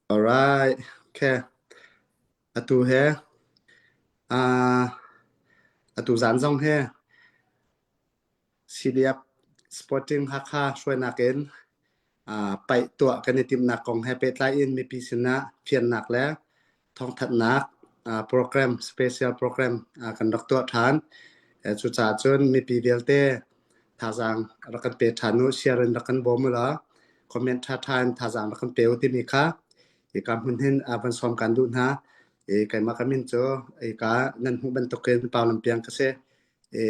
Alright, okay. Atu he uh, atu zan zong he CDF Sporting Hakha hruainak in uh, paih tuah kan i timhnak kong he pehtlai in mipi sinah fiannak le thawngthanhnak uh, program special program uh, kan rak tuah ṭhan. Eh, cucaah cun mipi vialte thazaang rak kan pe ṭhan u, share in rak kan bawm u law comment ṭhaṭha in thazaang rak kan pe u timi kha hika hmun hin uh, van sawm kan duh hna. E, keimah ka min cu hika nan hmuh bantukin Pau Lam Piang ka si. E,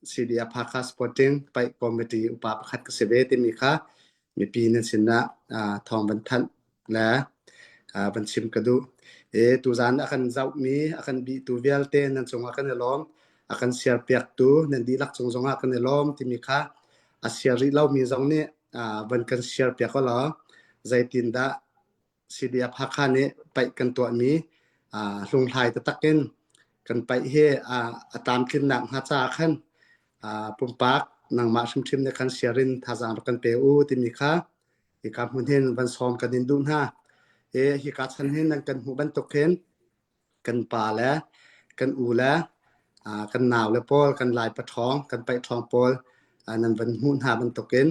CDF Hakha Sporting Paih Committee upa pakhat ka si ve timi kha mipi nan sinah uh, thawng van thanh le uh, van chim ka duh. E, tuzan a kan zohmi, a kan bihtu vialte nan cungah kan i lawm. A kan share piaktu nan dihlak cung zongah kan i lawm timi kha a share rih lomi zong nih uh, van kan share piak law zeitindah CDF Hakha nih paih kan tuahmi uh, hlunghlai taktak in kan paih hi uh, a tlamtlinnak hnga caah khan uh, pumpak nangmah hrimhrim nih khan share in thazaang rak kan pe u timi kha hika hmun hin van sawm kan in duh hna. E, hika chan hin nan kan hmuh bantuk hin kan pa le kan u le uh, kan nau le pawl kan lai paṭhawng kan paih ṭhawng pawl uh, nan van hmuh hna bantukin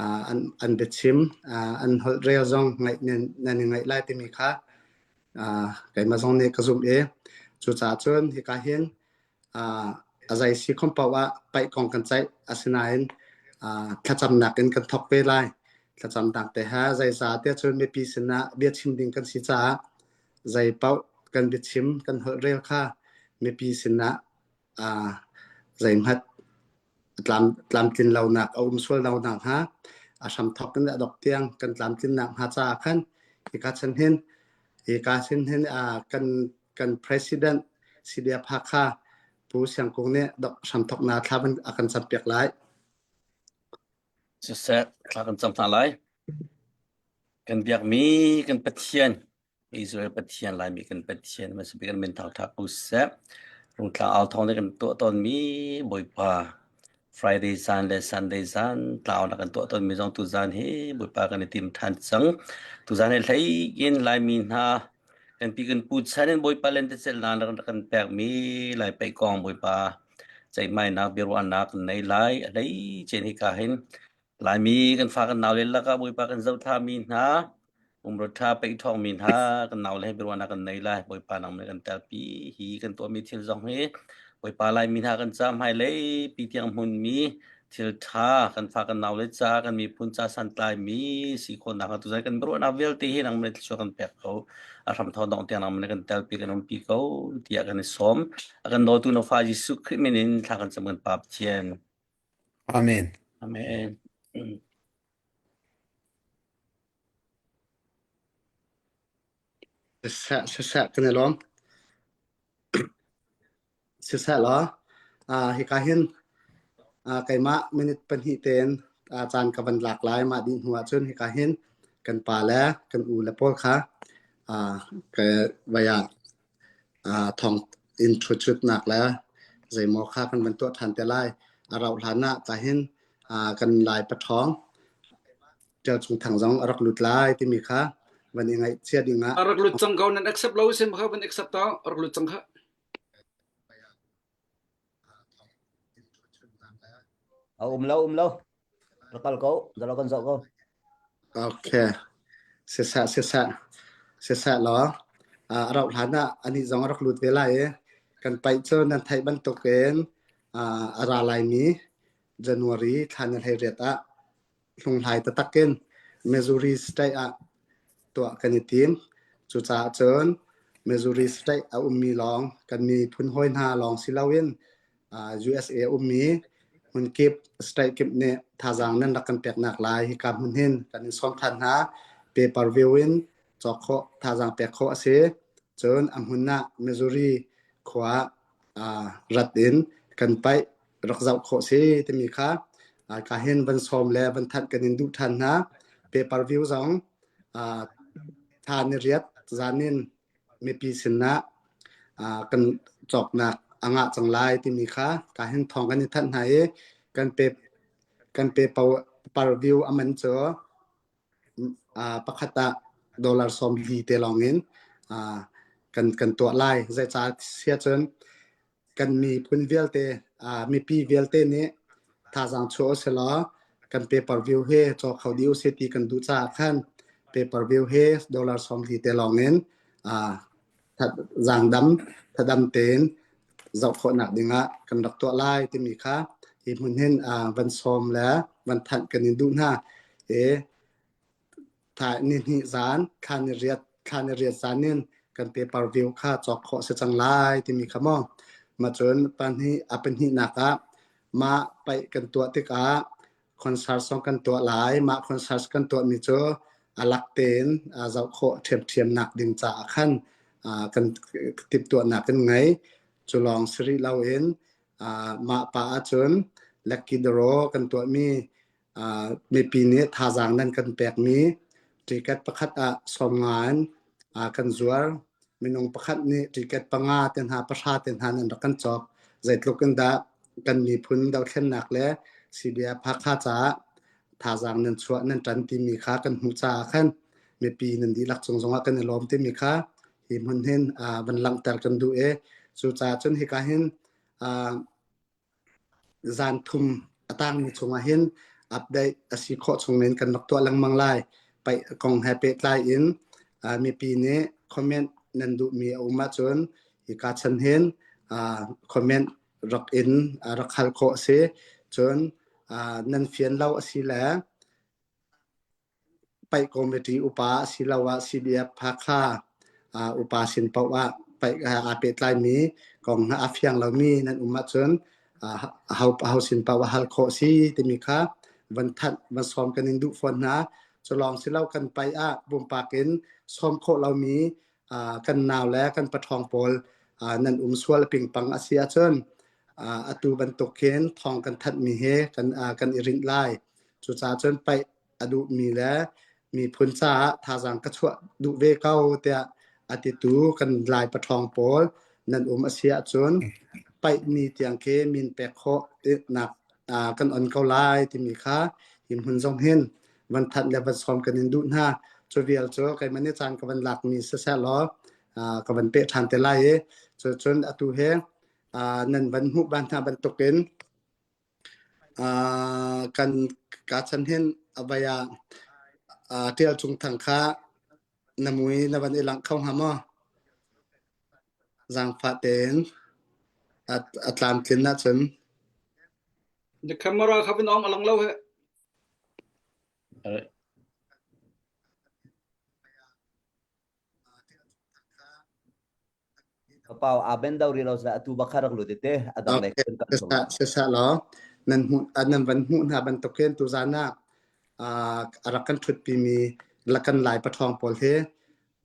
uh, an, an biachim uh, an holh rel zong ngaih nan, nan i ngaih lai timi kha uh, keimah zong nih ka zumh i cucaah cun hika hin uh, a zei si khom paoh ah paih kong kan ceih asinain uh, thlacamnak in kan thawk ve lai thlacamnak te ha zeiza te cun mipi sinah biachim ding kan si caah zei paoh kan biachim kan holh rel kha mipi sinah uh, zeihmanh tlam tlamtlin lonak a um sual lo nakhnga a hramthawk in a dok tiang kan tlamtlinnak hnga caah khan hika chan hin hika sin hin uh, kan kan president CDF Hakha Pu Siang Kung nih dok hramthawknak thla a kan campiak lai. Siseh, thla kan cam hna lai. Kan biakmi kan Pathian, Israel Pathian, Laimi kan Pathian, hmasa bik kan min thangṭhat ko seh. Rungtlang au thawng nih kan tuah tawnmi Bawipa Friday zan le Sunday zan tlaunak kan tuah tawnmi zong tuzan hi Bawipa kan i tim ṭhan cang. Tuzan hi hlei in Laimi hna kan pi kan pu chan in Bawipa lentecelhnak na kan pekmi Lai paih kong Bawipa ceihmainak biaruahnak kan nei lai. A hlei cen hika hin Laimi kan fa kan nau le lakah Bawipa kan zohthami hna pumrua ṭha peih ṭhawngmi hna kan nau le biaruahnak kan nei lai. Bawipa nang nih kan telpi hi kan tuahmi thil zong hi Bawipa Laimi hna kan ca hmailei pi tiang hmunmi thil ṭha kan fa kan nau le ca kan miphun ca santlaimi si khawhnak hnga tuzan kan biaruahnak vialte hi nang nih thluachuah kan pek ko. A hramthawk dongh tiang nang nih kan telpi kan umpi ko tiah kan i sawm. A kan dawtu na fa Jesuh Khrih min in thla kan cam kan Pa Pathian. Amen. Amen. Siseh, siseh kan i lawm. Siseh law, uh, hika hin uh, keimah minute pahnih tein uh, caan ka van lak lai mah dih hnu ahcun hika hin kan pa le kan u le pawl kha uh, ka vai ah uh, thong in ṭhutchutnak le zeimaw kha kan van tuah ṭhan te lai. A rauh hlan ah ka hin uh, kan lai paṭhawng Ṭial Cung Thang zong a rak lut lai timi kha van i ngaihchia ding ah A rak lut cang ko nan accept lo sim kha van accept ta a rak lut cang kha. A um lo um lo. Rak kal ko. Zalo kan zoh ko. Okay. Siseh siseh siseh law a rauh hlan ah anih zong a rak lut ve lai i kan paih cu nan theih bantukin a ra laimi January thla ni 18 ah hlunghlai taktak in Missouri state ah tuah kan i tim. Cucaah cun Missouri state a ummi lawng kan miphun hawi hna lawng si loin USA a ummi hmunkip state kip nih thazaang nan rak kan peknak lai hika hmun hin kan in sawm than hna. Pay per view in cawk khawh thazaang pek khawh a si. Cun a hmun ah Missouri khua ah rat in kan paih rak zoh khawh si timi kha ka hin van sawm le van thanh kan in duh than hna. Pay per view zong tha ni riat zan in mipi sinah kan cawknak a ngah cang lai timi kha ka hin thawng kan i thanh hna i kan pe kan pe per view a man cu pakhat ah. Dollar 40 te lawng in uh, kan kan tuah lai. Zeicah siah cun kan miphun vialte uh, mipi vialte nih thazaang chuah usih law kan pay per view hi caw kho dih usih ti kan duh caah khan pay per view hi dollar 40 te lawng in uh, zaangdam thadam tein zoh khawhnak dingah kan rak tuah lai timi kha hi hmun hin uh, van sawm le van thanh kan in duh hna. E Thla nihnih zan, thla niriat, thla niriat zan in kan pay per view kha cawk khawh si cang lai timi kha maw. Mah cun pahnih a pahnihnak ah mah paih kan tuah tikah concert zong kan tuah lai. Mah concert kan tuahmi cu a lak tein zoh khawh ṭhiamṭhiamnak ding caah khan kan timhtuahnak kan ngei. Cu lawng si rih loin mah pa ahcun lucky draw kan tuahmi mipi nih thazaang nan kan pekmi ticket pakhat ah 50 in kan zuar. Minung pakhat nih ticket panga te hna pahra te hna nan rak kan cawk. Zeitluk in dah kan miphun dothlennak le CDF Hakha caah thazaang nan chuah nan ṭan timi kha kan hmuh caah khan mipi nan dihlak cung zongah kan i lawm timi kha hi hmun hin van langhter kan duh i cucaah cun hika hin Zan thum a tangmi chungah hin update a si khawh chungin kan rak tuah lengmang lai. Paih kong he pehtlai in mipi nih comment nan duhmi a um ahcun hika chan hin comment rak in rak hal khawh a si. Cun nan fian lo a si le Paih committee upa asiloah CDF Hakha upa sin paoh ah paih he aa pehtlaimi kong hna a fiang lomi nan um ahcun aho sin paoh ah hal khawh a si timi kha van thanh, van sawm kan in duh fawn hna. Cu lawng si lo kan paih ah pumpak in sawm khawh lomi kan nau le kan paṭhawng pawl nan um sual pingpang a si ahcun atu bantuk khin thawng kan thanhmi hi kan kan i rinh lai. Cucaah cun paih a duhmi le miphun caah thazaang ka chuah duh ve ko tiah a titu kan Lai paṭhawng pawl nan um a si ahcun paihmi tiang khi min pek khawh nak kan on ko lai timi kha hi hmun zong hin van thanh le van sawm kan in duh hna. Cu vial cu keimah nih caan ka van lakmi siseh law ka van peh ṭhan te lai i cucun atu hi nan van hmuh ban hna bantukin Kan ka chan hin a vai ah Ṭial Cung Thang kha na mui na van i langh kho hnga maw? Zaangfah tein a tlamtlin ahcun. Na camera kha van ong a lang lo he. Pau aa ben do rih lo sa atu bak kha rak lut te a dang lei kan kal chung. Siseh law nan hmuh nan van hmuh hna bantukin tuzan ah a rak kan ṭhutpimi kan Lai paṭhawng pawl hi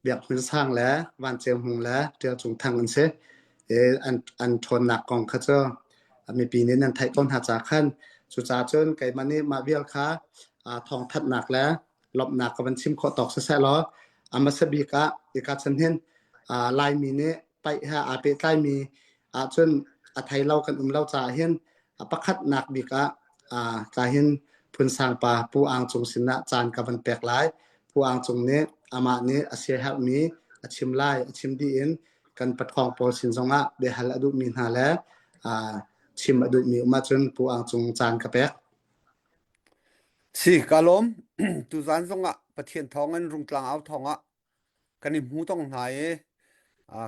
Biak Hmun Sang le Van Ceu Hmung le Ṭial Cung Thang an si. An an ṭhawnnak kong kha cu mipi nih nan theih ko hna ca khan cucaah cun keimah nih mah vial kha thawngthanhnak le lawmhnak ka van chim khawh tawk siseh law a hmasa bik ah hika chan hin Laimi nih paih he aa pehtlaimi ahcun a thei lo kan um lo caah hin a pakhatnak bik ah ka hin Phunsang pa Pu Ang Cung sinah caan ka van pek lai. Pu Ang Cung nih amah nih a siaherhmi a chim lai. A chim dih in kan paṭhawng pawl sin zongah biahal a duhmi hna le chim a duhmi um ahcun Pu Ang Cung caan ka pek. Si, ka lawm. Tuzaan zongah Pathian thawngin Rungtlang au thawngah kan i hmu tong hna i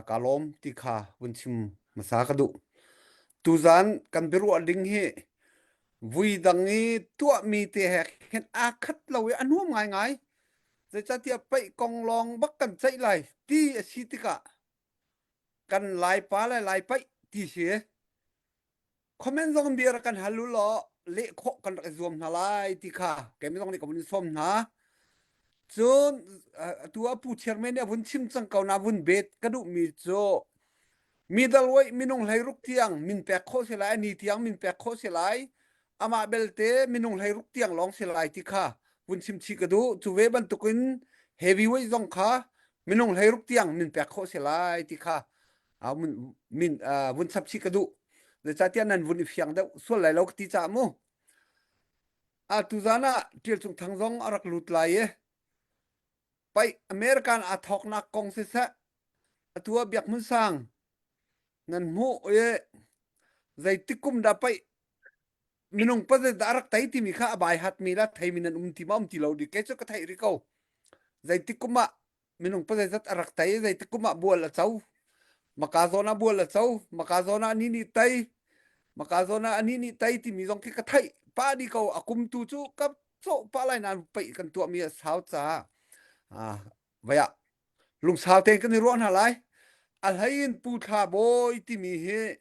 ka lawm ti kha vun chim hmasa ka duh. Tuzaan kan biaruah ding hi vui dang i tuahmi te he khin aa khat lo i a nuam ngaingai. Zeicahtiah paih kong lawng bak kan ceih lai ti a si tikah kan Laipa le Lai paih ti si. Comment zong bia rak kan hal u law leh khawh kan rak i zuam hna lai ti kha keimah zong nih ka vun in sawm hna. Cun atu ah Pu Chairman nih a vun chim cang ko na vun bet ka duhmi cu middleweight minung 16 tiang min pek khawh si lai, ni tiang min pek khawh si lai, amah belte minung 16 tiang lawng si lai ti kha vun chim chih ka duh. Cu ve bantukin heavyweight zong kha minung 16 tiang min pek khawh si lai ti kha min vun chap chih ka duh zeicahtiah nan vun i fiang deuh sual lai lo ka ti caah mu a tuzan ah Ṭial Cung Thang zong a rak lut lai i. Paih American aa thawknak kong siseh, atu ah Biak Hmun Sang nan hmuh i zeitik kum dah paih minung pazet dah a rak tei timi kha a bai hatmi la theimi nan um ti ma um ti lo di kei cu ka theih rih ko. Zeitik kum ah minung pazeizat a rak tei zeitik kum ah bual a co maka zawn ah bual a co maka zawn ah anih nih tei maka zawn ah anih nih tei timi zong khi ka theih pah dih ko a kum tu cu ka cawh pah lai nain paih kan tuahmi a sau caah ah vai ah lungsau tein kan i ruah hna lai a hlei in Pu Thla Bawi timi hi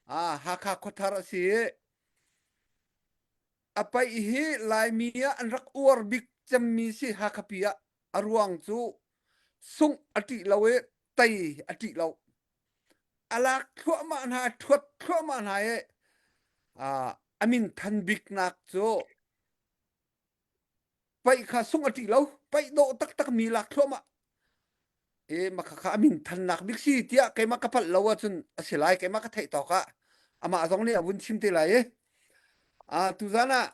ah Hakha khuathar a si i a paih hi Laimi ah an rak uar bik cemmi si Hakha pi ah a ruang cu sungh a ṭih lo i tei a ṭih lo. A lak thluahmah hna, a ṭhuat thluahmah hna i a min than biknak cu paih kha sungh a ṭih lo. Paih dawh taktak mi lak thluahmah. E maka kha a min thannak bik si tiah keimah ka palh lo ahcun a si lai keimah ka theih tawk ah amah zong nih a vun chim te lai i a tuzan ah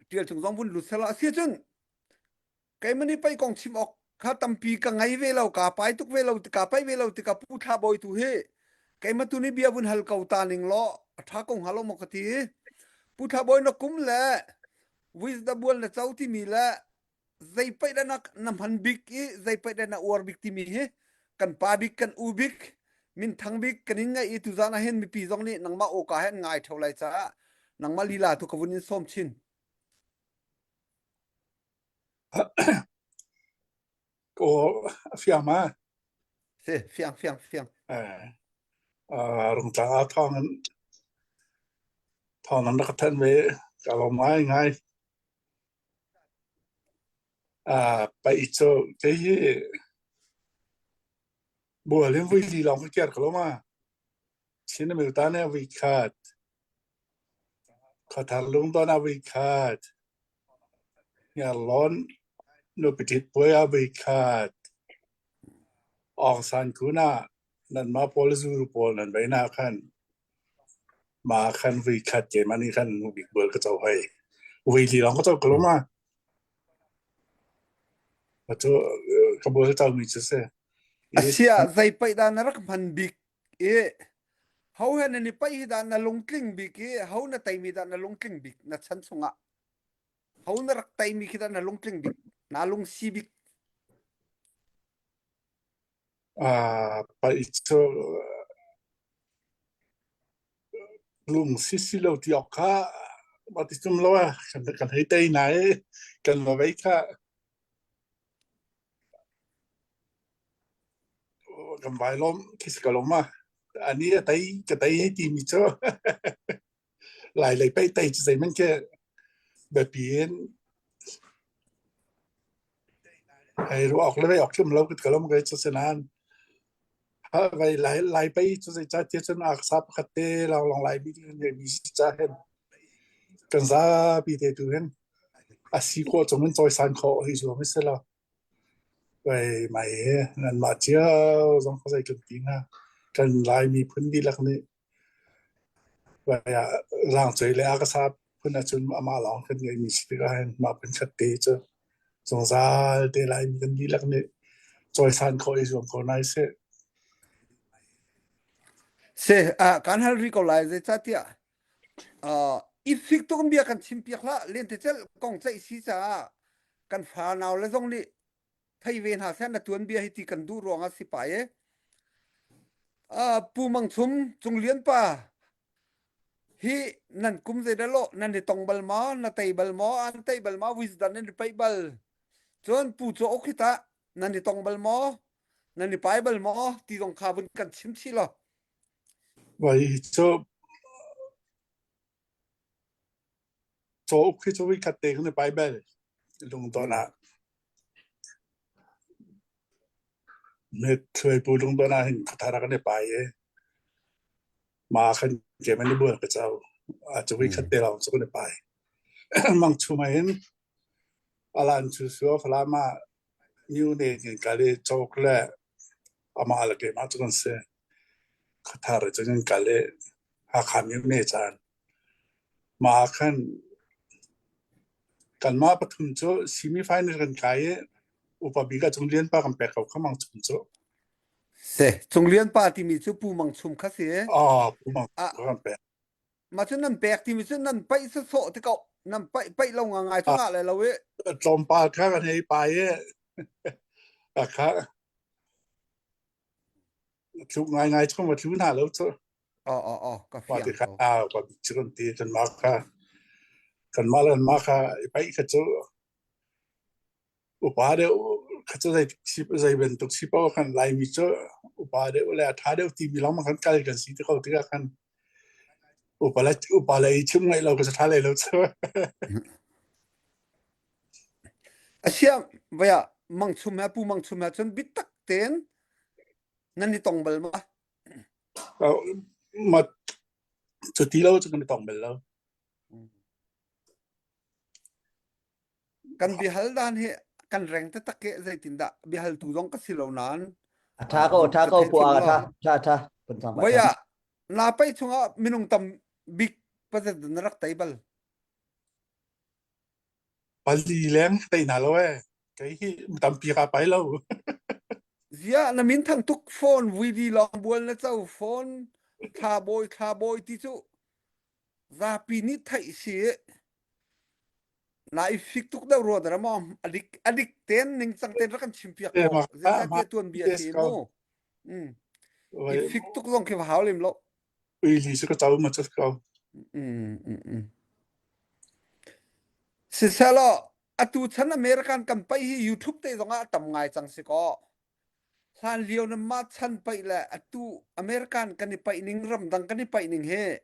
ṭial chung zong vun lut selaw a si cun keimah nih pei kong chim awk kha tampi ka ngei ve lo ka pai tuk ve lo ka pai ve lo tikah pu thla bawi tu hi keimah tu nih bia vun hal ko ta ning law a ṭha ko hnga lo maw ka ti pu thla bawi na kum le wisdom bual na co timi le zei paih dah na, na hman bik i zei paih dah na uar bik timi hi kan pa bik kan u bik minthang bik kan in ngaih i tuzan ah hin mipi zong nih nangmah awka he an ngai theo lai caah nangmah lila tu ka vun in sawm chin. Ko fiang ma? Si, fiang, fiang, fiang. Eh, rungtlang ah thawng in thawng nan rak thanh ve ka lawm ngai ngai. Paih cu kei hi bual in vui li lawng ka kiar ko lo ma. Chin a milta nih a vui khat. Khuathar lungdon a vui khat. Hniarlawn nupi ṭhit puai a vui khat. Aung San Kun ah nanmah pawl zuru pawl nan vei na khan ma khan vui khat keimah nih khan bik bual ka co hoi. Vui li lawng ka co ko lo ma. Cu ka bual co mi cu si. Asia zei paih dah na rak hman bik i ho he nan i paih hi dah na lungtling bik i ho na teimi dah na lungtling bik na chan chungah ho na rak teimi khi dah na lungtling bik na lungsi bik Paih cu lung si si lo ti awk kha mah ti cum lo ah kan hei tei na i kan va vei kha kan vai lawm khi si ka lawm ah ani a tei ka tei hei ti mi cu Lai lei paih tei cu zeihmanh khi biapi in hei ruah awk le vei awk khi um lo ka lom kai cu sinain vai lai lai pei cu zeicahtiah cun a sa pakhat te lawnglawng lai mi kan ngeihmi si ca hin kan zapi te tu hin a si khawh chung in cawisan khawh hi zuam hi si lo. Vai mai he nanmah cio zong kha zei kan ti hnga kan Lai miphun dihlak nih Rangcei le a ka sa phun ahcun amah lawng kan ngeihmi si tikah hin mah phun khat te cu zungzal te Laimi kan dihlak nih cawisan khawh i zuam ko hna sih. Si, ah kan hal rih ko lai zeicahtiah uh, i fik tuk in bia kan chim piak hlah lentecelh kong ceih si caah kan fa nau le zong nih thei ve hna seh na tuan bia hi ti kan duh ruangah si pa e uh, Pu Mang Chum Cung Lian pa hi nan kum zei dah lo nan i tong bal maw na tei bal maw an tei bal maw wisdom nan i paih bal cun Pu Caw Ok hi tah nan i tong bal maw nan i pai bal maw ti zong kha vun kan chim chih law Vai cu cauk hi cu voikhat te kan i pai bal lungton ah. Mit pu lungton ah hin khuathar ah kan i pai i ma khan ke man i bual ka cau. A cu voikhat te lawng cu kan i pai. Mang chum ah hin alan cu su Falam ah New ne kan kal i cauk le amah le keimah cu kan si. Khuathar cu kan kal i Hakha myone caan. Mah ah khan kanmah pathum cu semi final kan kai i. Upa bik ah Cung Lian pa kan pek ko kha Mang Chum cu. Se Cung Lian pa timi cu Pu Mang Chum kha si. Ah, Pu Mang Chum kan pek. Ma cu nan pek timi cu nan paih sawsawh te ko. Nan paih paih lo nga ngai cu ngah le lo i. Tlawmpal kha kan hei pai i. A kha. Thluk ngai ngai chung ma thlu hna lo cu. Oh oh oh ka fiang ko. Kha ka cu kan ti kan mah kha kan mah le mah kha i paih kha cu upa deuh kha cu zei zei bantuk si paoh khan Laimi cu upa deuh le a ṭha deuh timi lawng khan kal kan si te ko tikah khan upa le upa le i chim ngaih lo ka ṭha lei lo cu. Asia vaya mangchum he pu mangchum he cun bitak tein nan i tong bal ma? Ma cu ti lo cu kan i tong bal lo. Kan biahal dan hi kan reng taktak ke zeitindah biahaltu zong ka si lo nain A tha ko, tha ko pu a tha, tha tha. Pun thang Voi ah na pai chungah minung tam bik pazat na rak tei bal. Pali leng tei na lo e. Kei hi tampi ka pai lo. Zia na min thang tuk phone vui long bual na cho phone thla bawi thla bawi ti cu zapi nih theih si na i fik tuk deuh rua dara maw adik adik ten ning cang ten rak kan chim piak ko zeicahtiah tuan bia si mu mm i fik tuk zong khi hau lem lo ui li su ka chau ma chas ko mm mm mm siselo atu chan American kan pai hi YouTube te zong ah tam ngai cang si ko Hlanlio na mah chan paih le atu American kan i paih ning ramdang kan i paih ning hi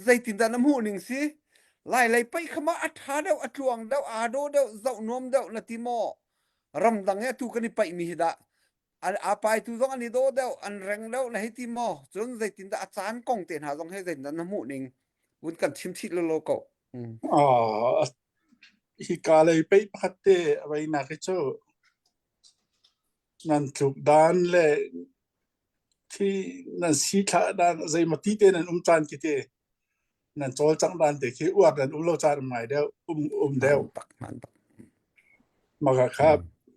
zeitindah na hmuh ning si? Lailei paih kha ma a ṭha deuh, a tluang deuh, aa dawh deuh, zoh nuam deuh na ti maw? Ramdang i atu kan i paihmi hi dah a paitu zong an i dawh deuh, an reng deuh na hei ti maw? Cun zeitindah a caan kong te hna zong hi zeitindah na hmuh ning? Vun kan chim chih lolo ko. Mm. Ah, hika lei paih pakhat te a veinak hi cu Nan tluk dan le khi nan si thlah dan zeimaw ti te nan um caan khi te nan cawlcangh dan te khi uar nan um lo caan um ngai deuh um um deuh. Hmaan bak, hmaan bak. Maka kha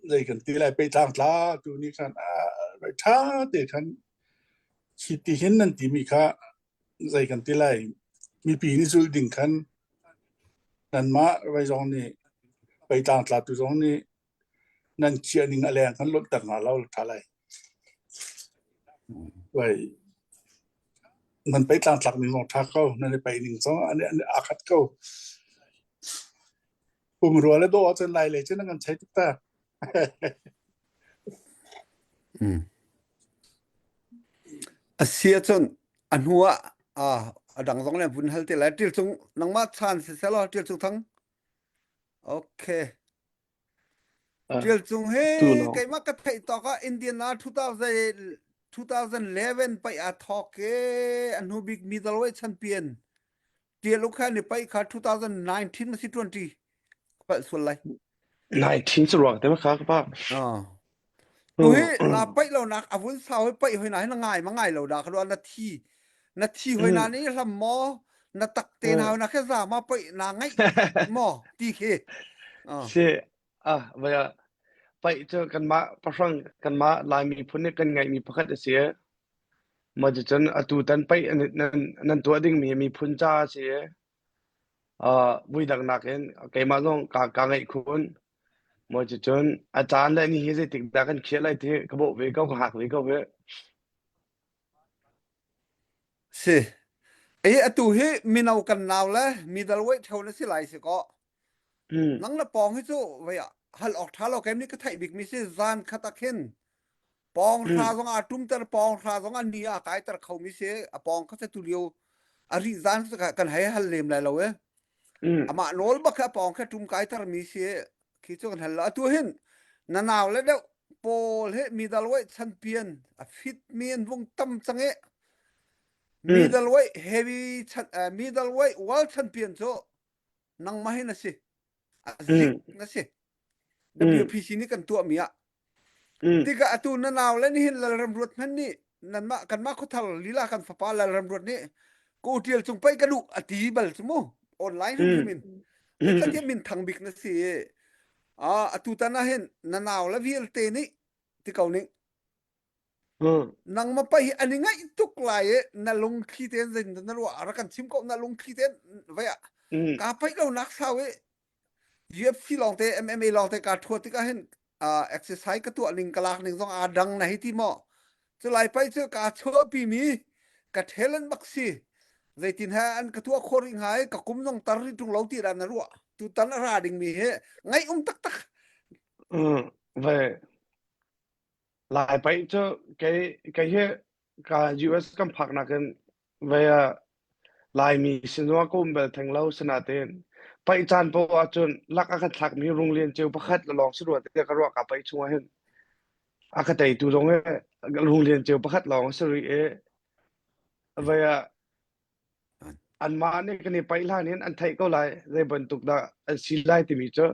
zei kan ti lai pei tlang tla tu ni khan a ṭha te khan khi ti hin nan timi kha zei kan ti lai mipi nih zulh ding khan nanmah vai zong nih pei tlang tla tu zong nih nan khiah ning a leng kan lonhter hna lo ṭha lai. Vai nan pei tlang tlak ning zong ṭha ko, nan i pei ning zong an an aa khat ko. Pumrua le dawh ahcun lai lei cu nan kan chei tuk ta. Mm. A si ahcun a hnu ah ah a dang zong le vun hal te lai ṭil cung nangmah chan si selaw ṭil cung thang okay Ṭial Cung hi keimah ka theih tawk ah Indiana 2000, 2011 paih aa thawk i a hnu bik middleweight champion Ṭial Uk ni paih kha 2019 ma si 20 palh sual lai. 19 cu ruang te ma kha ka pa. Ah. Tu hi na paih lo nak a vun sau hi paih hoi na hi na ngai ma ngai lo da kha na thi na thi hoi na ni hlam maw na tak te na na khe za ma paih na ngaih maw ti khi. Ah. Si ah vaya paih cu kanmah pahrang kanmah Laimi phun nih kan ngeihmi pakhat a si. Mah cucun atu tan paih nan nan tuah dingmi miphun ca a si. Uh, vui dang nakin keimah zong ka ka ngaih khun. Maw cucun a caan le ni hi zeitik dah kan khiah lai ti ka bawh ve ko ka hak ve ko ve. Si. Ei atu hi mino kan nau le middleweight theo na si lai si ko. Mm. Nang na pawng hi cu vei hal awk tha lo kem ni ka theih bik mi si zan khat ah khin pawng hra Mm. zong a tum ter pawng hra zong a ni a kai ter kho mi si a pawng kha se tu lio a ri zan kan hei hal lem lai lo e Mm. amah nawl bak a pawng kha tum kai ter mi si khi cu kan hal lo atu hin na nau le deuh pawl he middleweight champion a fit mi an vung tam cang e Mm. middleweight heavy chan uh, middleweight world champion cu nangmah hin a si a zik Mm. na si Mm. WPC nih kan tuah mi ah Mm. tikah atu na nau le nihin lalram ruat hman nih nanmah kanmah khuathar lila kan fapa lalram ruat nih ko tial cung pei ka duh a ti bal cu mu online Mm. hrimhrim in Mm. zeicahtiah min thang bik na si i. Ah atu tan ah hin na nau le vialte nih ti ko ning nangmah pai hi an i ngaih tuk lai i na lungthli tein zeitin na ruah rak kan chim ko na lungthli tein vai ah ka paih lo nak sau i UFC lawng te MMA lawng te ka thua tikah hin uh, exercise ka tuah ning ka lak ning zong aa dang na hei ti maw cu lai pai cu ka chuahpi mi ka talent bak si zeitin he an ka tuah khawh rih hnga i ka kum zong tar rih ṭung lo ti dah na ruah tutan a ra ding mi hi ngaih um taktak ve Lai paih cu kei kei hi ka US kan phak nakin vei ah Laimi sinua ka um bal theng lo sinain paih caan poah ahcun lak a kan thlakmi Runglian ceu pakhat le lawng si rua tiah ka ruah ka paih chung ahhin a ka teitu zong hi Runglian ceu pakhat lawng a si rih i vei ah anmah nih kan i paih hlan hin an theih ko lai zei bantuk dah an si lai timi cu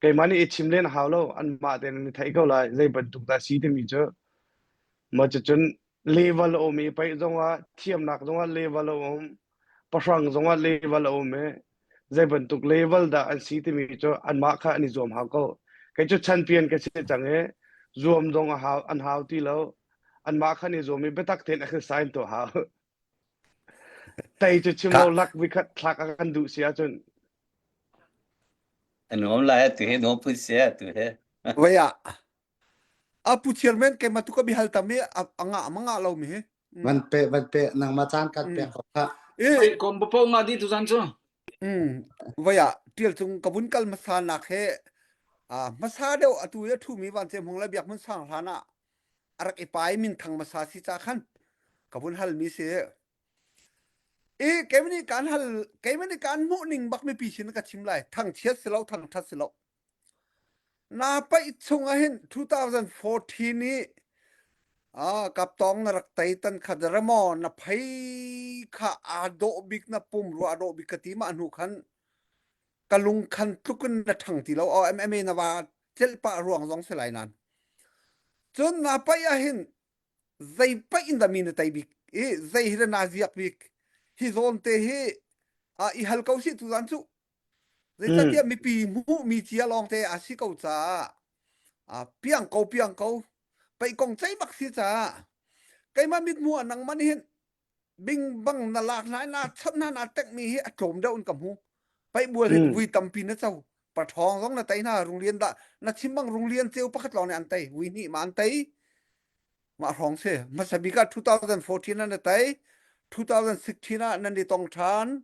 keimah nih i chim len a hau lo anmah tein an i theih ko lai zei bantuk dah si timi cu mah cucun level a um i paih zongah thiamnak zongah level a um pahrang zongah level a um i zei bantuk level dah an si timi cu anmah kha an i zuam hau ko kei cu champion ka si cang i zuam zong a hau an hau ti lo anmah kha an i zuam i biatak tein exercise tuah hau Tei cu chim lo lak vikhat thlak a kan duh si ahcun. A nuam lai atu he nuam phun si atu he. Vai ah a pu chairman keimah tu ka bihal tam i a ngah ma ngah lo mi hi. Van pe van pe nangmah caan kan pek ko kha. E kom po nga di tu zan cu. Mm. Vai ah tial cung ka vun kal hmasa nak he a hmasa deuh atu i a thu mi van ce hmung le biak hmun sang hlan ah a rak i pai minthang hmasa si ca khan ka vun halmi si. I keimah nih kaan hal keimah nih kaan hmuh ning bak mipi sin ka chim lai thangchiat si lo thangthat si lo na paih chung ah hin 2014 i ah kaptong na rak tei tan kha remo na phei kha aa dawh bik na pum rua aa dawh bik ka ti mah hnu khan ka lung khan tluk in na ṭhang ti lo o MMA na va celh pah ruang zong si lai nan cun na paih ah hin zei paih in dah mi na tei bik i zei hi dah naa ziak bik hi zawn te hi a i hal ko si tu zan cu zeicahtiah mipi hmuh mi cia lawng te a si ko caah a piang ko piang ko paih kong cei bak si caah keimah mit hmuh ah nangmah nih hin bingbang na lak hna na chap hna na tek mi hi a tlawm deuh in ka hmu paih bual hi vui tampi na co pathawng zong na tei hna runglian dah na chim bang runglian ceu pakhat lawng nih an tei vui hnih ma an tei mah hrawng si hmasa bik ah 2014 ah na tei 2016 ah nan i tong ṭhan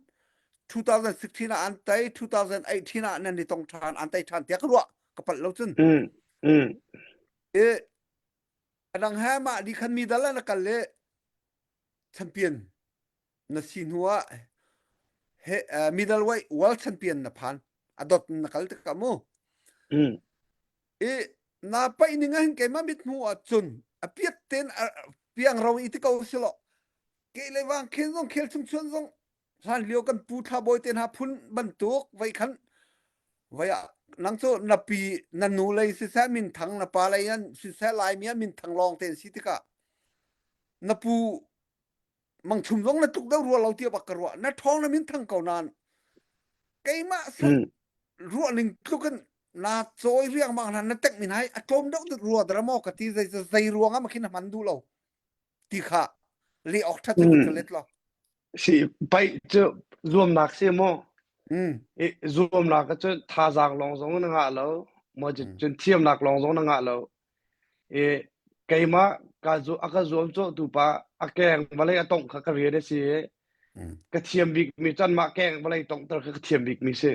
2016 ah an tei 2018 ah nan i tong ṭhan an tei ṭhan tiah ka ruah ka palh lo cun Mm. Mm. i adang he mah di khan mi dal na kal le champion na si hnu ah he uh, middleweight world champion na phan a dot na kal tikah mu Mm. i na paih ning ah hin keimah mit hmu ah cun a piat ten piang ro i ti ko silo ke le wang khen zong khel chung chuan zong hlan lio kan pu thla bawi te hna phun bantuk vai khan vai ah nang cu na pi na nu lei siseh min thang na pa lei an siseh lai mi min thang lawng te si tikah na pu mangchum zong na tluk deuh rua lo tiah bak ka ruah na ṭhawng na min thang ko nain keimah sal ruah ning tluk in na cawi riangmang hna na tek min hai a tlawm deuh deuh rua dara maw ka ti zei zei ruang ah makhin hman duh lo ti kha le ok ṭhat in ka let lo Si paih cu zuamnak si maw i zuamnak cu thazaang lawng zong na ngah lo maw cun thiamnak lawng zong na ngah lo I keimah ka zu a ka zuamcawhtu pa a keng vawlei a tongh kha ka rian a si i ka thiam bikmi cu anmah keng vawlei tonghter kha ka thiam bikmi si.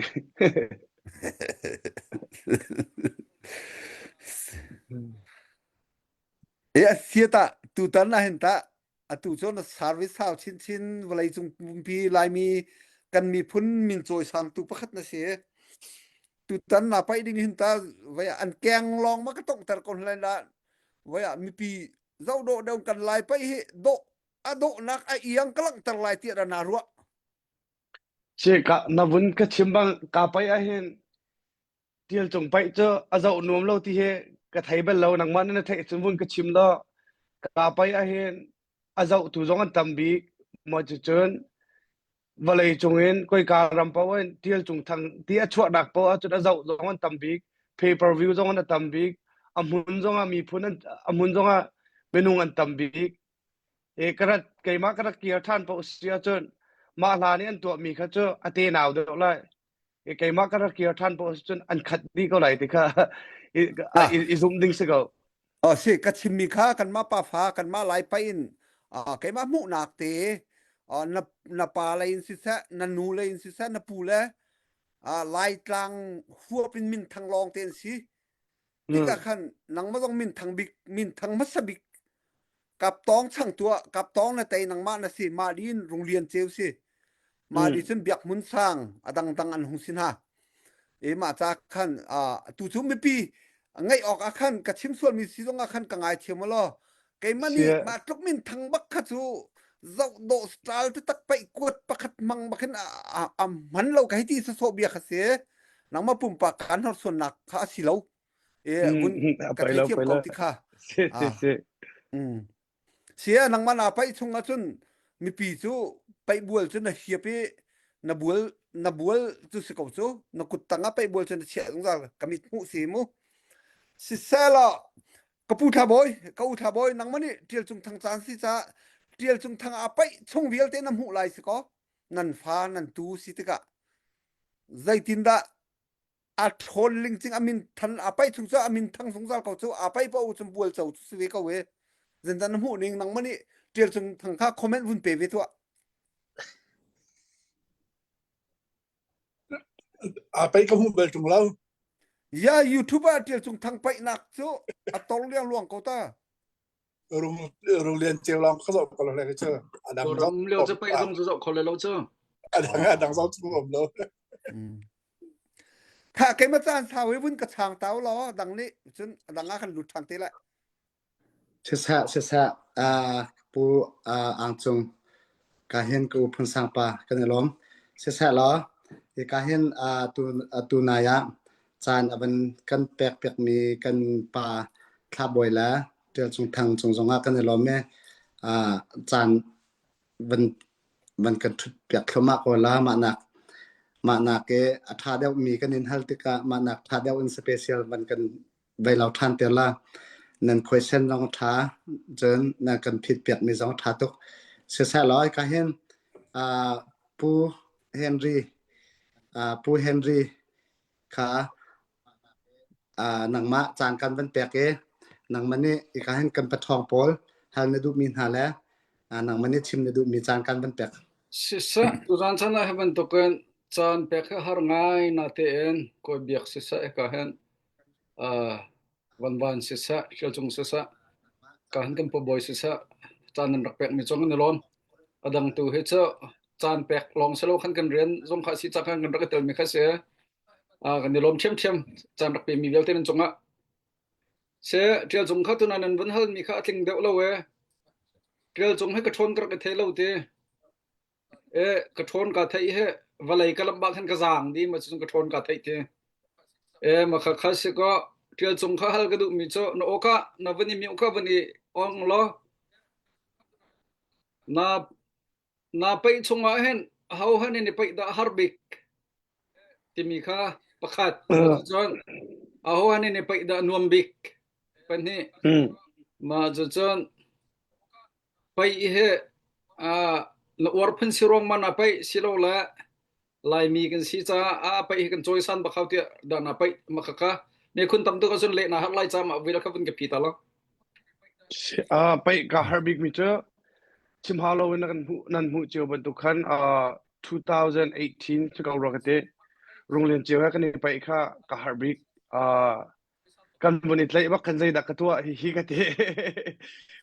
E a sia ta tutan ah hin ta atu cu na service hau chinchin vawleicung pumpi Laimi kan miphun min cawisangtu pakhat na si. Tutan na paih ding hin ta vai an keng lawng ma ka tonghter ko hlai la vai ah mipi zoh dawh deuh kan lai paih hi dawh a dawhnak a iang ka langhter lai tiah dah na ruah. Si ka na vun ka chim bang ka paih ah hin Tial Cung paih cu a zoh nuam lo ti hi ka thei bal lo nangmah na theih cun vun ka chim law ka paih ah hin a zohtu zong an tam bik maw cucun vawlei cung in koika ram paoh in Tial Cung Thang ti a chuahnak paoh ahcun a zoh zong an tam bik. Pay per view zong an a tam bik. A hmun zong ah miphun an a hmun zong ah minung an tam bik. E ka rat keimah ka rak kir ṭhan paoh si ahcun mah hla nih an tuahmi kha cu a te nau deuh lai. E keimah ka rak kir ṭhan paoh si cun an khat dih ko lai ti kha i, Ah. i, i zumh ding si ko. Oh, si ka chimmi kha kanmah pafa kanmah lai pai in uh, keimah hmuhnak te uh, na na pa lei in siseh na nu lei in siseh na pu le uh, Laitlang huap in min thang lawng te an si tikah khan nangmah zong min thang bik min thang hmasa bik kap tawng chang tuah kap tawng na tei nangmah na si mah din runglian ceu si mah di cun biak hmun sang a dangdang an hung si hna e mah ca khan tu cu mipi ngaih awk ah khan ka chim sual mi si zong ah khan ka ngai thiam law keimah nih mah tluk min thang bak kha cu zoh dawh style te tak paih kuat pakhat mang bakin a hman lo ka hei ti sasawh bia kha si nangmah pumpak kan horsuannak kha a si lo e vun ka theithiam ko ti kha si si si mm sia nangmah na paih chung ahcun mipi cu paih bual cu na hiap i na bual na bual cu si ko cu na kut tang ah paih bual cu na chiah zungzal ka mit hmuh si mu sisela ka pu thla bawi ka u thla bawi nangmah nih tial cung thang caan si ca tial cung thang a paih chung vialte na hmuh lai si ko nan fa nan tu si tikah zeitindah a ṭhawn lingcing a min than a paih chung cu a min thang zungzal ko cu a paih paoh cun bual co cu si ve ko e zindan na hmuh ning nangmah nih ṭial cung thang kha comment vun pe ve tuah A paih ka hmuh bal ṭung lo. Ya YouTube ah ṭial cung thang paihnak cu a tor liang luang ko ta Rung rung lian ceu lawng ka zoh ko lo le cu. A dang zoh Ram lio cu paih zong cu zoh kho le lo cu. A dang a dang zoh cu um lo. Kha keimah caan sau i vun ka chang tau law dang nih cun a dang ah kan lut ṭhan te lai. Siseh siseh uh, Pu uh, Ang Cung ka hin ka u Phun Sang pa kan i lawm. Siseh law hi ka hin uh, tu uh, tu nai ah caan a van kan pek piakmi kan pa Thla Bawi le Ṭial Cung Thang cung zongah kan i lawm i uh, caan van van kan ṭhut piak thluahmah ko la mah nak mah nak i a ṭha deuhmi kan in hal tikah mah nak ṭha deuh in special van kan vei lo ṭhan te la nan khuaisen zong a ṭha cun nan kan phit piakmi zong a ṭha tuk siseh law ka hin uh, Pu Henry uh, Pu Henry kha uh, nangmah caan kan van pek i nangmah nih ika hin kan paṭhawng pawl hal na duhmi hna le uh, nangmah nih chim na duhmi caan kan van pek. Siseh, tuzaan chan ah hi bantukin caan pek hi har ngai natein kawi biak siseh hika hin uh, vanvan siseh, hrialcung siseh, ka hin kan pabawi siseh, caan nan rak pekmi cung an i lawm. A dang tu hi cu caan pek lawng si lo khan kan rian zong kha si cang khan kan rak i telmi kha si. Ah, kan i lawm ṭhiamṭhiam caan rak pemi vialte nan cungah. Se ṭial cung kha tuna nan vun halmi kha a tling deuh lo e. Ṭial cung he ka ṭhawn ka rak i thei lo ti. E ka ṭhawn ka theih he vawlei ka lamh bak khan ka zaang di ma cun ka ṭhawn ka theih ti. E ma kha kha si ko ṭial cung kha hal ka duhmi cu na aw kha na vun i mute kha vun i ong law na na paih chungah hin aho han in i paih dah har bik timi kha pakhat cun aho han in i paih dah nuam bik pahnih mah cucun paih hi na uar phun si ruang ma na paih silo le Laimi kan si caah a paih hi kan cawisan bak hau tiah dah na paih ma kha kha me khun tam tuk ahcun leh na har lai ca mah vil kha vun ka phi ta lo Uh, paih ka har bik mi cu chim hau lo in nan hmuh nan hmuh cio bantuk khan uh, 2018 cu ko rua ka ti Runglian cio he kan i paih kha ka har bik uh, kan vun i tlaih bak kan zeidah ka tuah hi hi ka ti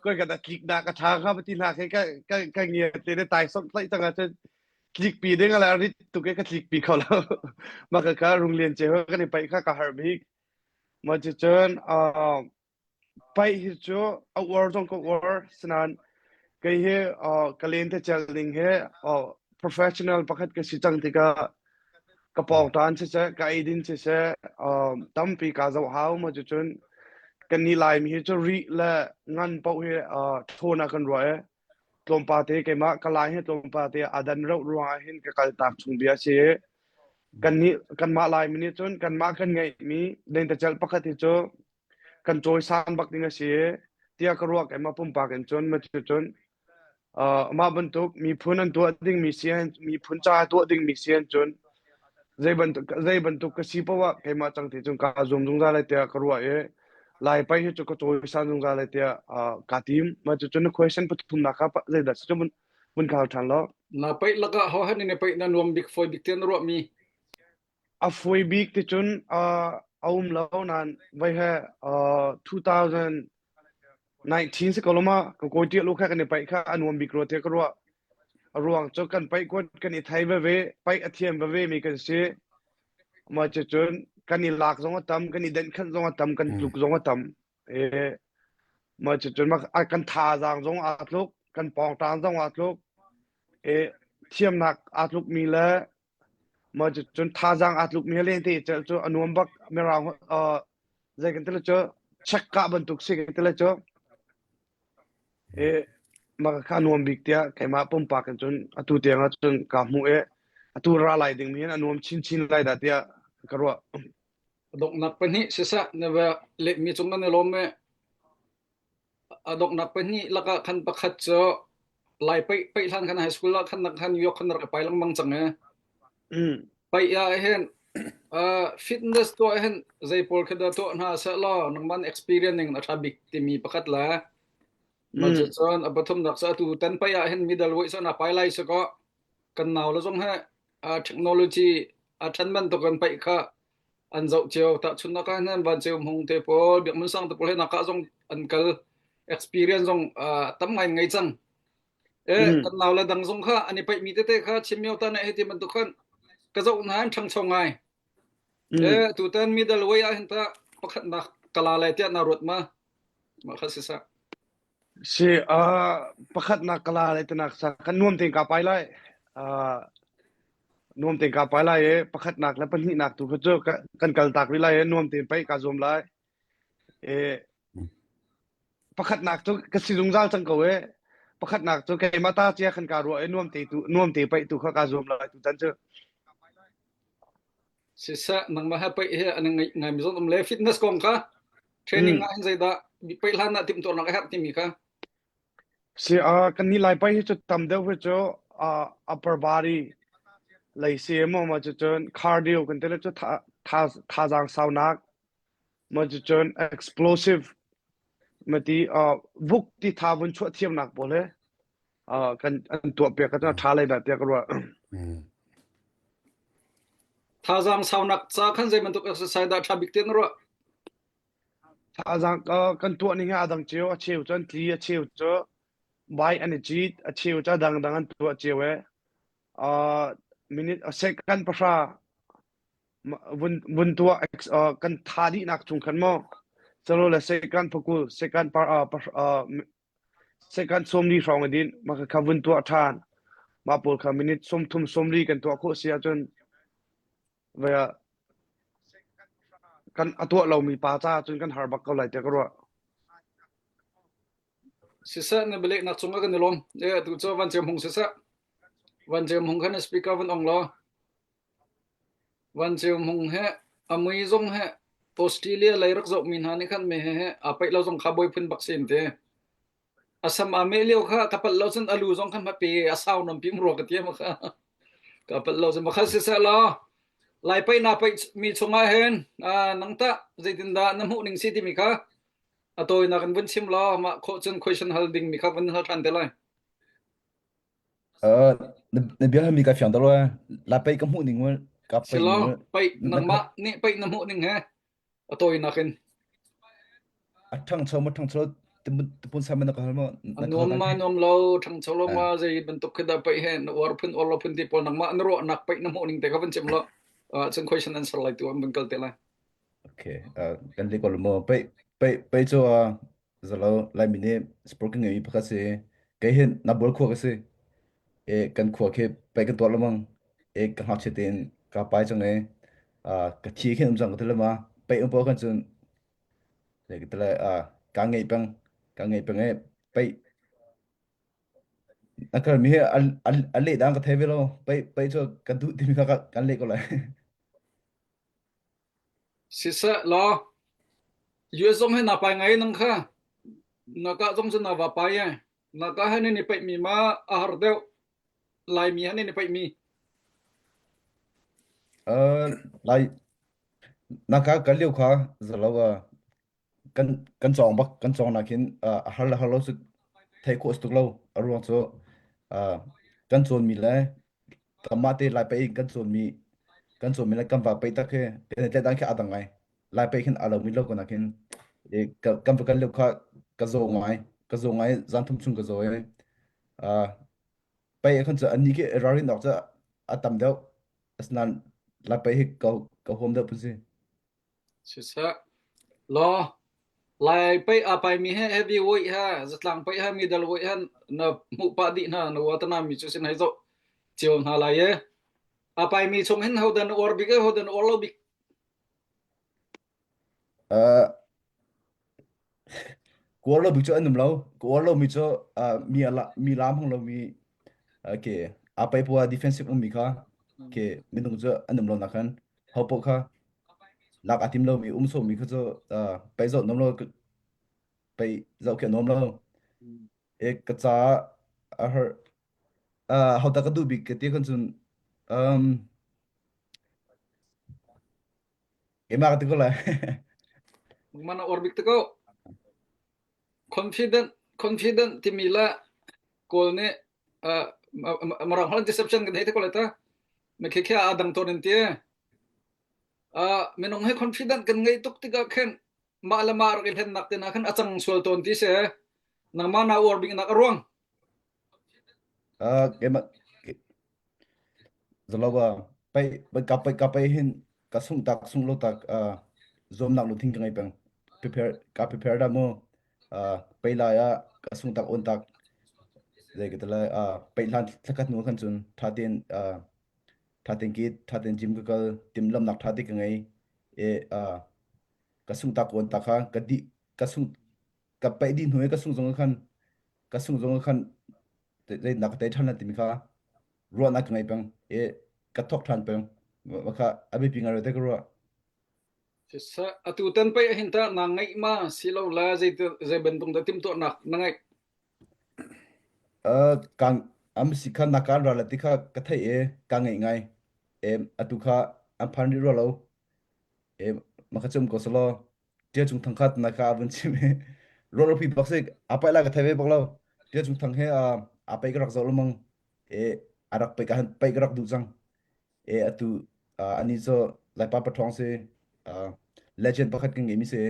koi ka da tlik da ka tha kha ti hna ke ka ka ka ngia te ne tai som tlaih tanga che tlik pi ding ala rit tu ke ka tlik pi kho lo ma ka ka Runglian cio kan i paih kha ka har bik ma cu cun uh, Paih hi cu a uar zong ka uar sinain kei hi uh, ka lentecelh ning hi uh, professional pakhat ka si cang tikah ka pawngtan siseh, ka eidin siseh, uh, tampi kaa zoh hau ma cucun kan nih Laimi hi cu rih le ngan paoh hi uh, ṭhawn ah kan ruah i tlawmpal te keimah ka lai hi tlawmpal te aa dan reuh ruangah hin ka kaltak chung bia a si i. Kan nih kanmah Laimi nih cun kanmah kan ngeihmi lentecelh pakhat hi cu kan cawisan bak ding a si i tiah ka ruah keimah pumpak in cun ma cu cun uh, mah bantuk miphun an tuah dingmi si miphun ca tuah dingmi si an cun zei bantuk zei bantuk ka si poah ah keimah cang ti cun kaa zuam zungzal lai tiah ka ruah i lai pai hi cu ka cawisan zungzal lai tiah uh, kaa tim ma cu cun na question pathumnak kha zeidah si cu mun mun khal ṭhan lo Na paih lakah ho han in paih na nuam bik foi bik te na ruah mi? A foi bik ti cun uh, a um lo nain voi he uh, 2019 si ko lo ma ka kawi ṭiah lu kha kan i paih kha a nuam bik rua tiah ka ruah. A ruang cu kan paih kuat kan i thei veve, paih a thiam veve mi kan si. Mah cucun kan i lak zong a tam, kan i denhkhanh zong a tam, kan tluk zong a tam. E, mah cucun kan thazaang zong aa tluk, kan pawngṭang zong aa tluk. E, thiamnak aa tlukmi le Mah cucun thazaang aa tlukmi he lente i celh cu a nuam bak. Mirang uh, zei kan ti le cu check kah bantuk si kan ti le cu e mah kha a nuam bik tiah keimah pumpak in cun atu tiang ah cun kaa hmuh i atu ra lai ding mi hin a nuam chinchin lai dah tiah ka ruah. Donghnak pahnih siseh na va lehmi cung kan i lawm i A donghnak pahnih lakah khan pakhat cu Lai paih paih hlan khan high school ah khan nak khan New York khan rak i pai lengmang cang i Mm. paih ah hin uh, fitness tuah hin zei pawl khi dah tuah hna seh law nangman experience ning a ṭha bik timi pakhat le mah Mm. cu cun a pathumnak cu atu tan paih ah hin middleweight cu na pai lai si kaw kan nau le zong he uh, technology a ṭhan bantuk in paih kha an zoh cio. Tahchunhnak ah hin Van Ceu Hmung te pawl, Biak Mun Sang te pawl he naka zong an kal experience zong uh, tam ngai ngei cang. E Mm. kan nau le dang zong kha an i paih mi tete kha Chin ta ne hiti bantuk khan ka zoh hna an ṭhangcho ngai. Mm. E tutan middle way ah hin ta pakhatnak kala lai tiah na ruat ma? Ma kha si sa. Si uh, pakhatnak kala lai tinak sa kan nuam tein ka pai lai. Uh, nuam tein ka pai lai i pakhatnak le pahnihnak tu kha cu kan kal tak rih lai i nuam tein pei ka zuam lai. E, pakhatnak cu ka si zungzal cang ko e. Pakhatnak cu keimah ta cia khan ka ruah i nuam te tu nuam te paih tu kha ka zuam lai tu tan cu. Siseh nangmah he paih he an ngai ngai mi zong um le fitness kong kha training Mm. ah hin zeidah paih hlan ah timhtuahnak a herh timi kha Si uh, kan ni lai pai hi cu tam deuh hi cu uh, upper body lei si maw ma cu cun cardio kan ti le cu tha tha thazaang saunak ma cu cun explosive ma ti uh, vuk ti tha vun chuah thiamnak pawl he uh, kan an tuah piak ka cu tha lei dah tiah ka ruah. Thazaang saunak ca khan zei bantuk exercise dah ṭha bik te na ruah? Thazaang kan tuah ning hi aa dang cio. A cheu cu an tli, a cheu cu bike an i cit, a cheu cu a dangdang an tuah cio i uh, minute second pahra vun vun tuah kan tha dihnak chung khan maw calo le second pakul second par uh, second 40 hrawng in din mah kha vun tuah ṭhan mah pawl kha minute 30 40 kan tuah khawh si ahcun Vea kan a tuah lomi pa caah cun kan har bak ko lai tiah ka ruah. Siseh na bialehnak cungah kan i lawm. E tu cu Van Ceu Hmung siseh. Van Ceu Hmung khan speaker van ong law. Van Ceu Hmung he a mui zong he Australia lei rak zohmi hna nih khan me he he a paih lo zong kha bawi phun bak sin te. A sam aa meh lio kha ka palh lo cun a lu zong kha hmape a sau nawn pi rua ka ti ma kha. Ka palh lo cun makha siseh law Lai paih na paih mi chungah hin nang tah zeitindah na hmuh ning si timi kha a tawinak in vun chim law mah khawh cun question hal ding mi kha vun hal ṭhan te lai. Uh, na, na bia mi ka fiang dalo la paih ka hmuh ning ka paih Silo ning paih nangmah nih paih na hmuh ning he a tawinak in. A ṭhangcho ma ṭhangcho tipun sa na ka hal ma A nuam ma nuam lo ṭhangcho lo ma zei bantuk khi dah paih he na uar phun uar lo phun ti pawl nangmah na ruahnak paih na hmuh ning te kha van chim lo cun question answer lai tu an vun kal te lai. Okay, kan le ko mo paih paih paih cu zalo laimi nih sport kan ngei mi pakhat si kei hin na bol khua ka si e kan khua khi paih kan tuah lamang e ka ngakchia tein ka pai cang e ka thi khin um cang ka ti lama paih um paoh khan cun le ka tile ka ngei peng ka ngei peng e paih na kal mi hi a leh dang ka thei ve lo paih paih cu ka duh timi kha kan leh ko lai. Siseh law US zong hi na pai ngai nang kha. Na ka zong cu na va pai e. Na ka han in i paih mi ma a har deuh. Laimi han in i paih mi. Uh, lai na ka kal lio kha zalo kan kan cawng bak kan cawng nak hin a har le har lo cu thei khawh tuk lo a ruang cu kan cawn mi le kanmah te lai pei kan cawn mi kan cawn mi le kan va pei tak he kan tle dang khi a dang ngai lai pei khin a lo mi lo ko nak hin kan va kan lio kha ka zaw ngai ka zaw ngai zan thum chung ka zaw i pei khan cu ani khi ralrin awk cu a tam deuh asinain lai pei hi ka ka huam deuh phun si Siseh, law Lai pei aa paimi he heavy weight he zatlang paih he middle weight he na hmuh pah dih hna na uatana mi cu sin hei zoh cio hna lai e. Aa paimi chung hin hodah na uar bik e hodah na uar lo bik? Uh, ka uar lo bik cu an um lo. Ka uar lomi cu uh, mi ala, mi lam hong lomi okay, aa pai pua defensive ummi kha okay, minung cu an um lo nak khan ho poh kha lak aa tim lomi um sawhmi kha cu uh, pei zoh nom lo pei zoh khi a nuam lo. E ka caah a har uh, ho ta ka duh bik ka ti kan cun um, keimah ka ti ko lai. Mana uar bik te ko. Confident confident timi le Kawl nih uh, Mirang holh deception kan hei te ko lai ta. Me khi khi a dang tawn in ti. Uh, minung he confident kan ngei tuk tikah khin mah le mah rak i hlennak te na khan a cang sual tawn ti si. Nangmah na uar bik nak a ruang. Uh, keimah Zaloba pei ka pei ka pei hin ka sung tak sung lo tak uh, zuamnak lungthin ka ngei peng. Prepare ka prepare da mu uh, pei lai ah ka sung tak on tak zei ka tala uh, pei hlan thlakhat nu khan cun tha tein uh, tha tein ki tha tein gym ka kal timhlamnak tha te ka ngei e uh, ka sung tak on tak kha ka di ka sung ka pei di hnu i ka sung zong khan ka sung zong khan zei nak ka tei ṭhan timi kha ruahnak ka ngei peng i ka thawk ṭhan peng ma kha a biapi ngai te ka ruah. Siseh, atu tan pei hin ta na ngeih ma si lo la zei zei bantuk dah timhtuahnak na ngeih? Uh, kan am si kha na kan ra la ti kha ka thei e ka ngeih ngai e atu kha an phan rih rua lo e ma kha chum ko salo Ṭia Cung Thang kha na ka a vun chim i ruah pi bak si a paih lai ka thei ve bak lo. Ṭia Cung Thang he a paih ka rak zoh lengmang e a rak paih ka han paih ka rak duh cang. E atu ani cu Laipa paṭhawng si legend pakhat kan ngeimi si.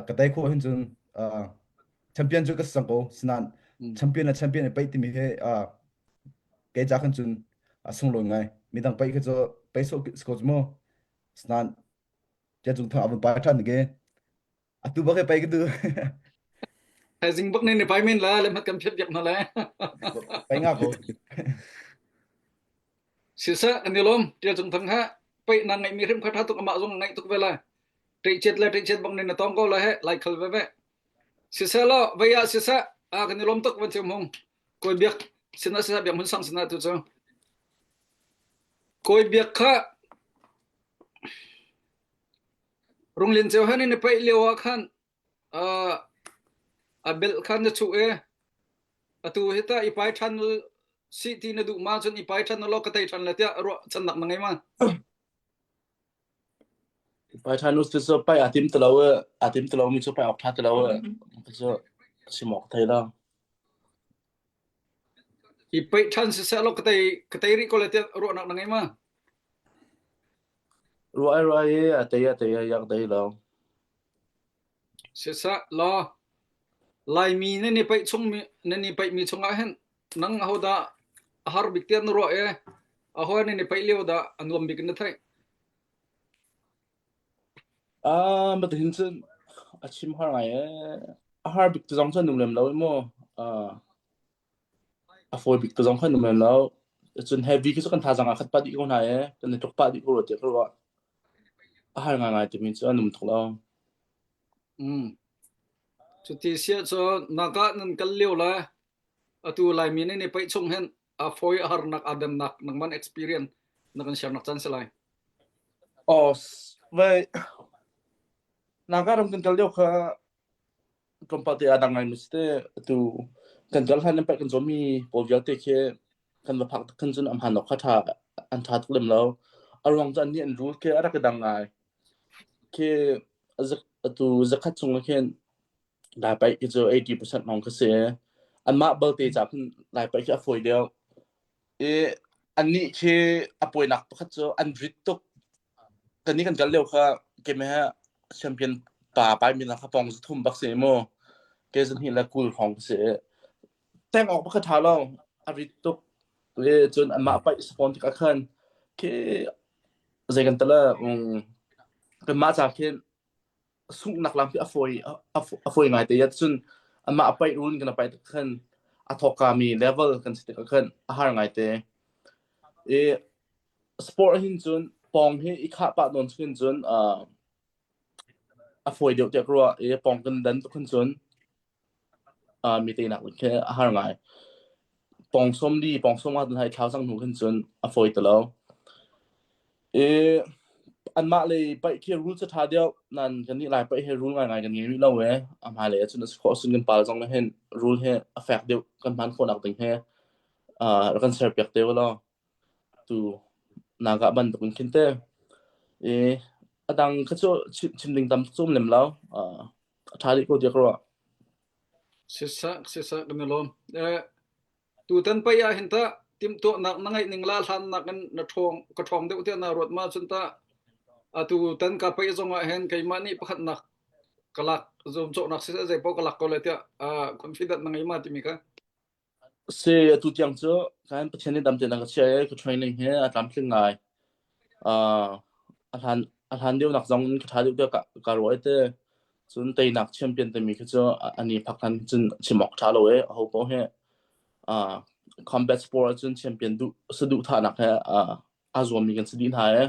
Ka tei khawh hin cun champion cu ka si cang ko. Sinain champion le champion i paih timi hi kei ca khan cun a sunglawi ngai. Midang paih kha cu paih sawh si ko cu mu. Sinain Ṭia Cung Thang a vun pai ṭhan ke. Atu bak he pai ka duh. Thaizing bak ne ni pai men la le mat kan phiat biak hna le. Pai nga ko. Siseh kan i lawm Ṭia Cung Thang ha pai na ngaih mi hrim kha tha tuk amah zong ngaih tuk ve lai. Ṭei chet le ṭei chet bang ne na tong ko la he lai khal ve ve. Siseh lo vei ah siseh a kan i lawm tuk van chem hung. Kawi biak sinah siseh biak mun sang sinah tu cu. Kawi biak kha Runglin ceu han in i paih lio ah khan uh, a belh khan na chuh i atu hi tah i pai ṭhan si ti na duh ma cun i pai ṭhan law ka tei ṭhan la tiah ruahchannak na ngei ma? Pai ṭhan us cu pai a tim ti lo i a tim ti lomi cu pai awk ṭha ti lo i cu chim awk thei lo. I paih ṭhan siseh law ka tei ka tei rih ko lai tiah ruahnak na ngei ma? Ruah ai ruah i a tei a tei a yak dei lo. Siseh law Laimi nan i paih chung mi nan i paih mi chungah hin nang ahodah a har bik tiah na ruah i aho nan i paih lio dah a nuam bik in na theih? Ah, matihin cun a chim har ngai ee. A har bik tu zong cu an um lem lo i mu. Ah, a fawi bik tu zong kha an um lem lo. Cun heavy khi cu kan thazaang aa khat pah dih ko hna ee. Kan i tluk pah dih ko rua tiah ka ruah. A har ngaingai timi cu an um tuk lo. Mm. Cuti siah cun naka nan kal lio le atu Laimi nan i paih chung hin a fawi a harnak aa dannak nangman experience na kan share nak caan si lai. Aw. Vai Naga ram kan kal lio kha tlawmpal te aa dang ngai mi si te atu kan kal hlan in paih kan zuammi pawl vialte khi kan va phak tak khan cun am han awk kha ṭha an ṭha tuk lem lo. A ruang cu annih an rul khi a rak i dang ngai. Khi atu zakhat chung ah khin Lai paih khi cu 80% lawng khi si. Anmah balte ca khin Lai paih khi a fawi deuh. I annih khi a pawinak pakhat cu an rit tuk. Kannih kan kal lio kha keimah he champion pa pai min kha pong zathum bak si mu. Ke zahnih le 20 hrawng si. Teng awk pakhat ṭha lo. A rit tuk. Le cun anmah paih spawn tikah khan khi zei kan tala um, kanmah ca khin sunghnak lam khi a fawi a fawi ngai te ya cun anmah a paih run kan a paih tik khan a thawkka mi level kan si tikah khan a har ngai te. I sport hin cun pawng hi i khah pah nawn hin cun uh, a fawi deuh tiah ka ruah i pawng kan dan tuk hin cun uh, mi teinak khi a har ngai. Pawng sawm li, pawng sawm nga hai thlau cang hnu khin cun a fawi ti lo. I anmah lei paih khi rule cu ṭha deuh nan kan nih lai paih hi rule ngaingai kan ngei rih lo e. A hmailei ahcun a si khawh ahcun kan pal zong nih hin rule hi a fek deuh kan hman khawhnak ding hi uh, rak kan ser piak te law. Tu naga bantuk in khin te. I a dang kha cu chim, chim ding tam tuk cu um lem lo. Uh, a ṭha dih ko tiah ka ruah. Sisah, sisah kan i lawm. Eh, tutan pei ah hin tah timhtuahnak na ngeih ning la hlannak in na ṭhawng ka ṭhawng deuh tiah naa ruat ma cun tah atu tan ka pei zong ah hin keimah nih pakhatnak ka lak zuamcawhnak siseh zei paoh ka lak ko lai tiah uh, confident na ngei ma timi kha Si atu tiang cu kan Pathian nih dam tein a ka chiah i ka training hi a tlamtling ngai. Uh, a hlan a hlan deuhnak zong in ka ṭha deuh tiah ka, ka ruah i te. Cun teinak champion timi khi cu ani phak hlan cun chim awk ṭha lo i aho paoh hi uh, combat sport ahcun champion duh saduhthahnak he uh, aa zuammi kan si dih hna i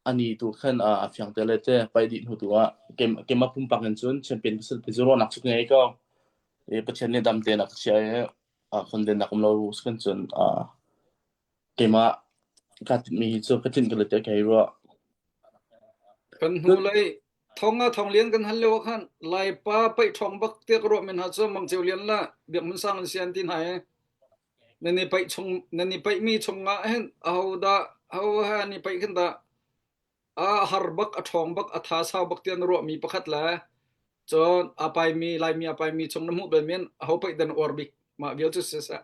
ani tu khan uh, a fiang te le te pai dih hnu tu ah keimah pumpak in cun champion ka si ti cu ruahnak cu ka ngei ko. I Pathian nih dam tein a ka chiah i uh, khondennak um lo kan cun uh, keimah kaa tinhmi hi cu ka tlinh ka le tiah ka hei ruah. Kan hnu lei thong ah thong lian kan hal lio ah khan Laipa paih ṭhawng bak tiah ka ruah men hna cu Mang Ceu Lian le Biak Hmun Sang an si an ti hna i nan i paih chung nan i paihmi chungah hin aho dah aho he an i paih khin dah a har bak a ṭhawng bak a tha sau bak tiah na ruahmi pakhat le cun a paimi Laimi a paimi chung na hmuh bal men aho paih dah na uar bik mah vial cu siseh.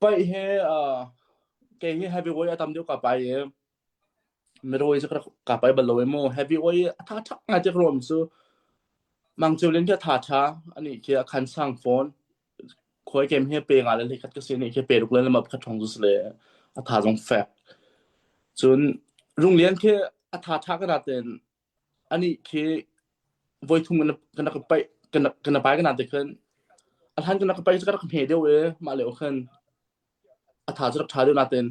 Paih hi uh, kei hi heavyweight a tam deuh ka pai i middleweight cu ka pai bal lo i mu heavyweight a tha tha ngai te ka ruam cu Mang Ceu Lian khi a tha tha ani khi a khan sang fawn khuai kem hi pe nga le hlei khat ka si ni khi pe ruk le lama pakhat thong cu si le a tha zong fek cun Rung Lian khi a tha tha ka natin anih khi voithum kan rak paih kan kan pai kan te khan a hlan kan rak paih cu ka rak hme deuh i mah leo khan a tha cu rak tha deuh natin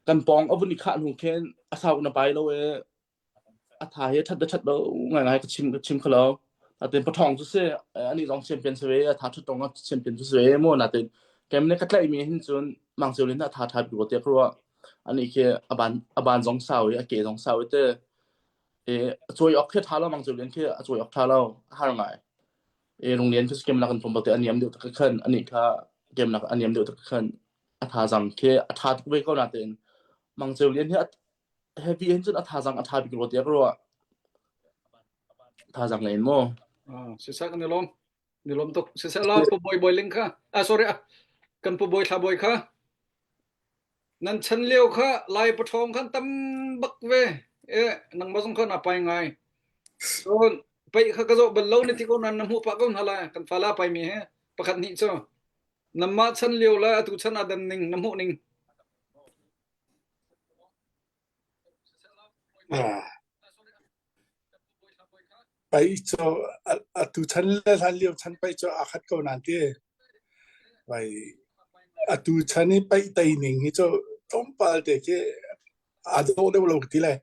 kan pawng a vun i khah hnu khin a sau na pai lo i a tha hi that da that lo ngai ngai ka chim ka chim khalo natin pathong cu si ani zong champion si ve a tha thut tong champion cu si ve mu natin kem ne ka tlaih mi hin cun mang ceu lin a tha tha bi ko te ka ruah ani khi a ban a ban zong sau i a ke zong sau i te i a cawi awk khi ṭha lo mang ceu lian khi a cawi awk ṭha lo a har ngai i rung lian khi kem nak in tlawmpal te a niam deuh tak khan ani kha kem nak a niam deuh tak khan a thazang khi a ṭha tuk ve ko natein mang ceu lian hi a heavy hin cun a thazang a ṭha bik rua tiah ka ruah thazang ngei in maw Ah, siseh kan i lawm. Ni lawm tuk. Siseh la pu bawi bawi ling kha. Ah sorry ah. Kan pu bawi thla bawi kha. Nan chan lio kha Lai paṭhawng khan tam bak ve. E nangmah zong kha na pai ngai. Cun paih kha ka zoh bal lo na ti ko nan na hmuh pah ko hna lai. Kan fala pai mi he pakhat hnih cu. Namah chan lio le atu chan aa dan ning na hmuh ning. Ah. Paih cu atu chan le hlan lio chan paih cu aa khat ko nain ti. Vai atu chan i paih tei ning hi cu tlawmpal te khi aa dawh deuh lo ka ti lai.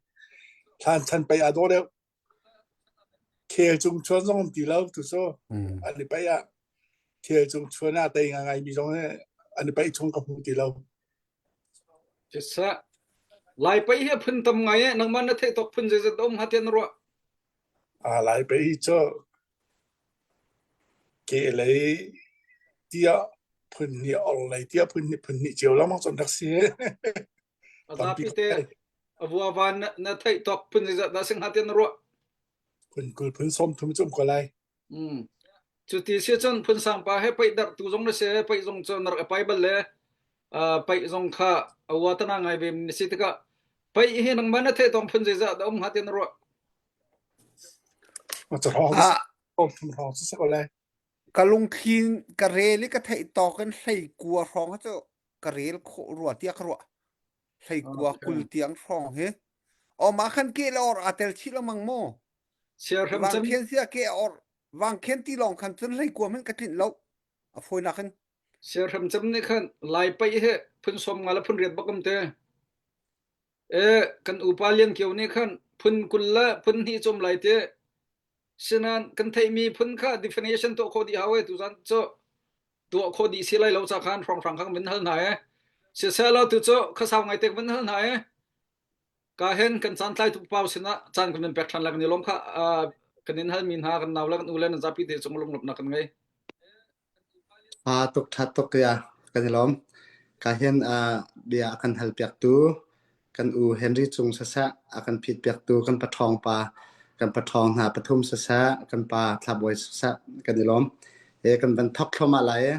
Hlan chan paih aa dawh deuh. Khel cung chuan zong um ti lo tu cu an i paih ah khel cung chuan ah tei ngai mi zong hi an i paih chung ka hmu ti lo. Siseh. Lai paih hi phun tam ngai e nangmah na theih tawk phun zeizat um ha tiah na ruah? A Lai paih cu ke lei tiah phun hnih or lei tiah phun hnih phun hnih cio lengmang cun rak si. A zapi te a vua van na theih tawk phun zeizat dah sing ha tiah na ruah? Phun 20 phun 30 cu um ko lai. Mm. Cu ti si cun phunsang pa he paih darh tu zong na si paih zong cu na rak i pai bal le uh, paih zong kha a watana ngai ve na si tikah paih hi nangmah na theih tawng phun zeizah dah um hnga ti na ruah? Ah, ka lungthli ka rel i ka theih tawk in hlei kua hrawng cu ka rel khawh rua tiah ka ruah. Hlei kua 20 tiang hrawng hi. O mah khan ke le or aa tel chih lengmang maw? Siahrem cem Vangkhen sia ke or vangkhen ti lawng khan cun hlei kua hmanh ka tlinh lo. A fawinak in. Siahrem cem nih khan Lai paih hi phun 50 le phun riat bak um te. E kan upa Lian Kio nih khan phun 20 le phun hnih cum lai te. Sinan kan theihmi phun kha definition tuah khawh dih hau e tuzan cu tuah khawh dih si lai lo ca khan hrawnghrang khan van hal hna e. Siseh tu cu khasau ngai tek van hal hna e. Ka hen kan caan tlaitu pau sinah caan kan in pek ṭhan lai kan i lawm kha kan in halmi hna kan nau le kan u le nan zapi te cung lunglawmhnak kan ngei. Tha tuk tha tuk ya kan i lawm. Ka hin bia a kan hal piaktu kan u Henry Cung siseh a kan phit piaktu kan paṭhawng pa kan paṭhawng hna pathum siseh kan pa Thlabawi siseh kan i lawm. E kan van thok thluahmah lai e.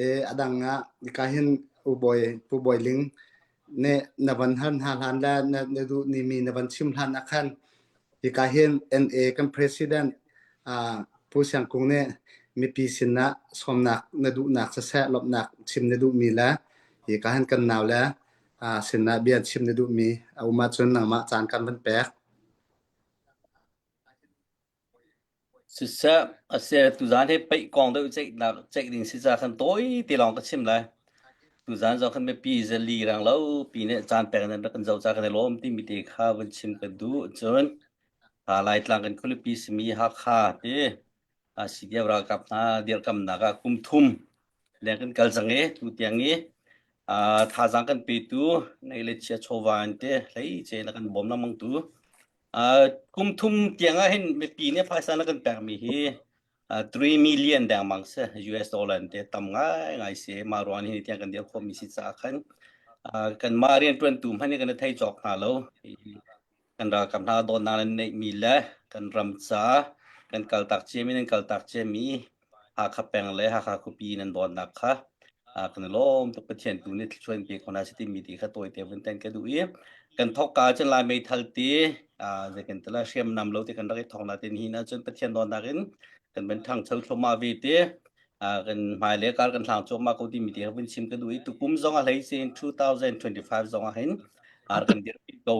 E a dang ah ka hin U Bawi Pu Bawi Ling nih na van hal hna hlan le na, na duh mi na van chim hlan ah khan hika hin NA kan president uh, Pu Siang Kung nih mipi sinah sawmnak na duhnak siseh lawmhnak chim na duhmi le hika hin kan nau le uh, sinah bia chim na duhmi a um ahcun nangmah caan kan van pek. Siseh, a si tuzaan hi paih kong deuh ceihnak ceih ding si ca khan tawi te lawng ka chim lai. Tuzaan zong khan mipi zali rang lo pi nih caan pek nan rak kan zoh ca kan i lawm timi te kha vun chim ka duh. Cun Laitlang kan khualipi simi Hakha ti CDF ralkap hna dirkamnak ah kum thum leng kan kal cang i tu tiang i thazaang kan petu nei le chia chawva in te hlei ce na kan bawm lengmang tu Kum thum tiang ah hin mipi nih phaisa na kan pekmi hi 3 million dengmang si US dollar in te tam ngaingai si. Mah ruang hin tiang kan dir khawhmi si caah khan kanmah rianṭuantu hmanh nih kan i thei cawk hna lo. Kan ralkap hna dawtnak nan neihmi le kan ram ca kan kaltak ciami nan kaltak ciami Hakha peng le Hakha khuapi nan dawtnak kha kan i lawm tuk. Pathian tu nih thluachuah in pe ko hna seh timi ti kha tawite vun ten ka duh i kan thawkka cun Lai meithal ti zei kan ti lai hriamnam lo ti kan rak i thawk na tin hi na cun Pathian dawtnak in kan van ṭhangcho thluahmah ve ti kan hmailei kar kan hlang cuahmah ko timi ti kha vun chim ka duh i tukum zong a hlei sin 2025 zong ah hin ar kan dirpi ko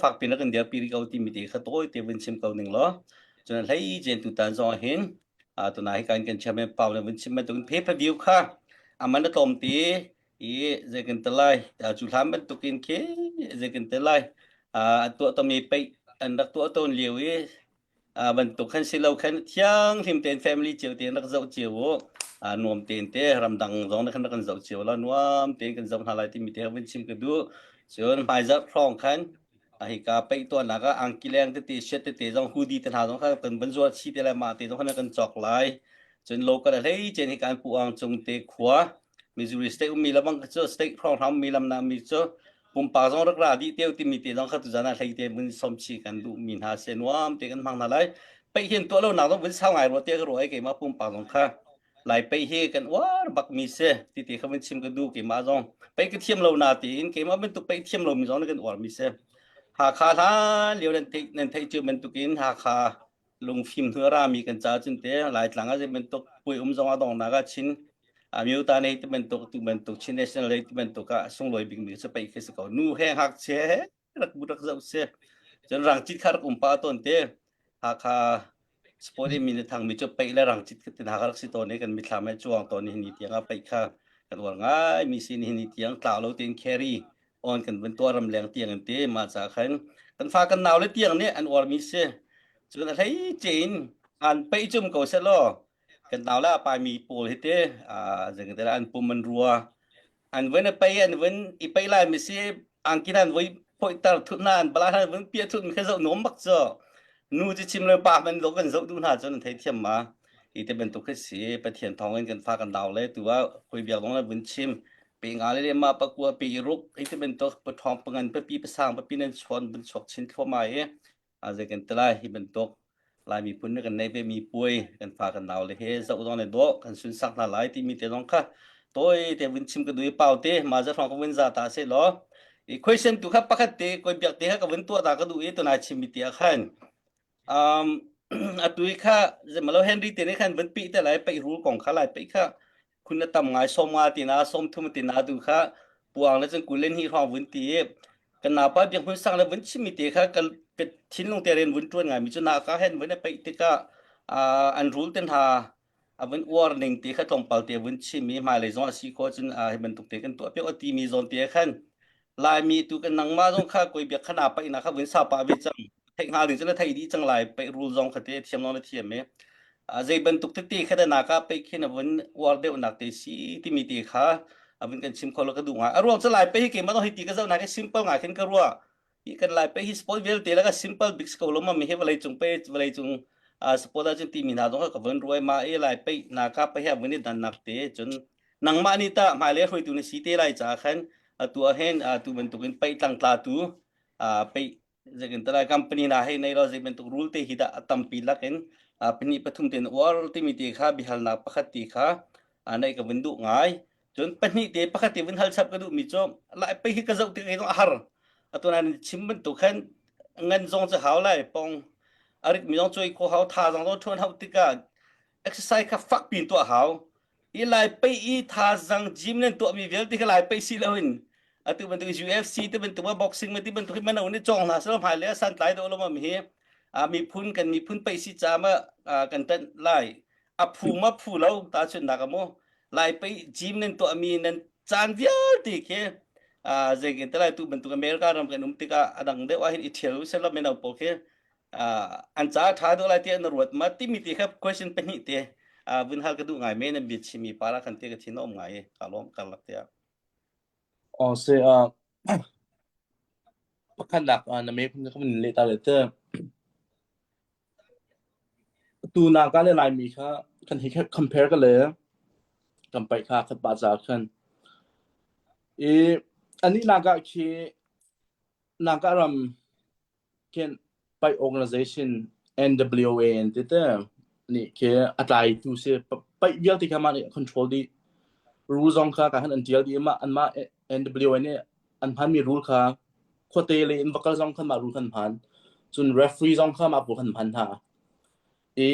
fakpi na kan dirpi rih ko timi ti kha tawite vun chim ko ning law cun hlei jen tutan zong ah hin tuna hi kan kan chairman pau na vun chim bantukin pay per view kha aman a tlawm ti i zei kan te lai cu hlan bantukin khi zei kan te lai an tuah tomi peih an rak tuah tawn lio i bantuk khan si lo khan thiang hlim tein family cio tein rak zoh cio u nuam tein te ramdang zong na khan rak kan zoh cio la nuam tein kan zoh hna lai timi te vun chim ka duh cun hmaizarh hrawng khan hika peih tuahnak ah angki leng tete shirt tete zong hoodie te hna zong kha kan van zuar chi te lai mah te zong khan kan cawk lai cun local a hlei chen hi kan pu ang cung te khua Missouri state ummi lamang cu state hrawng mi lam na mi cu pumpak zong rak ra dih teu timi te zong kha tu zan ah hlei te vun som chi kan duh mi hna se nuam te kan hmang hna lai peih hin tuah lo nak zong vun sau ngai rua te ka ruai keimah pumpak zong kha Lai pei hi kan uar bak mi si ti ti kha vun chim ka duh keimah zong pei ka thiam lo na tiin keimah bantuk pei thiam lo mi zong nih kan uar mi si Hakha hlan lio nan theih nan theih cu bantukin Hakha lungfim hnu a rami kan ca cun te Laitlang ah zei bantuk puai um zong a dongnak ah Chin Amyota nei ti bantuk tu bantuk Chin National Day ti bantuk ah sunglawi bik mi cu pei khi si ko nu he ngakchia he rak bu rak zoh si cun rangcit kha rak um pa tawn te Hakha sport in min thang mi cu peih le rangcit ka tin Hakha rak si tawn i kan mithlam he chuang tawn hi ni tiang ah peih kha kan uar ngai mi sin hi ni tiang tlau lo tein carry on kan vun tuah ram leng tiang in te ma cha khan kan fa kan nau le tiang nih an uar mi si cun a hlei cein an peih cum ko se law kan nau le a pai mi pawl hi te a zeng te an pum an rua an vun i pei an vun i pei lai mi si angkin an voi. phoihter thut hna an bala hna vun piah thut mi kha zoh nuam bak cu nu cu chim le pa man lo kan zoh duh hna cun an thei thiam ma hi te bantuk khi si Pathian thawng in kan fa kan nau le tu ah khui biak dong le vun chim pe nga le ma pakua pe ruk hi te bantuk pathong pangan papi pasang papi nan chuan vun chuak chin thluama i a zei kan ti lai hi bantuk Lai miphun nih kan neih ve mi puai kan fa kan nau le he zoh zong le dawh kan sunsak hna lai timi te zong kha tawi te vun chim ka duh i pau te ma za hrawng ka vun za ta se law i question tu kha pakhat te koi biak te kha ka vun tuah ta ka duh i tunai chim mi ti ah khan um atu i kha zemalo Henry te nih khan vun pi te lai peih rul kong kha lai peih kha khun na tam ngai 50 tina 30 tina tu kha puang le cun 22 hrawng vun ti i kan napa biak hmun sang le vun chimmi te kha ka ka thinlung te ren vun tuan ngai mi cu na ka hen vun peih tikah an rul te hna a vun uar ning te kha tlawmpal te vun chim i hmailei zong a si kho cun hi bantuk te kan tuah piak ti mi zawn te khan Laimi tu kan nangmah zong kha koi biak khana paih na kha vun sa pa ve cang theih hnga ding cu na thei dih cang lai paih rul zong kha te thiam long na thiam e zei bantuk tete kha da naka paih khi na vun uar deuh nak te si timi te kha a vun kan chim kho lo ka duh ngai a ruang cu lai paih hi keimah hi ti ka zoh nak hi simple ngai khin ka ruah hi kan lai paih hi sport vialte la ka simple big ko lo ma mi hi vawlei cung pe vawlei cung sport ah cun timi hna zong kha ka vun ruai ma e lai paih naka paih hi a vun i dan nak te cun nangmah nih tah hmailei hruaitu na si te lai caah khan atu ah hin tu bantukin paih tlangtla tu paih zeitin talai company na hei nei lo zei bantuk rule te hi dah a tampi lakin pahnih pathum ten uar timi te kha bihalnak pakhat ti kha nei ka vun duh ngai cun pahnih te pakhat te vun hal chap ka duh mi cu lai pei hi ka zoh tik a har atu nan chim bantuk khan ngan zong cu hau lai pong arit mi zong cuai kho hau tha zong zong thuan hau tikah exercise kha fak pin tuah hau i lai pei i thazang gym nan tuahmi vialte kha lai pei si loin atu bantuk UFC te bantuk boxing ma ti bantuk hi mano ni chong hna selo hmai le san tlai do lo ma mi hi a miphun kan miphun pei si cha ma kan tan lai a phu ma phu lo ta chun nak mo lai pei gym nan tuahmi nan caan vialte khi a zeikin te lai tu bantuk America ram kan um tikah adang deuh ah hin i thial selo meno pawl khi an ca ṭha deuh lai tiah na ruat ma timi ti kha question pahnih te vun hal ka duh ngai men an bia chimi para khan te ka thin a um ngai ka lawm karlak tiah Oh se a pakhatnak na me phun ka vun leh ta le te tu na ka le lai mi kha kan hi compare ka le kan pai kha khat ba za khan i ani naga khi naga ram Khin paih organization NWA an ti te nih khi a tlaitu si paih vialte kha mah nih a control dih. Rule zong kha ka han an tial dih mah anmah NWA nih an hmanmi rule kha khuate le in va kal zong khan mah rule khan hman. Cun referee zong kha mah pawl khan hman hna. I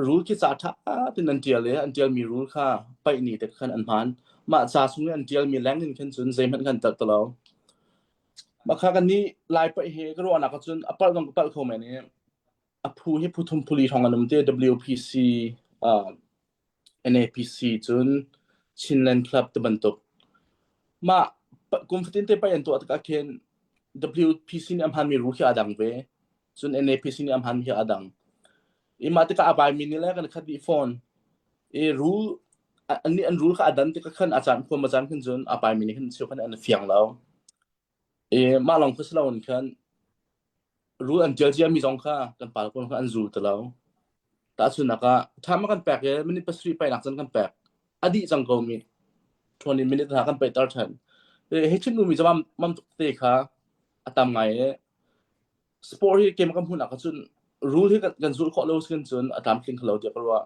rule khi ca ṭha tin an ṭial i an ṭialmi rule kha paih ni te khan an hman. Mah ca chung i an ṭialmi leng in khan cun zeihmanh khan telh ti lo. Mah kannih Lai paih hi ka ruahnak ahcun a palh zong ka palh kho men i a phu hi phu thum phuli hrawng an um te WPC, uh, NAPC cun Chinland Club ti bantuk. Mah kum fatin te paih an tuah tikah khin WPC nih a hmanmi ru khi aa dang ve. Cun NAPC nih a hmanmi hi aa dang. I mah tikah a baimi nih le kan khat dih fawn. I rule annih an rule kha a dan tikah khan a caan khuam a caan khan cun a paimi nih khan cheu khan an fiang lo. I mah lawng kha si loin khan rule an ṭial ciami zong kha kan pal pawl kha an zul ti lo. Tahchunhnak ah ṭham a kan pek i minute pasarih paihnak cun kan pek. A dih cang ko mi 20 minute hna kan paihter ṭhan. Hi chim duhmi cu mam mam tuk te kha a tam ngai i sport hi keimah kan hmuhnak ah cun rule hi kan, kan zulh khawh lo si cun a tlamtling kho lo tiah ka ruah.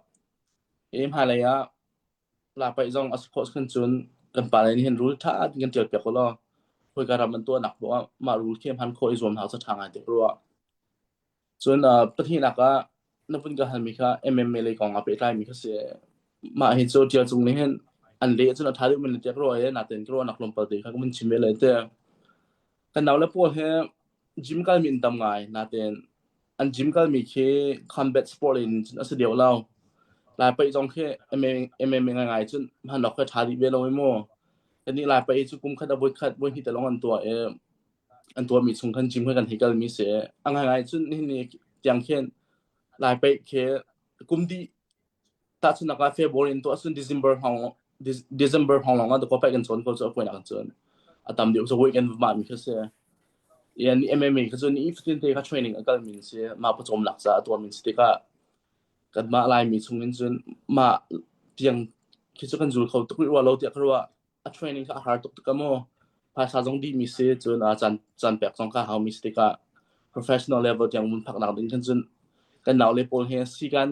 I hmailei ah lapaih zong a si khawh si cun kan pa nih hin rule ṭha tein kan ṭial piak u law khawika ram an tuahnak poah ah mah rule khi hman khawh i zuam hna cu ṭha ngai tiah ka ruah. Cun uh, pahnihnak ah na vun ka halmi kha MMA lei kong ah pehtlaimi kha si. Mah hi cu ṭial cung nih hin an leh cun a ṭha deuh men tiah ka ruah i natein ka ruahnak tlawmpal te kha ka vun chim ve lai te. Kan naule pawl hi gym kalmi an tam ngai natein an gym kalmi khi combat sport in cun a si deuh lo. Lai paih zong khi MMA ngaingai cun hman awk khi a ṭha dih ve lo i mu. Kannih Lai paih cu kum khat a voi khat voi hnih te lawng an tuah i an tuahmi chung khan gym kha kan hei kalmi si. A ngaingai cun nihin ni tiang khin Lai paih khi kum dih tahchunhnak ah February in tuah cun December hrawng December hrawng lawng ah dakaw paih kan cawn ko cu a puainak cun a tam deuh cu weekend va mi kha si. I ni MMA kha cu ni fatin te kha training a kalmi an si. Mah pawcawmnak caah a tuahmi an si tikah kanmah Laimi chung in cun mah tiang khi cu kan zul kho tuk rih rua lo tiah ka ruah. A training kha a har tuk tikah maw phaisa zong dihmi si cun a caan caan pek zong kha haumi si tikah professional level tiang mun phaknak ding khan cun kan naule pawl he si kan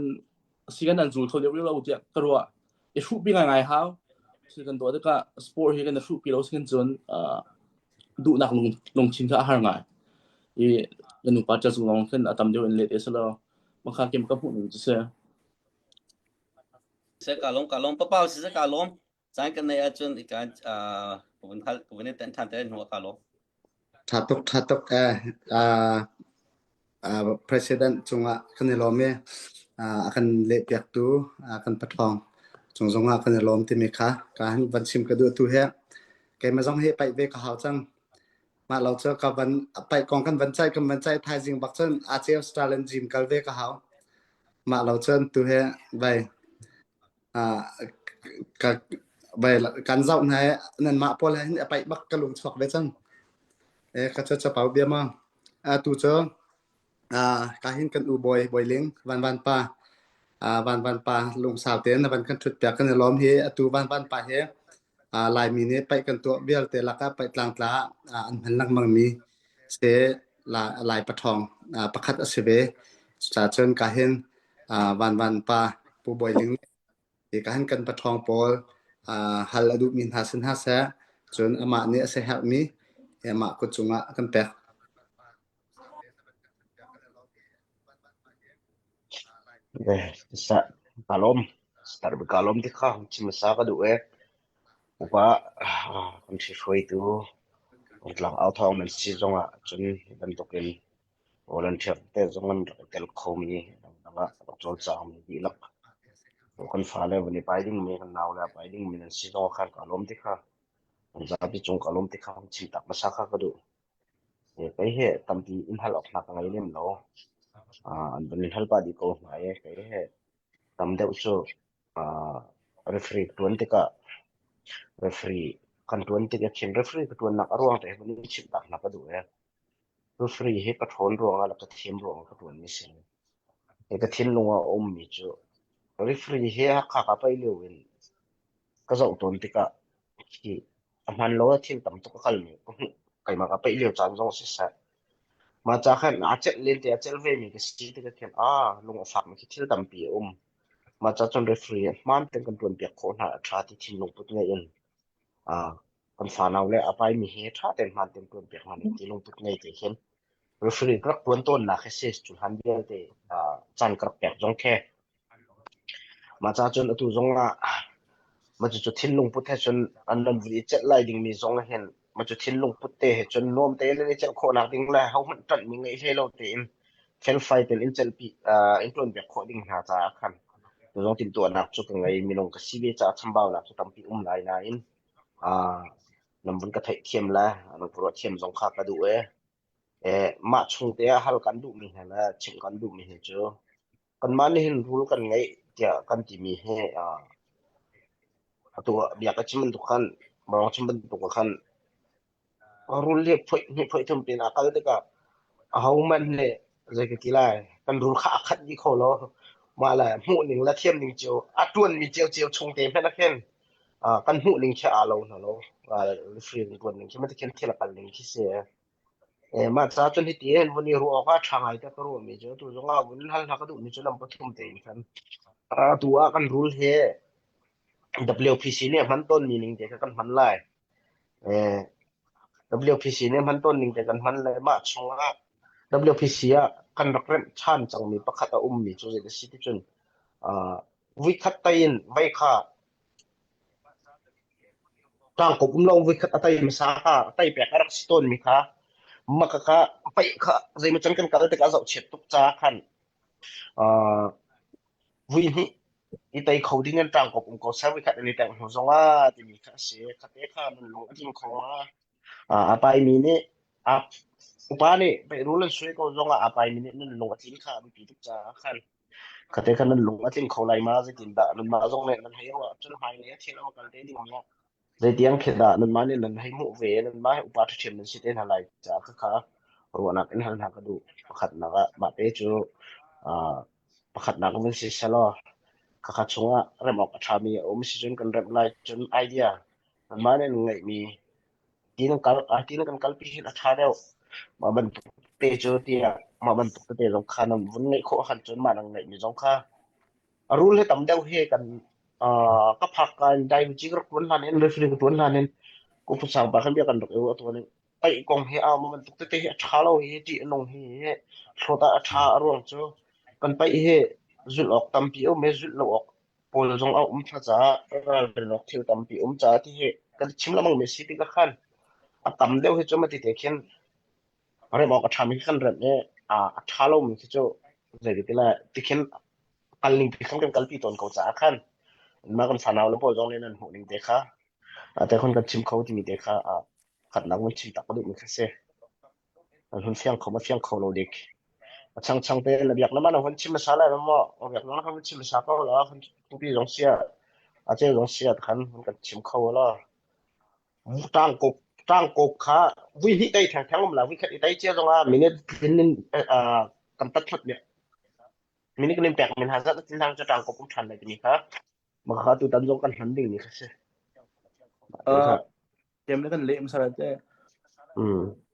si kan an zul kho deuh rih lo tiah ka ruah. I hruhpi ngaingai hau. Thil kan tuah tikah sport hi kan i hruhpi lo si kan cun duhnak lungthin kha a har ngai. I kan nupa ṭa zung lawng khin a tam deuh in let e selaw makha kim ka hmuh ning cu si. Se ka lawm ka lawm papau si se ka lawm. Caan kan nei ahcun i kan ka vun hal ka vun i tenh ṭhan te hnu ah ka lawm. Ṭha tuk ṭha tuk eh President cungah kan i lawm i a kan lehpiaktu kan paṭhawng cung zongah kan i lawm timi kha ka han van chim ka duh tu hi keimah zong hi paih ve ka hau cang. Mah lo cu ka van paih kong kan van caih kan van caih thaizing bak cun ACF style in gym kal ve ka hau. Mah lo cun tu hi vai ka vai kan zoh hna i nanmah pawl he hin a paih bak ka lung chuak ve cang. E ka cu chapau bia ma. Atu cu ka hin kan u bawi bawi ling van van pa van van pa lungsau tein na van kan ṭhut piak kan i lawm hi atu van van pa hi Laimi nih paih kan tuah vialte lakah paih tlangtla ah an hman lengmang mi si Lai paṭhawng pakhat a si ve. Cucaah cun ka hin van van pa Pu Bawi Ling nih ka hin kan paṭhawng pawl hal a duhmi hna si hna seh, cun amah nih a siaherhmi amah kut cungah a kan pek. Ka lawm. Ka lawm ti kha chim hmasa ka duh ee. Upa kan ṭhihruaitu Rungtlang au thawng nan si zongah cun hi bantukin volunteer te zong an rak i tel khomi dangdang ah rak cawlcangmi dihlak kan fale van i pai dingmi kan naule a pai dingmi nan si zongah khan ka lawm ti kha kan zapi cung ka lawm ti kha chim tak hmasa kha ka duh. Kei he tampi in hal awk hna ka ngei lem lo. An van in hal pah dih ko hna i kei he tam deuh cu referee ṭuan tikah referee kan ṭuan tik ah khin referee ka ṭuannak a ruang te hi van in chimh tak hna ka duh ee. Referee hi ka ṭhawn ruangah le ka thiam ruangah ka ṭuanmi si. Hi ka thinlung ah a ummi cu referee hi Hakha ka paih lio in ka zoh tawn tikah khi a hmaan lo ah thil tam tuk a kalmi ka hmuh. Keimah ka paih lio caan zong siseh. Mah ca khan aa celh len te a celh vemi ka si tikah khin aa lung a fakmi khi thil tampi a um. Mah ca cun referee hmaan tein kan ṭuanpiak khawh hna a ṭha ti thinlung put ngei in aa kan fanau le a paimi hi ṭha tein hmaan tein ṭuanpiak hna ning ti lungput ngei te khin referee ka rak ṭuan tawnnak hi si cu hlan vialte caan ka rak pek zong khi mah ca cun atu zong ah mah cucu thinlung put he cun an nan vui i celh lai dingmi zong hin mah cu thinlung put te he cun nuam tein nan i celh khawhnak ding le hohmanh ṭanhmi ngeih hlei lo tein felfai tein in celhpi in ṭuanpiak khawh ding hna caah khan tu zong timhtuahnak cu ka ngei minung ka si ve caah chambaunak cu tampi um lai nain nan vun ka theihthiam le nan ka ruahthiam zong kha ka duh ee. Mah chung te ah hal kan duhmi hna le chimh kan duhmi hi cu kanmah nih hin rul kan ngeih tiah kan timi hi atu ah bia ka chim bantuk khan mawng chim bantuk ah khan Rul hi phoih hnih phoih thum pin ah kal tikah ahohmanh nih zei ka ti lai kan rul kha a khat dih kho lo. Mah le hmuh ning le thiam ning cio a ṭuanmi ciocio chung te hmanh ah khin kan hmuh ning khi aa lo hna lo. Referee an ṭuan ning khi mah thil a kal ning khi si. Mah ca cun hiti hin vun i ruah awk ah ṭha ngai te ka ruahmi cu tu zong ah vun hal hna ka duhmi cu lam pathum tein khan atu ah kan rul hi WPC nih a hman tawnmi ning te kha kan hman lai. WPC nih hman tawn ning te kan hman le mah chungah WPC ah kan rak remh ṭhan cangmi pakhat a ummi cu zei a si ti cun vuikhat tai in vei kha tlangkop um lo vuikhat a tai hmasa kha a tai pek a rak si tawnmi kha maka kha paih kha zeimaw can kan kal tikah zohchiat tuk caah khan vui hnih i tei kho ding in ṭangkawp um ko seh voikhat an i tengh hnu zongah timi kha a si. Khate kha nan lung a tling kho ma? A paimi nih a upa nih peirul an suai ko zongah a paimi nih nan lung a tlin kha a biapi tuk caah khan khate khan nan lung a tling kho lai ma zeitindah nanmah zong nih nan hei ruah cun hmailei a thil a va kal te ding ah zeitiang khi dah nanmah nih nan hei hmuh ve nanmah hi upa ṭhiṭhiam nan si te hna lai caah khakha. Ruahnak in hal hna ka duh. Pakhatnak ah mah te cu uh, pakhatnak vun si selaw khakha chungah remh awk a ṭhami a um sicun kan remh lai. Cun idea kanmah nih an ngeihmi ti nan kal ti nan kan kalpi hin a ṭha deuh. Mah bantuk te cu tiah mah bantuk tete zong kha nan vun ngeih khawh ahkhan cun mah nan ngeihmi zong kha a rul hi tam deuh hi kan uh, ka phak ka in dai ka rak tuan hlan in referee ka tuan hlan in kum sang pa khan bia kan rak i ruah tuan in paih kong hi a ma bantuk tete hi a ṭha lo hi ṭih a nung hi thlawt ah a ṭha a ruang cu kan paih hi zulh awk tampi um i zulh lo awk pawl zong a um thla caah ralrin awk thil tampi um caah ti hi kan chim lengmang mi si tikah khan a tam deuh hi cu mati te khin rem awk a ṭhami khi kan remh i a a ṭha lomi khi cu zei ti le tikhin kal ning ti khan kan kalpi tawn ko caah khan mah kan fanau le pawl zong nih nan hmuh ning te kha te khon kan chim kho timi te kha khatnak mun chim tak duh mi kha si an hun fiang kho ma fiang kho lo dik a chang chang te na biak na ma na hun chim sa lai ma o biak na hun chim sa ko la hun tupi zong sia a cheu zong sia khan hun kan chim kho la tang kop tang kop kha vui hi tai thang thang um la vui khat i tai chia zong a minute tin in kan tat thot ne minute kan in pek min ha zat tin thang cha tang kop um than lai timi kha ma kha tu tan zong kan hman ding ni kha si Uh, kem le kan leh hmasa lai te.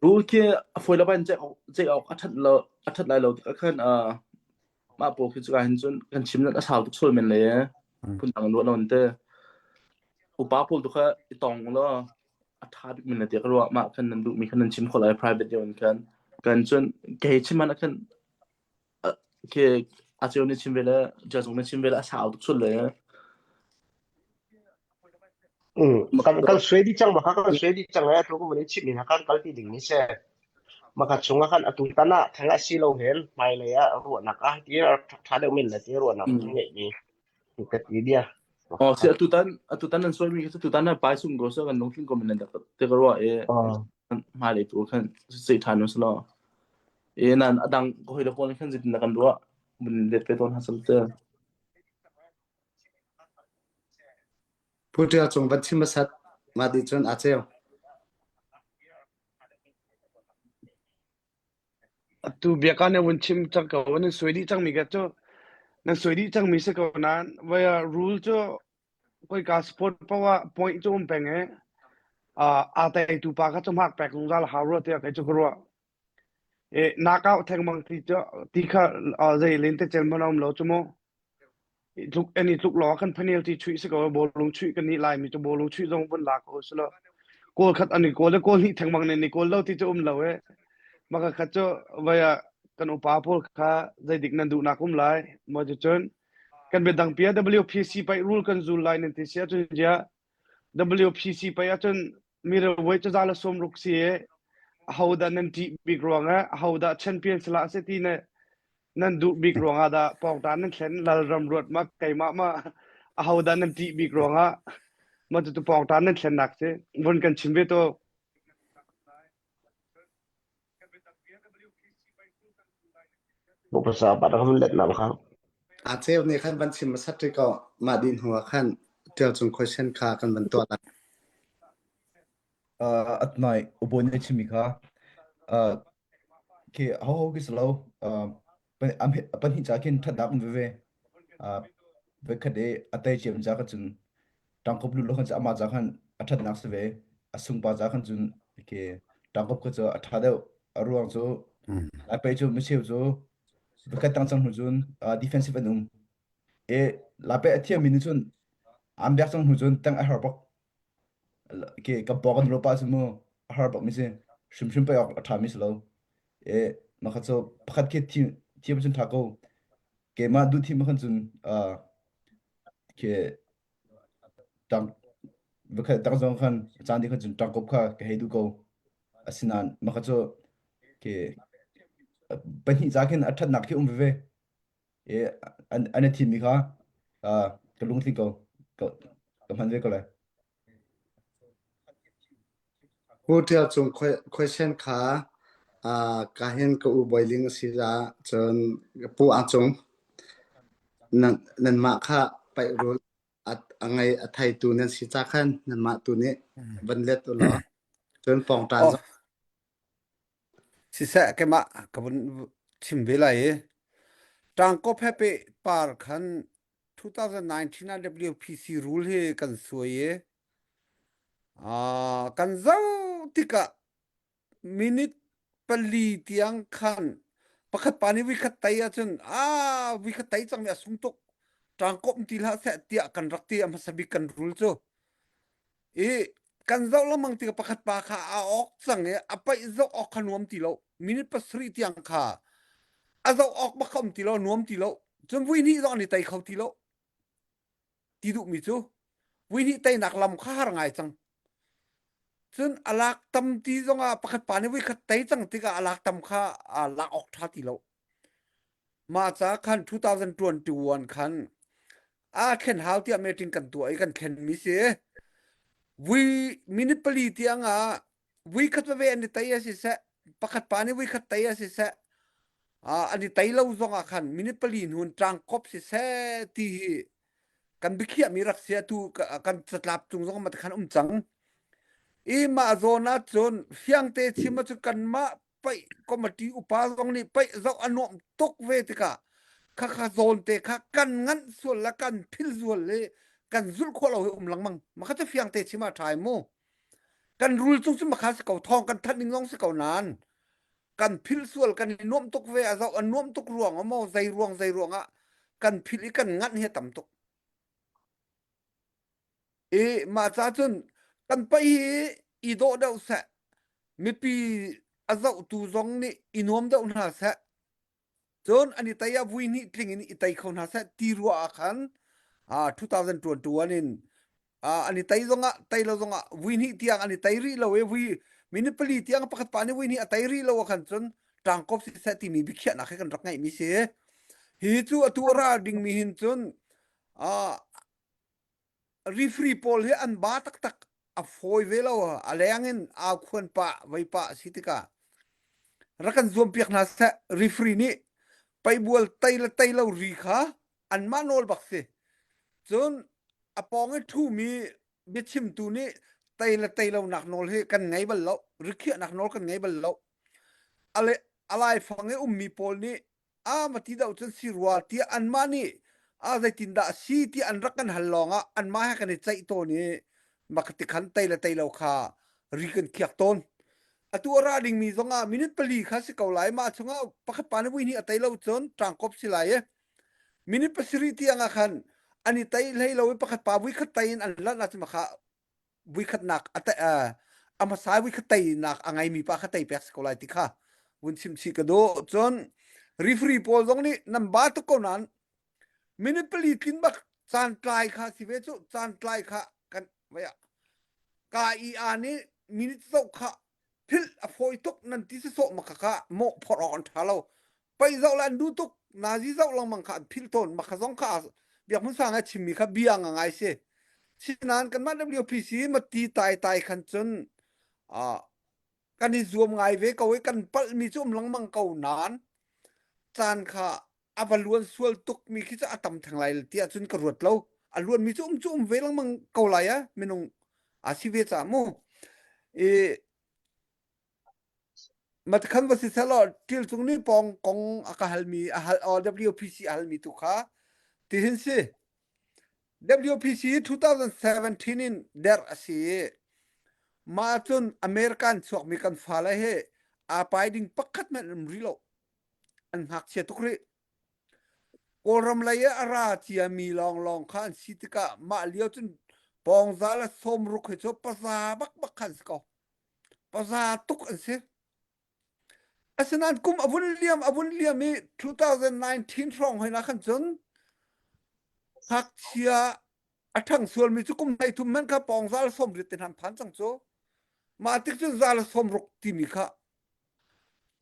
Rul khi a fawi lo ban cek cek awk a that lo a that lai lo tikah khan uh, mah pawl khi cuka hin cun kan chim nan a sau tuk sual men le phun dang ruah lo te. Upa pawl tu kha i tong lo a tha bik min le te ka ruah mah khan nan duh mi khan nan chim kho lai private deuh in khan kan cun kei chim man khan khi a ceu nih chim ve le jia zung nih chim ve le a sau tuk sul le Kan kan suai dih cang ma kha kan suai dih cang ai tu ko mun chim mi khan kal ti ding ni se ma kha chung ah khan atu tan ah thang a si lo hen hmai lei ah ruahnak ah ti tha deuh men le ti ruahnak ngeih mi ka ti bia Oh, si atu tan atu tan nan suai mi khi tu tan na pai sung ko so kan lungtling ko men nan te ka ruah e hmai lei tu khan sei than no slo e nan adang ko hoi le pawl khan zitin na kan ruah mun let pe ton hasal te Pu Ṭial Cung van chim hmasat mah dih cun aa ceu. Atu biaka na vun chim cang ko nan suai dih cangmi ka cu nan suai dih cangmi si ko nain voi ah rule cu koika sport poah ah point cu um peng i aa teitu pa kha cu hmak pek zungzal hau rua tiah kei cu ka ruah. E knockout thengmang ti cu ti kha zei len te cel man a um lo cu mu. Tluk an i tluk lawng kan penalty chuih si ko bawlung chuih kan nih laimi cu bawlung chuih zong vun la ko si lo goal khat an i goal le goal hnih thengmang nih ni goal lo ti cu um lo e maka khat cu vai ah kan upa pawl kha zeidik nan duhnak um lai mo cu cun kan biadang pia WPC pai rule kan zul lai nan ti si ahcun jia WPC pai ahcun mi voi cu za le sawm ruk si e ahodah nan ṭih bik ruangah ahodah champion sila a si ti ne nan duh bik ruangah dah pawngta nan thlen lalram ruat ma keimah ma ahodah nan ṭih bik ruangah ma tu pawngta nan thlennak si vun kan chim ve to A cheu nih khan van chim hmasat rih ko. Mah dih hnu ah khan Ṭial Cung question kha kan van tuah lai. Uh, at nai ubo ne chimi kha uh, khi ho ho ki slo uh, pan hi cha khin that dak um ve uh, ve khat e atai chem cha ka chun tangkop lu lo khan cha ama cha khan a that nak se ve a sung pa cha khan chun ke tangkop ka cha a tha deuh a ruang chu a pe chu mi cheu chu ve khat tang chang hnu chun defensive an um e la pe a thiam mi ni chun am biak chang hnu chun tang a har bak ke ka bawk an ropa cu mu a har bak mi si hrimhrim pe awk a ṭha mi si lo e makha cu pakhat khi thi thiam cun ṭha ko keimah duh thim khan cun ke tang vakhat tang zong khan caan di khan cun tangkop kha ka hei duh ko asinain makha cu ke pahnih ca khin a ṭhatnak khi um veve e an an i thimmi kha ka lungtling ko ka ka hman ve ko lai Pu Ṭial Cung question kha ka hin ka u Bawiling a si caah cun Pu Ang Cung nan nanmah kha paih rul a ngei a theitu nan si ca khan nanmah tu nih van let u law cun pawngṭan Oh. zong. Siseh keimah ka vun chim ve lai i Ṭangkawp he peh par khan 2019 ah WPC rule hi kan suai i uh, kan zoh tikah minute pali tiang khan pakhat pa nih voi khat tei ahcun ah voi khat tei cangmi a sung tuk ṭangkawp ti hlah seh tiah kan rak ti a hmasa bik kan rule cu i kan zoh lengmang tikah pakhat pa kha a awk cang i a paih zoh awk kha nuam ti lo minute pasarih tiang kha a zoh awk bak kha um ti lo nuam ti lo cun vui hnih zong an i tei kho ti lo ti duhmi cu vui hnih teinak lam kha har ngai cang cun a lak tam ti zongah pakhat pa nih vui khat tei cang tikah a lak tam kha a lak awk ṭha ti lo Mah ca khan 2021 khan aa thlen hau tiah meeting kan tuah i kan thlenmi si. Vui minute pali tiang ah vui khat veve an i tei a si seh, pakhat pa nih vui khat tei a si seh, ah an i tei lo zong ah khan minute pali hnu in tlangkop si seh ti hi kan biakhiahmi rak si atu kan catlap cung zong ah khan um cang. I mah zawn ah cun fiangte chim ahcun kanmah paih committee upa zong nih paih zoh a nuam tuk ve tikah khakha zawn te kha kan nganh sual le kan phil zual le kan zulh khawh lo hi um lengmang makha cu fiang te chim ah ṭha mu kan rul cung cu makha si ko thawng kan thanh ning zong si ko nan kan phil sual kan i nuam tuk ve a zoh a nuam tuk ruang maw zei ruang zei ruang ah kan phil i kan nganh hi tam tuk I mah ca cun kan paih hi i dawh deuh seh. Mipi a zohtu zong nih i nuam deuh hna seh. Cun an i tei ah vui hnih tling in i tei kho hna seh ti ruah ah khan ah 2021 in ah an i tei zongah tei lo zongah vui hnih tiang an i tei rih lo i vui minute pali tiang pakhat pa nih vui hnih a tei rih lo ah khan cun ṭangkop siseh timi biakhiahnak hi kan rak ngeihmi si. Hi cu atu a ra dingmi hin cun ah referee pawl hi an ba taktak a fawi ve lo a leng in au khuan pah vei pah si tikah rak kan zuam piak hna seh referee nih peibual tei le tei lo ri kha anmah nawl bak si cun a pawng i ṭhumi biachimtu nih tei le tei lo nak nawl hi kan ngei bal lo rikhiahnak nawl kan ngei bal lo ale a laifang i ummi pawl nih a ma ti deuh cun si rua tiah anmah nih a zeitindah a si ti an rak kan hal lawngah anmah he kan i ceih tawn i maka ti khan tei le tei lo kha ri kan khiak tawn atu a ra dingmi zongah minute pali kha si ko lai mah chungah pakhat pa nih vui hnih a tei lo cun ṭangkop si lai i minute pasarih tiang ah khan an i tei hlei lo i pakhat pa vui khat tei in an lanh ahcun makha vuikhatnak a a hmasa vuikhat teinak a ngeimi pa kha tei pek si ko lai ti kha vun chim chih ka duh cun referee pawl zong nih nan ba tuk ko nain minute pali tlin bak caan tlai kha si ve cu caan tlai kha kan vaya ka i a nih minute zoh kha philh a fawi tuk nan ti sawsawh ma kha mawh phorh awk an ṭha lo pei zoh le an duh tuk nazi zoh lengmang kha an philh tawn ma kha zong kha biak hmun sang a chimmi kha bia nga ngai si sinain kanmah WPC ma ti tai tai khan cun kan i zuam ngai ve ko i kan palhmi cu um lengmang ko nain caan kha a va luan sual tukmi khi cu a tam theng lai tiah cun ka ruat lo a luanmi cu um cu um ve lengmang ko lai a minung a si ve ca mu i matkhan va si selaw ṭil cung nih pawng kong a ka halmi a hal WPC a halmi tu kha tihin si WPC 2017 in der a si i mah cun American chuakmi kan fale he aa pai ding pakhat hmanh um rih lo an ngakchia tuk rih. Kawlram lei ah a ra ciami lawnglawng kha an si tikah mah lio cun pawngza le sawmruk hi cu paza bakbak kha an si ko. Paza tuk an si. Asinain kum a vun liam a vun liam i 2019 hrawng hoi na khan cun ngakchia a ṭhang sualmi cu kum 13 hmanh kha pawngza le sawmriat te hna an phan cang cu. Mah tik cun za le sawmruk timi kha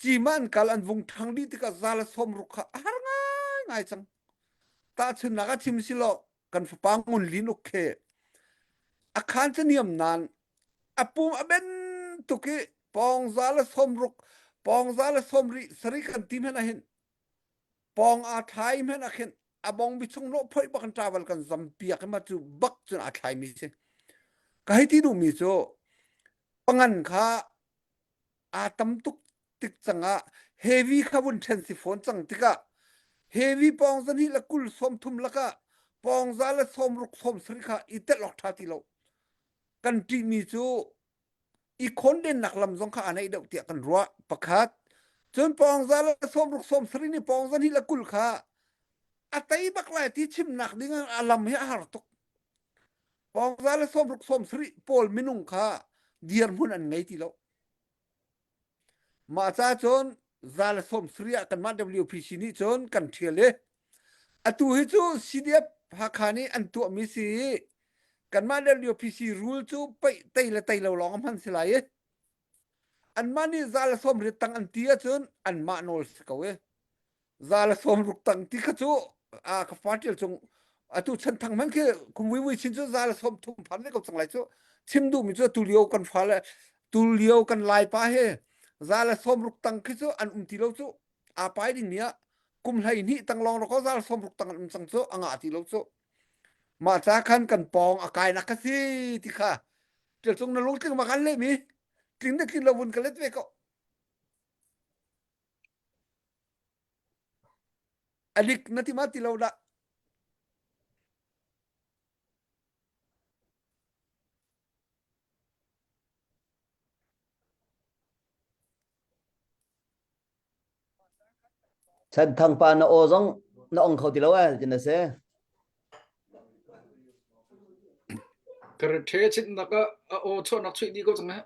Cima an kal an vung ṭhang dih tikah za le sawmruk kha a har ngaingai cang. Tahchunhnak ah chim si law kan fapa Ngun Lin Uk khi a khaan cu niam nain a pum a ben tuk i pawng za le sawmruk pawng za le sawmrih sarih kan ti hmanh ah hin pawng aa thlai hmanh ah khin a bong bi chung nawh phoih bak in travel kan zam piak i ma cu bak cun aa thlaimi si. Ka hei ti duhmi cu pangan kha aa tam tuk. tik cangah heavy kha vun ṭhen si fawn cang tikah heavy pawng zahnih le 20 sawmthum lakah pawng za le 60 70 kha i telh awk ṭha ti lo. Kan ṭihmi cu i khondennak lam zong kha aa naih deuh tiah kan ruah. Pakhat. Cun pawng za le 60 70 nih pawng zahnih le 20 kha a tei bak lai ti chimnak ding ah a lam hi a har tuk. Pawng za le 60 70 pawl minung kha dirhmun an ngei ti lo. Mah ca cun za le 70 ah kanmah WPC nih cun kan ṭhial i atu hi cu CDF Hakha nih an tuahmi si i kanmah WPC rule cu paih tei le tei lo lawng a hman si lai i anmah nih za le 80 tang an ti ahcun anmah nawl si ko i za le 60 tang ti kha cu a ka fa ṭial cung atu chan thang hmanh khi kum vui vui chin cu za le 30 phan ve ko cang lai cu chim duhmi cu tu lio kan fa le tu lio kan lai pa he za le 60 tang khi cu an um ti lo cu aa pai ding mi ah kum 12 tang lawng rako za le 60 tang an um cang cu a ngah ti lo cu mah ca khan kan pawng a kai nak ka si ti kha ṭial cung na lungtling ma kan leh mi tling na tlin lo vun ka let ve ko Alik na ti ma ti lo dah. Chan thang pa na aw zong na ong kho ti lo eh tin a si. Ka the chin nak a aw chuah nak chuih di ko cang he.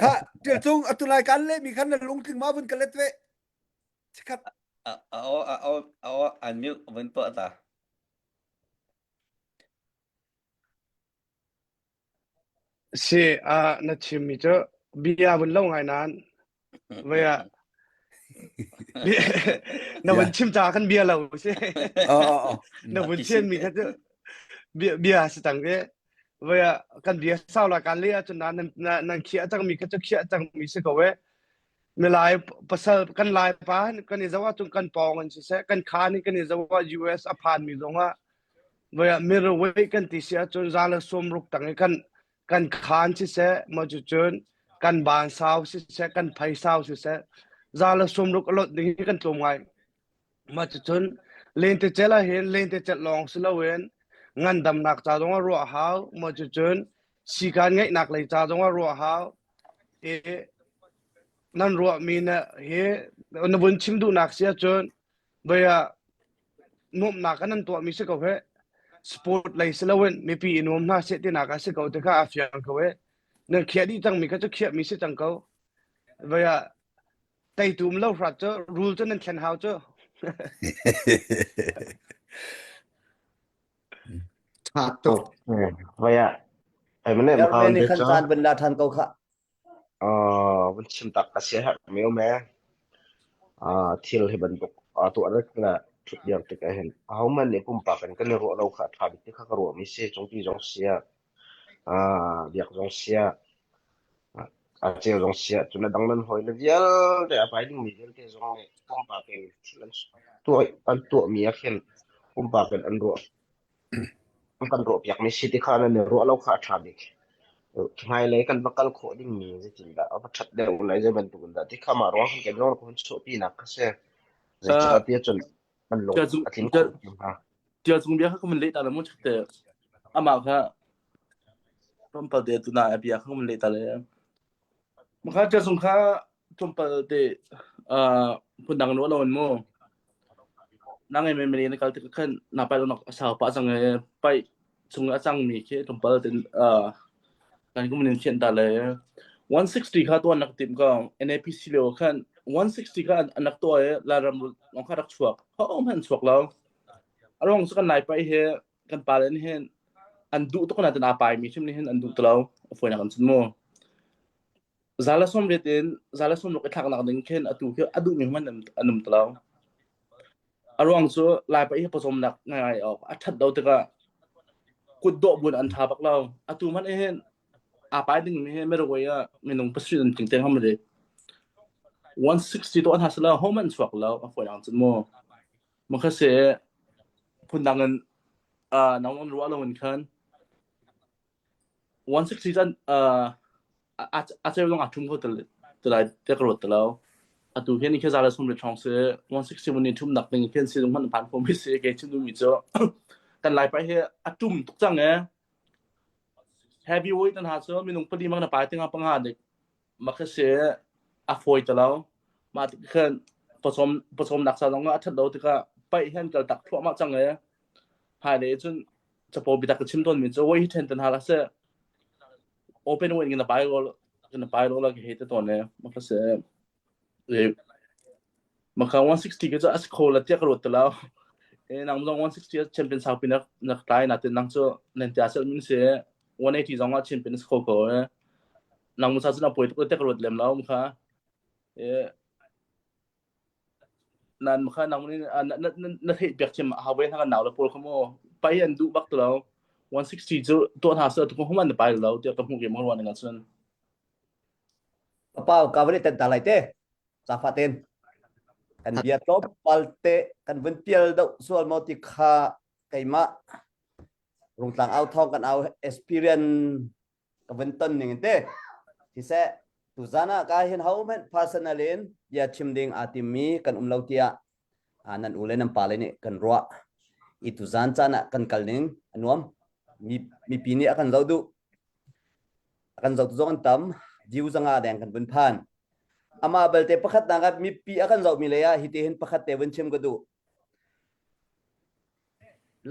Kha ṭial cung atu lai kan lehmi khan na lungtling ma vun ka let ve. Chikkhat. A aw a aw a aw unmute vun tuah ta. Si ah na chimmi cu bia vun lo ngai nain voi ah na vun chim caah kan bia lo si. Na vun chianmi kha cu bia bia si cang i voi ah kan bia sau la kan le ahcun na nan nan khiah cangmi kha cu khiah cangmi si ko e. Milai pasal kan lai pa kan i zoh ahcun kan pawng in siseh kan khan in kan i zoh ah US a phanmi zong ah voi ah middleweight kan ti si ahcun za le 60 tang i kan kan khaan siseh maw cucun kan baan sau siseh kan phei sau siseh za le 60 a lot ding hi kan tlawm ngai mah cucun lentecelh ah hin lentecelh lawng si loin ngandamnak ca zong ah ruah hau maw cucun sikaan ngeihnak lei ca zong ah ruah hau i nan ruahmi na hi na vun chim duhnak si ahcun voi ah nuamhnak an an tuahmi si ko he sport lei si loin mipi i nuam hna seh tinak a si ko ti kha a fiang ko e nan khiah dih cangmi kha cu khiahmi si cang ko voi ah teitu um lo hrat cu rule cu nan thlen hau cu Tha tuk. Vai ah ai mane ma Airman kaun nih te khan cha. caan vun la ṭhan ko khah. Uh, vun chim tak ka sia hak mi um e. Uh, thil hi bantuk uh, tuah rek la thut diar tik ah hin ahohmanh nih pumpak in kan i ruah lo kha a ṭha bik ti kha ka ruah mi si cungpi zong sia uh, biak zong sia a ceu zong sia cun a dang nan hawi le vialte a pai dingmi vialte zong nih pumpak in thil an tuah an tuahmi ah khin pumpak in an ruah an kan ruahpiakmi si ti kha nan i ruah lo kha a ṭha bik. Hmailei kan va kal khawh dingmi zeitindah a va ṭhat deuh lai zei bantuk in dah ti kha mah ruang khan kan zong kan chuahpinak kha si. Zeicahtiah cun kan lung a tling khawh ti hnga. Ṭial cung bia kha ka mun leh ta le mu te amah kha tlawmpal te tuna a bia kha ka mun leh ta le Makha ṭial cung kha tlawmpal te phundang in ruah lo in mu na ngei men na kal tik khan na pai lo a sau pah cang e pai chung a cang mi khi tlawmpal ten kan kum in thian ta le 160 kha tuan nak tim ka NAPC leo khan 160 kha an nak to e Lairam long kha rak chuak ho hman chuak lo arong su kan lai pai he kan pa le nih hin an duh tuk na tan a pai mi chim nih hin an duh lo a foi nak an chun mu zala som riat in zala som ruk i thlak nak ding khin atu khi a duh mi hman an um tlo a ruang cu lai pa hi pawcawm nak ngai awk a that lo tikah kut dawh bun an tha bak lo atu man hin a pai ding mi hi merway ah minung pasarih an ting teng ham ri 160 to an hasla ho man chuak lo a foi ang chun mu makha se phundang in nang on ruah lo in khan 160 chan uh. A cheu zong aa ṭhum kho ti lai tiah ka ruat ti lo. Atu hin khi za le sum le ṭhawng si 161 in ṭhumnak ding khin si zong hmanh phan khomi si kei chim duhmi cu kan Laipai hi a ṭum tuk cang ee. Heavyweight hna cu minung pali mang na pai tinga panga dik mah khi si a fawi ti lo. Mah tik khan pawcawm pawcawmnak ca zong ah a ṭhat lo tikah paih hi an kal tak thluahmah cang ee. Hmailei cun capo biatak ka chim tawnmi cu voi hi ṭhen tan hna hlah seh. Open way in na pai lo na pai lo la ka hei te tawn ee. Mah khi si. Maka 160 ke cu a si kho la tiah ka ruat ti lo. E nang zong 160 champion saupi na na tlai na tin nang cu nan tia sel min si 180 zong ah champion si kho ko e. Nang mu sa cu na poi tuk tiah ka ruat lem lo kha. E nan kha nang ni na na na theih piak chim ha ve na kan nau le pawl kha mu pai an duh bak ti lo. 160 cu tuah hna seh tu ko human na pai lo tiah ka hmuh ke mo ruan ning cun. Papa ka van i tenh ta lai te. Zafa ten. Kan bia tlawmpal te kan vun pial deuh sual maw ti kha keimah rungtlang au thawng kan au experience ka vun ton ning in te. Siseh tuzan ah ka hin ho hmanh personal in bia chim ding aa timmi kan um lo tiah nan u le nan pa le nih kan ruah. I tuzan caan ah kan kal ning a nuam. Mi mipi nih a kan zoh duh. A kan zohtu zong an tam. View zanga deng kan vun phan. Amah belte pakhat nak ah mipi a kan zohmi lei ah hiti hin pakhat te vun chim ka duh.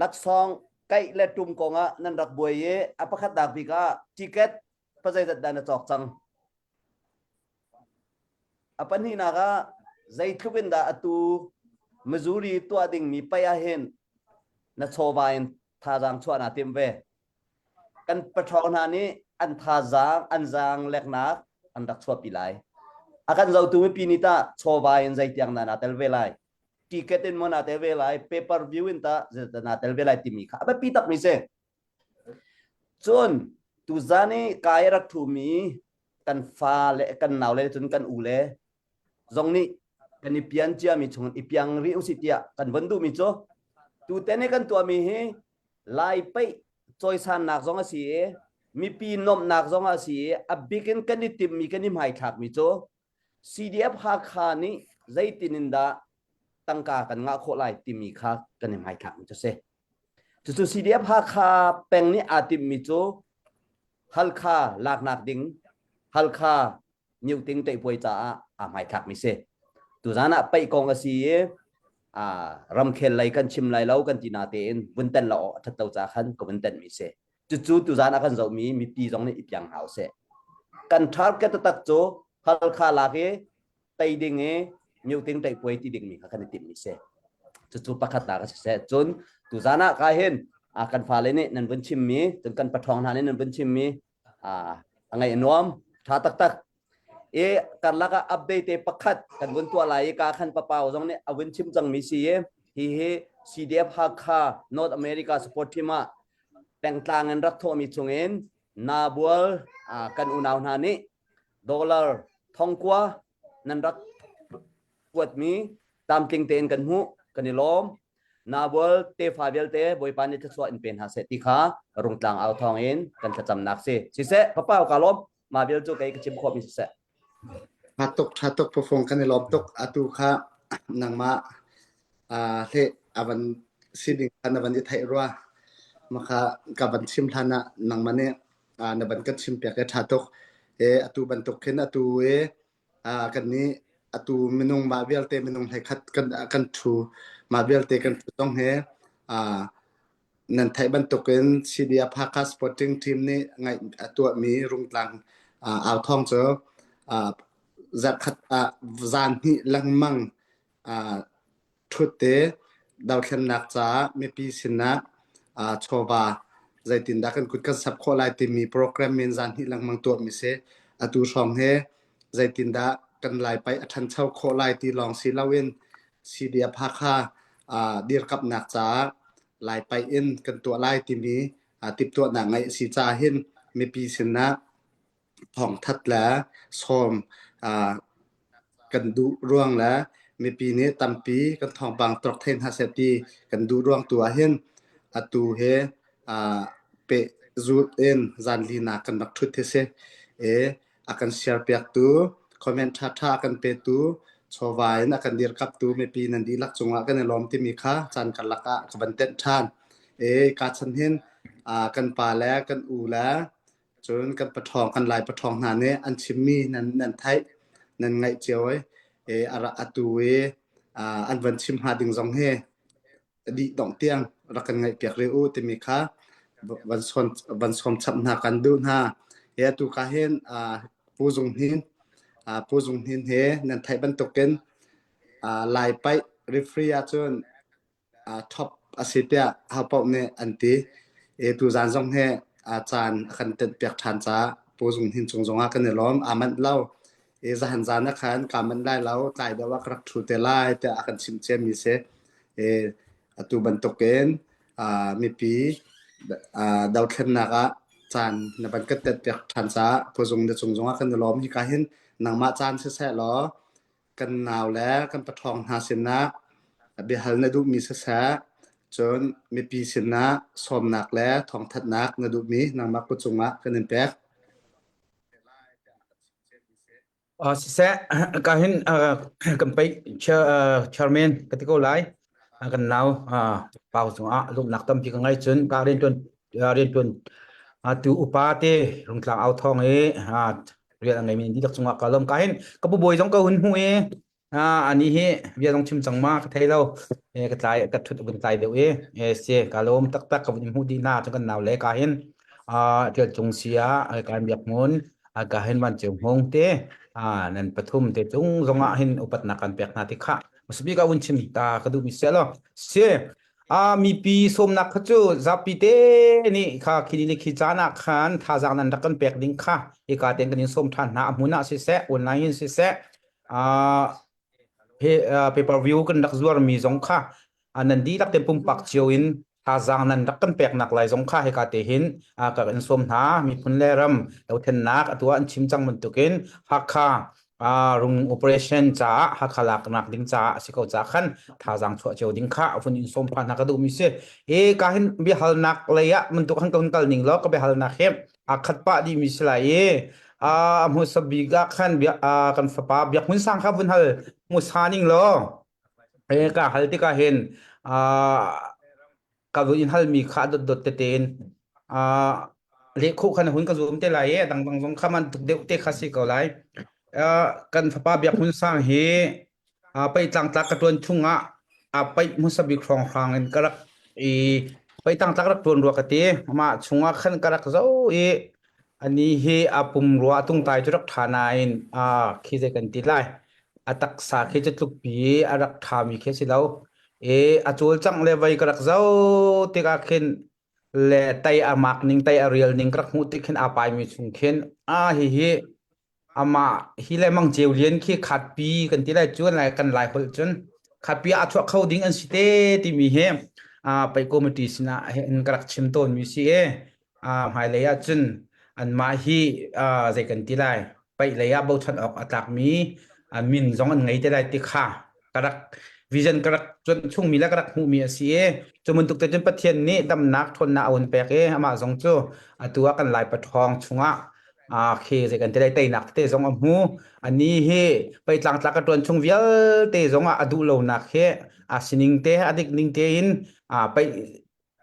Laksawng kaih le tum kong ah nan rak buai i a pakhat nak bik ah ticket pazeizat dah na cawk cang. A pahnihnak ah zeitluk in dah atu Missouri tuah dingmi paih ah hin na chawva in thazaang chuah naa timh ve. Kan paṭhawng hna nih an thazaang an zaang leknak an rak chuahpi lai. A kan zohtu mipi nih tah chawva in zeitiang dah naa tel ve lai? Ticket in maw naa tel ve lai? Pay per view in tah zeidah naa tel ve lai timi kha a biapi takmi si. Cun tuzan i kai a rak ṭhumi kan fa le kan nau le cun kan u le zong nih kan i pian ciami chungin i piang rih usih tiah kan von duhmi cu tuten i kan tuahmi hi Lai paih cawisannak zong a si i mipi nuamhnak zong a si i a bik in kan i timhmi kan i hmaithlakmi cu CDF Hakha nih zeitin in dah tangka kan ngah khawh lai timi kha kan i hmaithlakmi cu a si. Cucu CDF Hakha peng nih aa timhmi cu Halkha laknak ding, Halkha Myoting ṭeihpuai caah aa hmaithlakmi si. Tuzan ah paih kong a si i ramkhel lei kan chim lai lo kan ti na tein vun tenh lo a ṭhat lo ca khan ka vun tenhmi si. Cucu tuzan ah kan zohmi mipi zong nih i piang hna usih. Kan target taktak cu Halkha lak i tei ding i Myoting ṭeihpuai ti dingmi kha kan i timhmi si. Cucu pakhatnak a si seh. Cun tuzan ah ka hin kan fale nih nan vun chimmi, cun kan paṭhawng hna nih nan vun chimmi a ngaih a nuam ṭha taktak i karlak ah update te pakhat kan vun tuah lai i ka khan papau zong nih a vun chim cangmi si i hi hi CDF Hakha North America support team ah pengtlang in rak thawhmi chungin Nabual kan unau hna nih dollar thongkua nan rak kuatmi tlamtling tein kan hmuh kan i lawm Nabual tefa vialte Bawipa nih thluachuah in pe hna seh ti kha rungtlang au thawng in kan thlacamnak si. Siseh, papa ka lawm. Mah vial cu kei ka chim khawhmi siseh. Tha tuk, tha tuk pufung kan i lawm tuk. Atu kha nangmah uh, hle avan sining kha na van i theih rua. Maka ka van chim hlan ah nangmah nih uh, na van kan chim piak e tha tuk. E atu bantuk khin atu e Kannih atu minung mah vialte minung hlei khat kan kan ṭhu. Mah vialte kan ṭhu zong hi nan theih bantukin CDF Hakha Sporting Team nih ngaih a tuahmi Rungtlang authawng cu zarhkhat ah zan hnih lengmang ṭhut i dothlennak caah mipi sinah chawva zeitindah kan kut kan sap khawh lai timi program in zan hnih lengmang tuahmi si. Atu hrawng hi zeitindah kan Laipaih a ṭhancho khawh lai ti lawng si loin CDF Hakha dirkamhnak caah Laipaih in kan tuah lai timi timhtuahnak ngeih a si caah hin mipi sinah thawngthat le sawm kan duh ruang le mipi nih tampi kan thawngpang rak thei hna seh ti kan duh ruang tu ah hin atu hi pehzulh in zanli nak kan rak ṭhut hi si. I a kan share piaktu, comment ṭhaṭha a kan petu, chawva in a kan dirkaptu mipi nan dihlak cungah kan i lawm timi kha caan karlak ah ka van tenh ṭhan. E ka chan hin kan pa le kan u le cun kan paṭhawng kan lai paṭhawng hna nih an chimmi nan nan theih nan ngaih cio i e atu i an van chim hnga ding zong hi dih dongh tiang rak kan ngaihpiak rih u timi kha van sawm van sawm chap hna kan duh hna. Hi atu ka hin Pu Zung Hnin Pu Zung Hnin he nan theih bantukin Lai paih referee ahcun top a si tiah hopaoh nih an ti. E tuzaan zong hi caan a kan tenhpiak ṭhan caah Pu Zung Hnin cung zongah kan i lawm. Aa manh lo. E zahan zaan ah khan kaa manh lai lo, tlai deuh ah ka rak ṭhu te lai tiah a kan chimh ciami si. E atu bantukin mipi dothlennak ah caan na van kan tenhpiak ṭhan caah Pu Zung na cung zongah kan i lawm. Hika hin nangmah caan siseh law kan nau le kan paṭhawng hna sinah biahal na duhmi siseh, cun mipi sinah sawmnak le thawngthanhnak na duhmi nangmah kut cungah kan in pek. Uh, siseh, ka hin uh, kan pei chair, uh, chairman ka ti ko lai. Uh, kan nau uh, pau cungah lungnak tampi ka ngai cun ka riantuan uh, riantuan uh, tu upa te rungtlang au thong i uh, rian a ngeimi dihlak cungah ka lawm ka hin ka pu bawi zong ka hun hmu i ani hi bia zong chim cang ma ka thei lo e ka tlai ka thut vun tlai deuh i e se ka lawm taktak ka vun hmu di na chu kan nau le ka hin a tial cung sia kan biak mun a ka hin van chiu hmung te a nan pathum te chung zongah hin upatnak kan pek hna ti kha musabi ka un chim ta ka du mi se lo se A mipi sawmnak kha cu zapi te nih kha khi ni khi caan ah khan thazaang nan rak kan pek ding kha hika ten kan in sawm ṭhan hna a hmun ah siseh online in siseh uh, pay per view kan rak zuarmi zong kha nan dihlak te pumpak cio in thazaang nan rak kan peknak lai zong kha hika te hin ka in sawm hna miphun le ram dothlennak atu ah an chim cang bantukin Hakha rung operation caah Hakha laknak ding caah a si ko caah khan thazaang chuah cio ding kha vun in sawm phan hna ka duhmi si. E ka hin biahalnak lei ah bantuk han ka hun kal ning law ka biahalnak hi a khat pah dih mi si lai i a hmusa bik ah khan bia kan fapa Biak Hmun Sang kha vun hal hmusa ning law e ka hal tikah hin ka vun in halmi kha dot dot tete in leh khawh khan hun ka zuam te lai i a dangdang zong kha man tuk deuh te kha si ko lai. Kan fapa Biak Hmun Sang hi pei tlangtlak ka ṭuan chung ah a paih hmasa bik hrawnghrang in ka rak i pei tlangtlak rak ṭuan rua ka ti. Amah chungah khan ka rak zo i ani hi a pumrua a tungtai cu rak ṭha nain khi zei kan ti lai a taksa khi cu tlukpi a rak ṭhami khi a si lo. I a cawlcangh le vei ka rak zoh tikah khin le tai a mak ning tai a rial ning ka rak hmuh tik khin aa paimi chung khin a hihi amah hi le Mang Ceu Lian khi khatpi kan ti lai cu lai kan lai holh cun khatpi a chuak kho ding an si te timi hi a pai committee sinah hin ka rak chim tawn mi si e a hmailei ah cun anmah hi zei kan ti lai paih lei ah bochan awk a tlakmi min zong an ngei te lai ti kha ka rak vision ka rak cuanh chungmi le ka rak hmuhmi a si i cu bantuk te cun Pathian nih damnak ṭhawnnak a hun pek i amah zong cu atu ah kan Lai paṭhawng chungah khi zei kan ti lai teinak tete zong a hmu ani hi pei tlangtlak ka ṭuan chung vialte zong ah a duh lonak hi a sining te a dik ning tein paih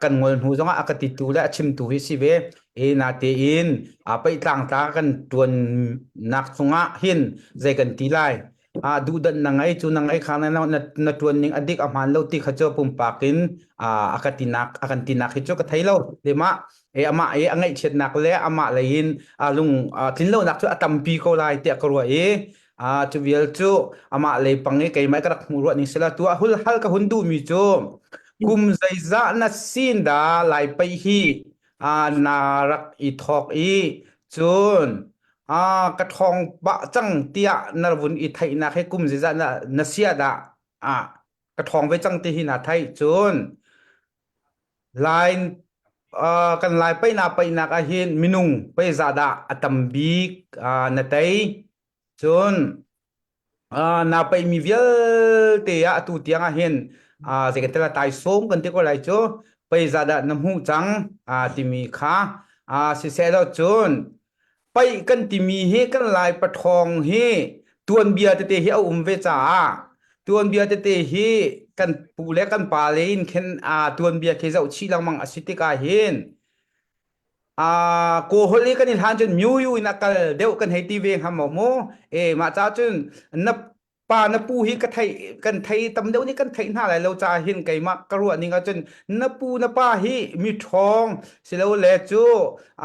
kan ngol hnu zongah a ka titu le a chimtu hi si ve e natein a paih tlangtla kan tuannak chungah hin zei kan ti lai a duhdan na ngei cu na ngei kha na na tuan ning a dik a hmaan lo ti kha cu pumpak in a ka tinak a kan tinak hi cu ka thei lo lema e amah e a ngaihchiatnak le amah lei in a lung tlin lonak cu a tampi ko lai tiah ka ruah i a cu vial cu amah lei pang i keimah ka rak hmuh ruah ning sila tu ah hul hal ka hun duh mi cu kum zeizah na sin dah lai pei hi a na rak i thawk i cun a ka ṭhawng pah cang tiah na vun i theihnak hi kum zeizah na na sia dah a ka ṭhawng ve cang ti hi na theih cun Lai uh, kan lai peihna peihnak ah hin minung peizah dah a tam bik uh, na tei cun uh, na peihmi vialte ah atu tiang ah hin uh, zei kan tela tai sawm kan ti ko lai cu peizah dah na hmuh cang uh, timi kha uh, siseh lo cun Paih kan timi hi kan Lai paṭhawng hi tuanbia tete hi a um ve caah tuanbia tete hi kan pu le kan pa le in khin aa tuanbia khi zoh chih lengmang a si tikah hin aa Kawl holh i kan i hlan cun myu in a kal deuh kan hei ti ve hnga maw mu e mah ca cun na pa na pu hi ka thei kan thei tam deuh nih kan theih hna lai lo caah hin keimah ka ruah ning ahcun na pu na pa hi mi ṭhawng silole cu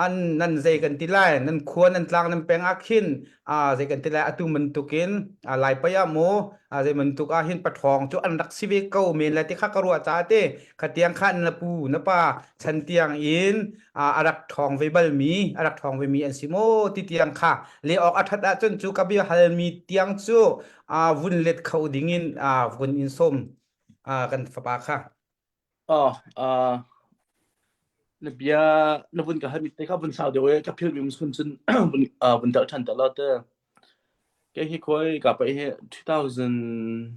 an nan zei kan ti lai nan khua nan tlang nan peng ah khin a zei kan ti lai atu bantukin a lai pai ah mu a zei bantuk ah hin paṭhawng cu an rak si ve ko men lai ti kha ka ruah caah te khatiang khan na pu na pa chan tiang in a rak ṭhawng ve balmi a rak ṭhawng ve mi an si maw ti tiang kha le awk a ṭhat ahcun cu ka bia halmi tiang cu vun let kho dingin vun in sawm kan fapa kha. Oh, uh, na bia na vun ka halmi te kha vun sau deuh e ka phil mi um cun vun vun dal ṭhan ta lo te. Ke hi khoi ka pa hi 2000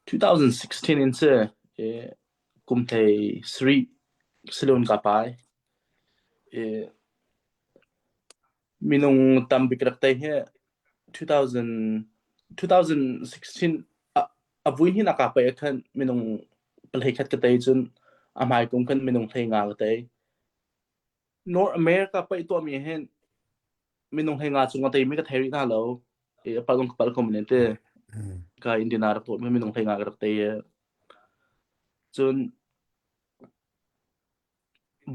2016 in si e kum thei sri silon ka pai e Minung tambik rak tei hi 2000, 2016 a vui hin a ka paih ah khan minung palhei khat ka tei cun a hmai kum khan minung hlei nga ka tei. North America paih tuahmi hin minung hlei nga cung a teimi ka thei rih hna lo. E, a palh ka palh ko men te. Ka Indiana rak tuahmi minung hlei nga ka rak tei. Cun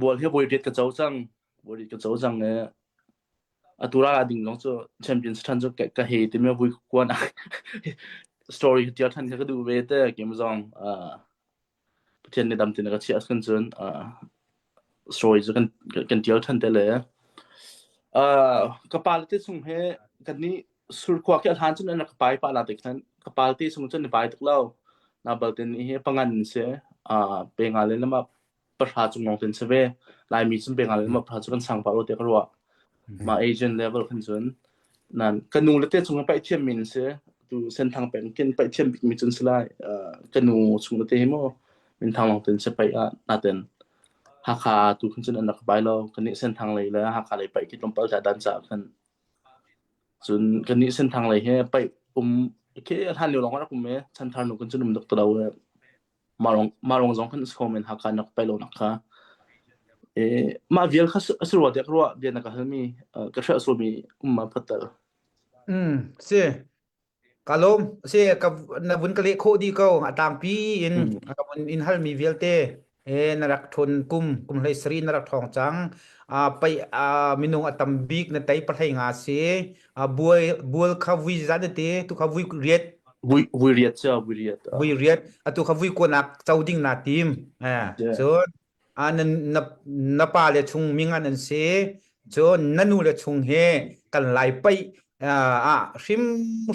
Bual hi voi riat ka co cang. Voi riat ka co cang i atu ral ding zong cu champions ṭhan cu ka hei timi vui kuan story ka ṭial ṭhan kha ka duh ve te kim zong Pathian nih dam tin a ka chiah ahcun cun story cu kan kan ṭial ṭhan te le ka pa le te chung he kan nih surkhua khi a hlan cun an rak pai pah la te khan ka pa te chung cun pai tuk lo na balte nih hi pangan si pe nga le lama pahra cung lawng ten si ve Laimi cun pe nga le lama pahra cu kan sang pah lo te ka ruah ma Asian level khan cun nan ka nu le te chung paih thiam min si tu senthang peng kin paih thiam bik mi cun si lai ka nu chung le te hi mo min thang lawng ten si paih ah naten Hakha tu khan cun an rak bai lo kan nih senthang lei le Hakha lei paih khi tlawmpal ta dan ca khan Cun kannih Senthang lei hi paih um khi hlan lio lawng ah rak um i chanthar nu kan cun um duk ti lo i mah rong zong khan a si kho men Hakha nak paih lo nak kha. E, mah vial kha a si rua tiah ka ruah bia na ka halmi ka hriah sualmi um ma phatal. Mm, si. Ka lawm. Si ka na vun ka leh khawh dih ko. A tlangpi in ka vun in halmi vialte he na rak ṭhawn kum kum hlei sari na rak ṭhawng cang. A pei a minung a tam bik na tei pahlei nga si. A bual bual kha vui zan te tu kha vui riat Vui vui riat cha vui riat. vui riat atu kha vui kuanak co ding na tim. Eh cun Ah, na, na, na pa le chung mingan an si. Cun na nu le chung hi kan lai paih ah ah hrim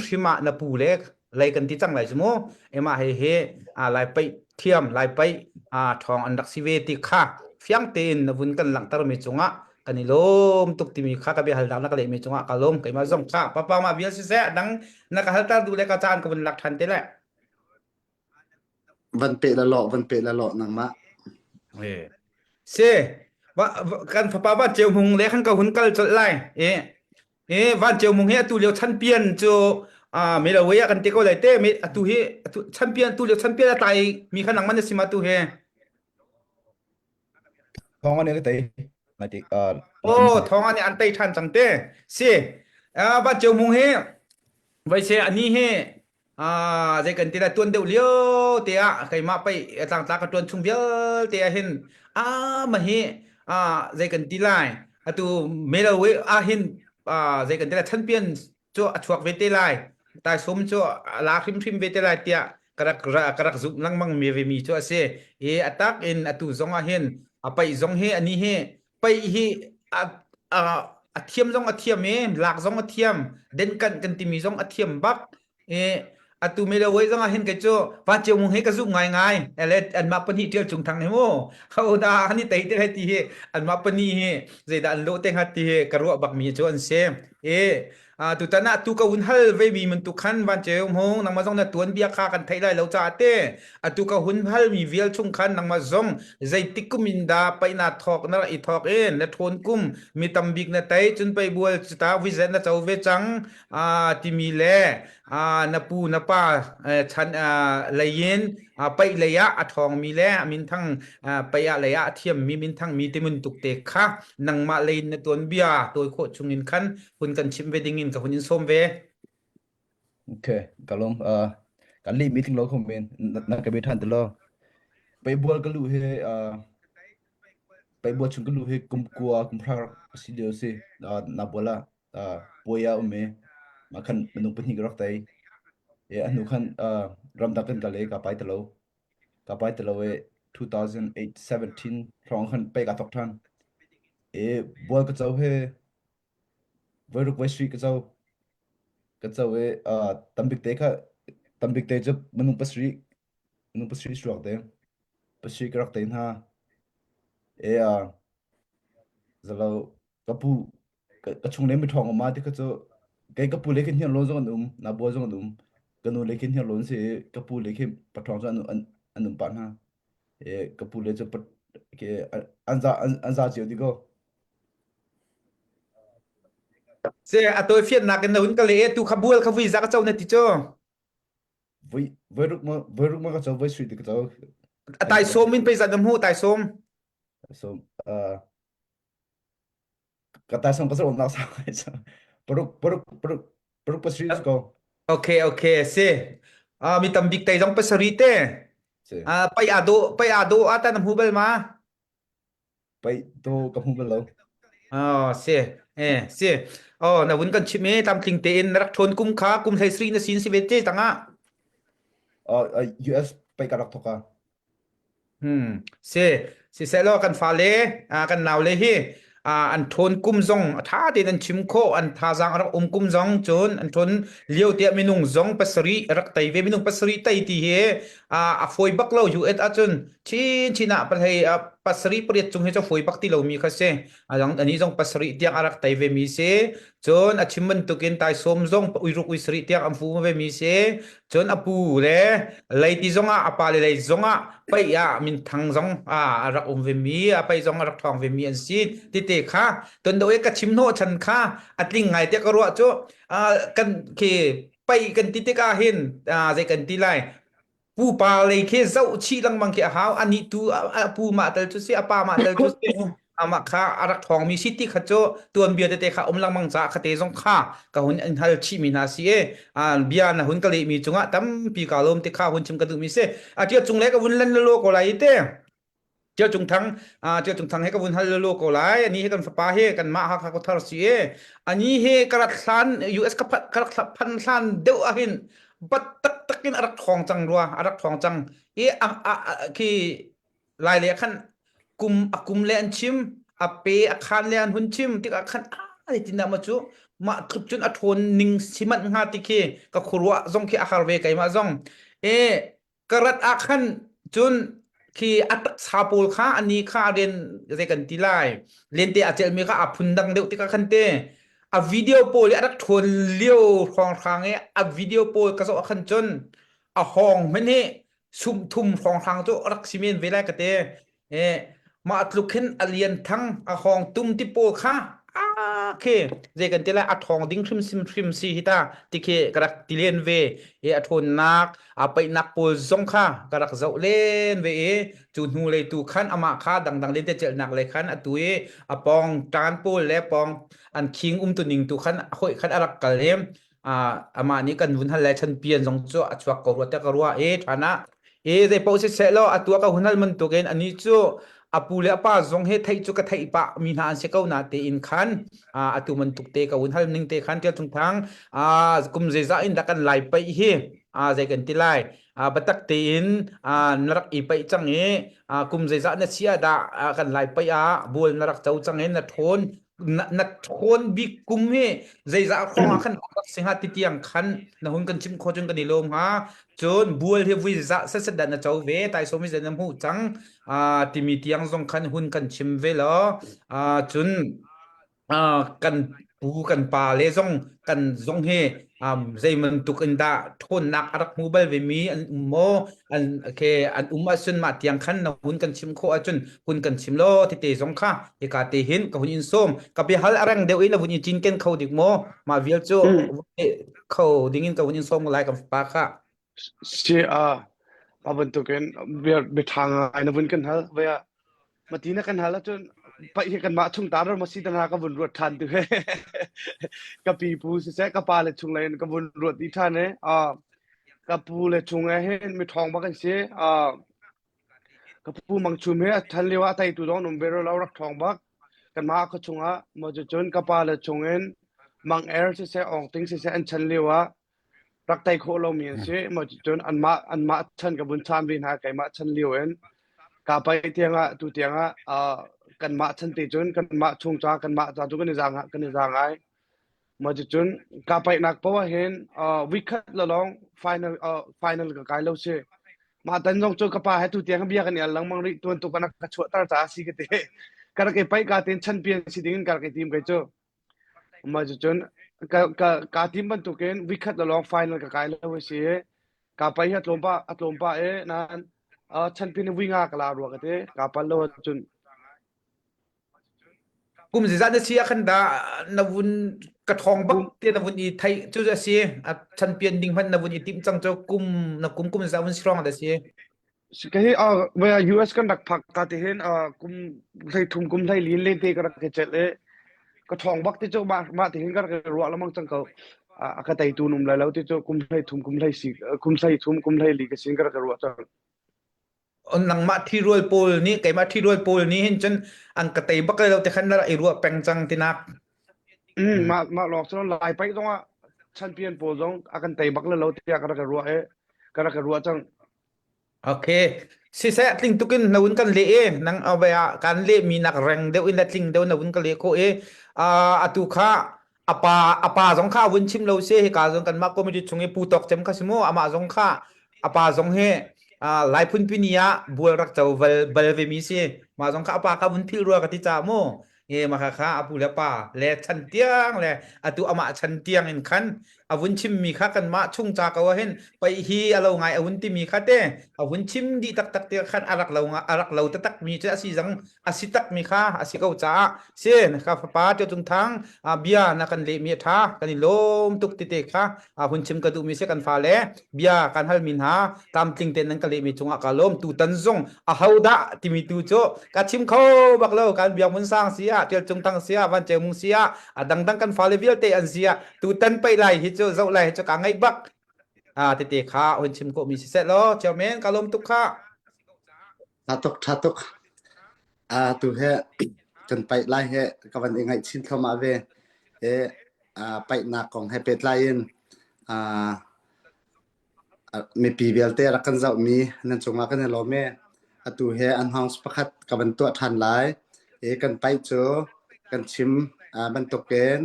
hrim ah na pu le lei kan ti cang lai cu mu. Ema he he ah lai paih thiam lai paih ah ṭhawng an rak si ve ti kha fiang tein na vun kan langhter mi cungah kan i lawm tuk timi kha ka bia halnak na ka leh mi cungah ka lawm keimah zong kha papa ma vial siseh dang na ka halter duh le ka caan ka vun lak ṭhan te le. Van peh la lawh, van peh la lawh nangmah. Eh. Si, va, va, kan fapa va ceu hmung le khan ka hun kal colh lai. Eh, eh van ceu hmung hi atu lio champion cu ah me lo we kan te ko lai te me atu hi atu champion tu lio champion a tlai mi kha nangman na sim atu hi. Thong an ka tei. Nai ti uh Oh, thong an an tei ṭhan cang te. Si, ah van ceu hmung hi Vai se ani hi ah zei kan ti lai tuan deuh lio te ah keimah pei tlangtla ka tuan chung vialte ah hin ah ma hi ah zei kan ti lai atu melo we ah hin ah zei kan ti lai champion cu a chuak ve te lai taisum cu a la hrimhrim ve te lai tiah ka rak ka rak zumh lengmang mi ve mi cu a si i atak in atu zong ah hin a paih zong hi ani hi paih hi a, a, a thiam zong a thiam i lak zong a thiam denkanh kan timi zong a thiam bak i atu melo wei zong ah hin kei cu pa chiu mung he ka zumh ngai ngai ele anmah pahnih tial cung thang hi mu ho da han i tei te ti hi anmah pahnih hi zeidah an lawh te hngat ti hi ka ruah bak mi cu an si i. Tutan ah tu ka hun hal ve mi bantuk khan Van Ceu Hmung nangmah zong na tuan bia kha kan theih lai lo caah te atu ka hun hal mi vial chung khan nangmah zong zeitik kum in dah paih na thawk na rak i thawk in na ṭhawn kum mi tam bik na tei cun pei bual cuta vizet na co ve cang timi le na pu na pa chan lei in paih lei ah a ṭhawngmi le a minthang paih ah lei ah a thiammi minthangmi ti bantuk te kha nangmah lei in na tuanbia tawi khawh chung in khan hun kan chimh ve ding in ka hun in sawm ve. Okay, ka lawm. Uh, kan leh meeting lo kho men na ka be than te lo. Pei bual ka lu he uh, pei bual chung ka lu he kum kua kum hra si lio si uh, na bola uh, puaya um me ma khan minung pahnih ka rak tei. E anu khan uh, ramdang kan kal e ka pai te lo. Ka pai te lo e 2008 17 hrawng khan pei ka thok than. E bual ka cho he Voiruk voisarih ka co. Ka co i uh, tambik te kha tambik te cu minung pasarih minung pasarih suak te. Pasarih ka rak te hna. E uh, zalo ka pu ka, ka chung le mi ṭhawng um ma ti kha cu kei ka pu le khin hniarlawn zong an um na bua zong an um ka nu le khin hniarlawn si i ka pu le khi paṭhawng cu an an an um pah hna e ka pu le cu pat ke an za an, an za cio di ko Se a tawi fiannak in na hun ka le e tu kha bual kha vui za ka co na ti cu. Voi voi ruk ma voi ruk ma ka co voi sui ti ka co. A tai som in pei za na hmu tai som. So uh ka tai som ka so nak sa paruk paruk paruk paruk pasri ko. Okay okay se. Ah mi tam bik tai zong pasari te. Se. Ah pai ado pai ado ata na hmu bal ma. Pei to ka hmu bal lo. Oh, si. Eh, si. Oh, na vun kan chim e tlamtling tein na rak ṭhawn kum kha kum hlei sri na sin si ve te tangah. Uh, US pei ka rak thok a. Hmm. Si. Si selaw kan fale, kan naule hi an ṭhawn kum zong a ṭha tein an chim khawh, an thazaang a rak um kum zong cun an ṭhawn lio tiah minung zong pasarih rak tei ve minung pasarih tei ti hi a fawi bak lo US ahcun Chin chin ah pahlei pasarih pariat cung hi cu fawi bak ti lomi kha si. Adang ani zong pasarih tiang a rak tei ve mi si. Cun a chim bantukin taisawm zong uiruk uisarih tiang an fu ve mi si. Cun a pu le leiti zong ah a pa le lei zong ah paih ah minthang zong a rak um ve mi, a paih zong a rak ṭhawng ve mi an si. Tete kha ton do e ka chim hnawh chan kha a tling ngai te ka ruah cu kan khi paih kan ti tikah hin zei kan ti lai pupa lei khi zoh chih lengmang khi a hau anih tu a pu mah tel cu si a pa mah tel cu si amah kha a rak ṭhawngmi si ti kha cu tuanbia tete kha um lengmang caah khate zong kha ka hun in hal chihmi hna si i bia na hun ka lehmi cungah tampi kaa lawm ti kha hun chim ka duhmi si a tia cung le ka vun lan lalo ko lai te Ṭial Cung Thang, Ṭial Cung Thang he ka vun hal lulu ko lai. Ani hi kan fapa hi kanmah Hakha khuathar si i ani hi ka rat hlan US ka phan ka rak phan hlan deuh ahhin bat taktak in a rak ṭhawng cang rua, a rak ṭhawng cang. I a, a, a, khi lai le khan kum a kum le an chim, a pe a khan le an hun chim tikah khan a zeitindah maw cu mah tluk cun a ṭhawn ning si manh hnga ti khi ka khuaruah zong khi a har ve keimah zong. E ka rat ah khan cun khi a taksa pawl kha ani kha rian zei kan ti lai lente a celmi kha a phun dang deuh tikah khan te a video pawl i a rak ṭhawn lio hrawnghrang i a video pawl ka zoh ah khan cun a hawng hmanh hi sum thum hrawnghrang cu a rak si men ve lai ka te Mah tluk hin a lian thang a hawng tum ti pawl kha ah khi zei kan ti lai a ṭhawng ding hrim sim hrim si hi ta ti khi ka rak ti len ve i a ṭhawnnak a paihnak pawl zong kha ka rak zoh len ve i cu hnu lei tu khan amah kha dangdang lente celhnak lei khan atu i a pawng ṭan pawl le pawng an khing um tu ning tu khan hoi khan a rak kal i amah nih kan vun hal le chanpian zong cu a chuak ko rua te ka ruah i ṭhan ah i zei paoh siseh law atu ah ka hun hal bantukin ani cu a pu le a pa zong he theih cu ka theih pah mi hna an si ko na tein khan atu bantuk te ka hun hal ning te khan Tial Cung Thang kum zeizah in dah kan lai paih hi zei kan ti lai biatak tein na rak i paih cang i kum zeizah na si ah dah kan lai paih ah bual na rak co cang i na ṭhawn na, na ṭhawn bik kum hi zeizah hrawng ah khan rak si hnga ti tiang khan na hun kan chim kho cun kan i lawm hnga cun bual hi vui zah set dah na co ve taisom hi na hmuh cang timi tiang zong khan hun kan chim ve law cun kan. pu kan pa le zong kan zong hi um, zei bantuk in dah ṭhawnnak a rak hmu bal ve mi an um maw an okay an um ahcun mah tiang khan na hun kan chim khawh ahcun hun kan chim law tete zong kha hika te hin ka hun in sawm ka biahal a reng deuh in na vun i cinken kho dik maw mah vial cu kho ding in ka hun in sawm lai kan fapa kha Si a mah bantukin bia biaṭha ngai na vun kan hal. Vai ah mati na kan hal ahcun paih hi kanmah chung ta ro ma si tana ka vun ruat ṭhan tu he. Ka pipu siseh ka pa le chung lei in ka vun ruat dih ṭhan i ah ka pu le chung he hin miṭhawng bak an si. Ah Ka pu Mang Chum hi a ṭhan lio ah a teitu zong an um ve rua lo, rak ṭhawng bak. Kanmah khua chungah maw cucun ka pa le chungin Mang Er siseh, Awng Ting siseh an chan lio ah rak tei khawh lomi an si. Maw cucun anmah anmah chan ka vun chan ve hna keimah chan lio in ka pai tiangah tu tiangah uh, kanmah chan te cun kanmah chung ca kanmah ca cu kan i zaang kan i zaang ai. Mah cucun kaa paihnak paoh ah hin uh, week khat lawng final uh, final ka kai lo si. Mah tan zong cu ka pa he tu tiang bia kan i al lengmang rih tuan tu kan ka chuahter caah si ka ti. Ka rak i paih ka tin champion si ding in ka rak i tim kai cu. Mah cucun ka ka ka tim bantukin week khat lawng final ka kai lo si. Ka pai hi a tlawm pa a tlawm pa e nan uh, champion vui nga ka la rua ka ti. Ka pal lo cun Kum zizat na si ah khan dah na vun ka ṭhawng bak te na vun i theih cu a si a champion ding hmanh na vun i timh cang cu kum na kum kum zah vun si hrawng dah si. Ka hi US kan rak phak ka ti hin kum hlei thum kum hlei lin len te ka rak ke chelh i ka ṭhawng bak ti cu mah mah ti hin ka rak ruah lamang cang ko a ka teitu num lai lo ti cu kum hlei thum kum hlei si kum hlei thum kum hlei li ka sin ka rak ruah cang. Nangmah ṭhirual pawl nih keimah ṭhirual pawl nih hin cun an ka tei bak lai lo ti khan na rak i ruah peng cang tinak. Mm, mah mah lawng cu lai paih zong ah champion pawl zong a kan tei bak le lo tiah ka rak i ruah i ka rak i ruah cang. Okay. Siseh tling tukin na un kan leh i nang awe ah kan leh mi nak reng deuh in le tling deuh na un ka leh ko i atu kha apa apa zong kha vun chim lo si hika zong kanmah committee chung i pu tawk cem kha si mu amah zong kha apa zong hi lai phunpi ni ah bual rak co bal bal ve mi si mah zong kha apa kha vun phil rua ka ti ca mu nge ma kha kha apu le pa le chan tiang le atu amah chan tiang in khan a vun chim mi kha kanmah chung ca ko ah hin pai hi a lo ngai a vun ti mi kha te a vun chim dih taktak te khan a rak lo a rak lo taktak mi cu a si zang a si tak mi kha a si ko caah sin ka fapa Tio Cung Thang bia na kan leh mi a ṭha kan i lawm tuk tete kha hun chim ka duh mi si kan fale bia kan hal mi hna tlamtling tein nan ka leh mi cungah ka lawm tutan zong a ho dah timi tu cu ka chim kho bak lo kan biak mun sang si ah Tial Cung Thang si ah Van Ceu Mung si ah a dangdang kan fale vialte an si ah tutan paih lai hi cu zoh lai hi cu ka ngaih bak ah tete kha hun chim ko mi si seh law chairman ka lawm tuk kha Tha tuk, tha tuk. Ah, tu he kan paih lai he ka van i ngaih chin thluahmah ve. E, ah, paihnak kong he pehtlai in ah, mipi vialte rak kan zohmi nan cungah kan i lawm e. Atu he announce pakhat ka van tuah ṭhan lai. E, kan paih cu kan chim ah, bantukin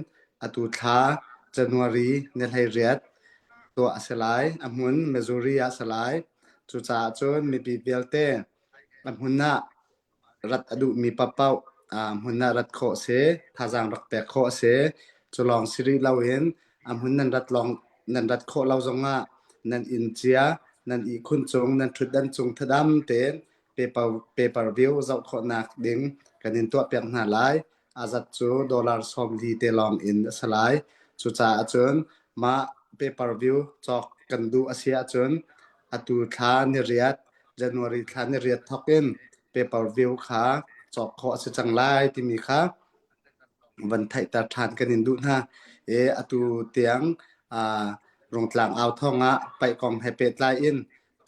atu thla January ni 18 tuah a si lai. A hmun Missouri ah a si lai. Cucaah cun mipi vialte a hmun ah rat a duhmi paohpaoh hmun ah rat khawh a si, thazaang rak pek khawh a si. Cu lawng si rih loin a hmun nan rat lawng nan rat khawh lo zongah nan inn cia, nan ihkhun cung, nan ṭhutdan cung thadam tein paper, paper view zoh khawhnak ding kan in tuahpiak hna lai. A zat cu dollar 40 te lawng in a si lai. Cucaah cun mah paper view cawk kan duh a si ahcun atu thla ni riat January thla ni riat thawk in paper view kha cawk khawh a si cang lai timi kha van theihter ṭhan kan in duh hna. E atu tiang uh, Rungtlang au thawng ah paih kong he pehtlai in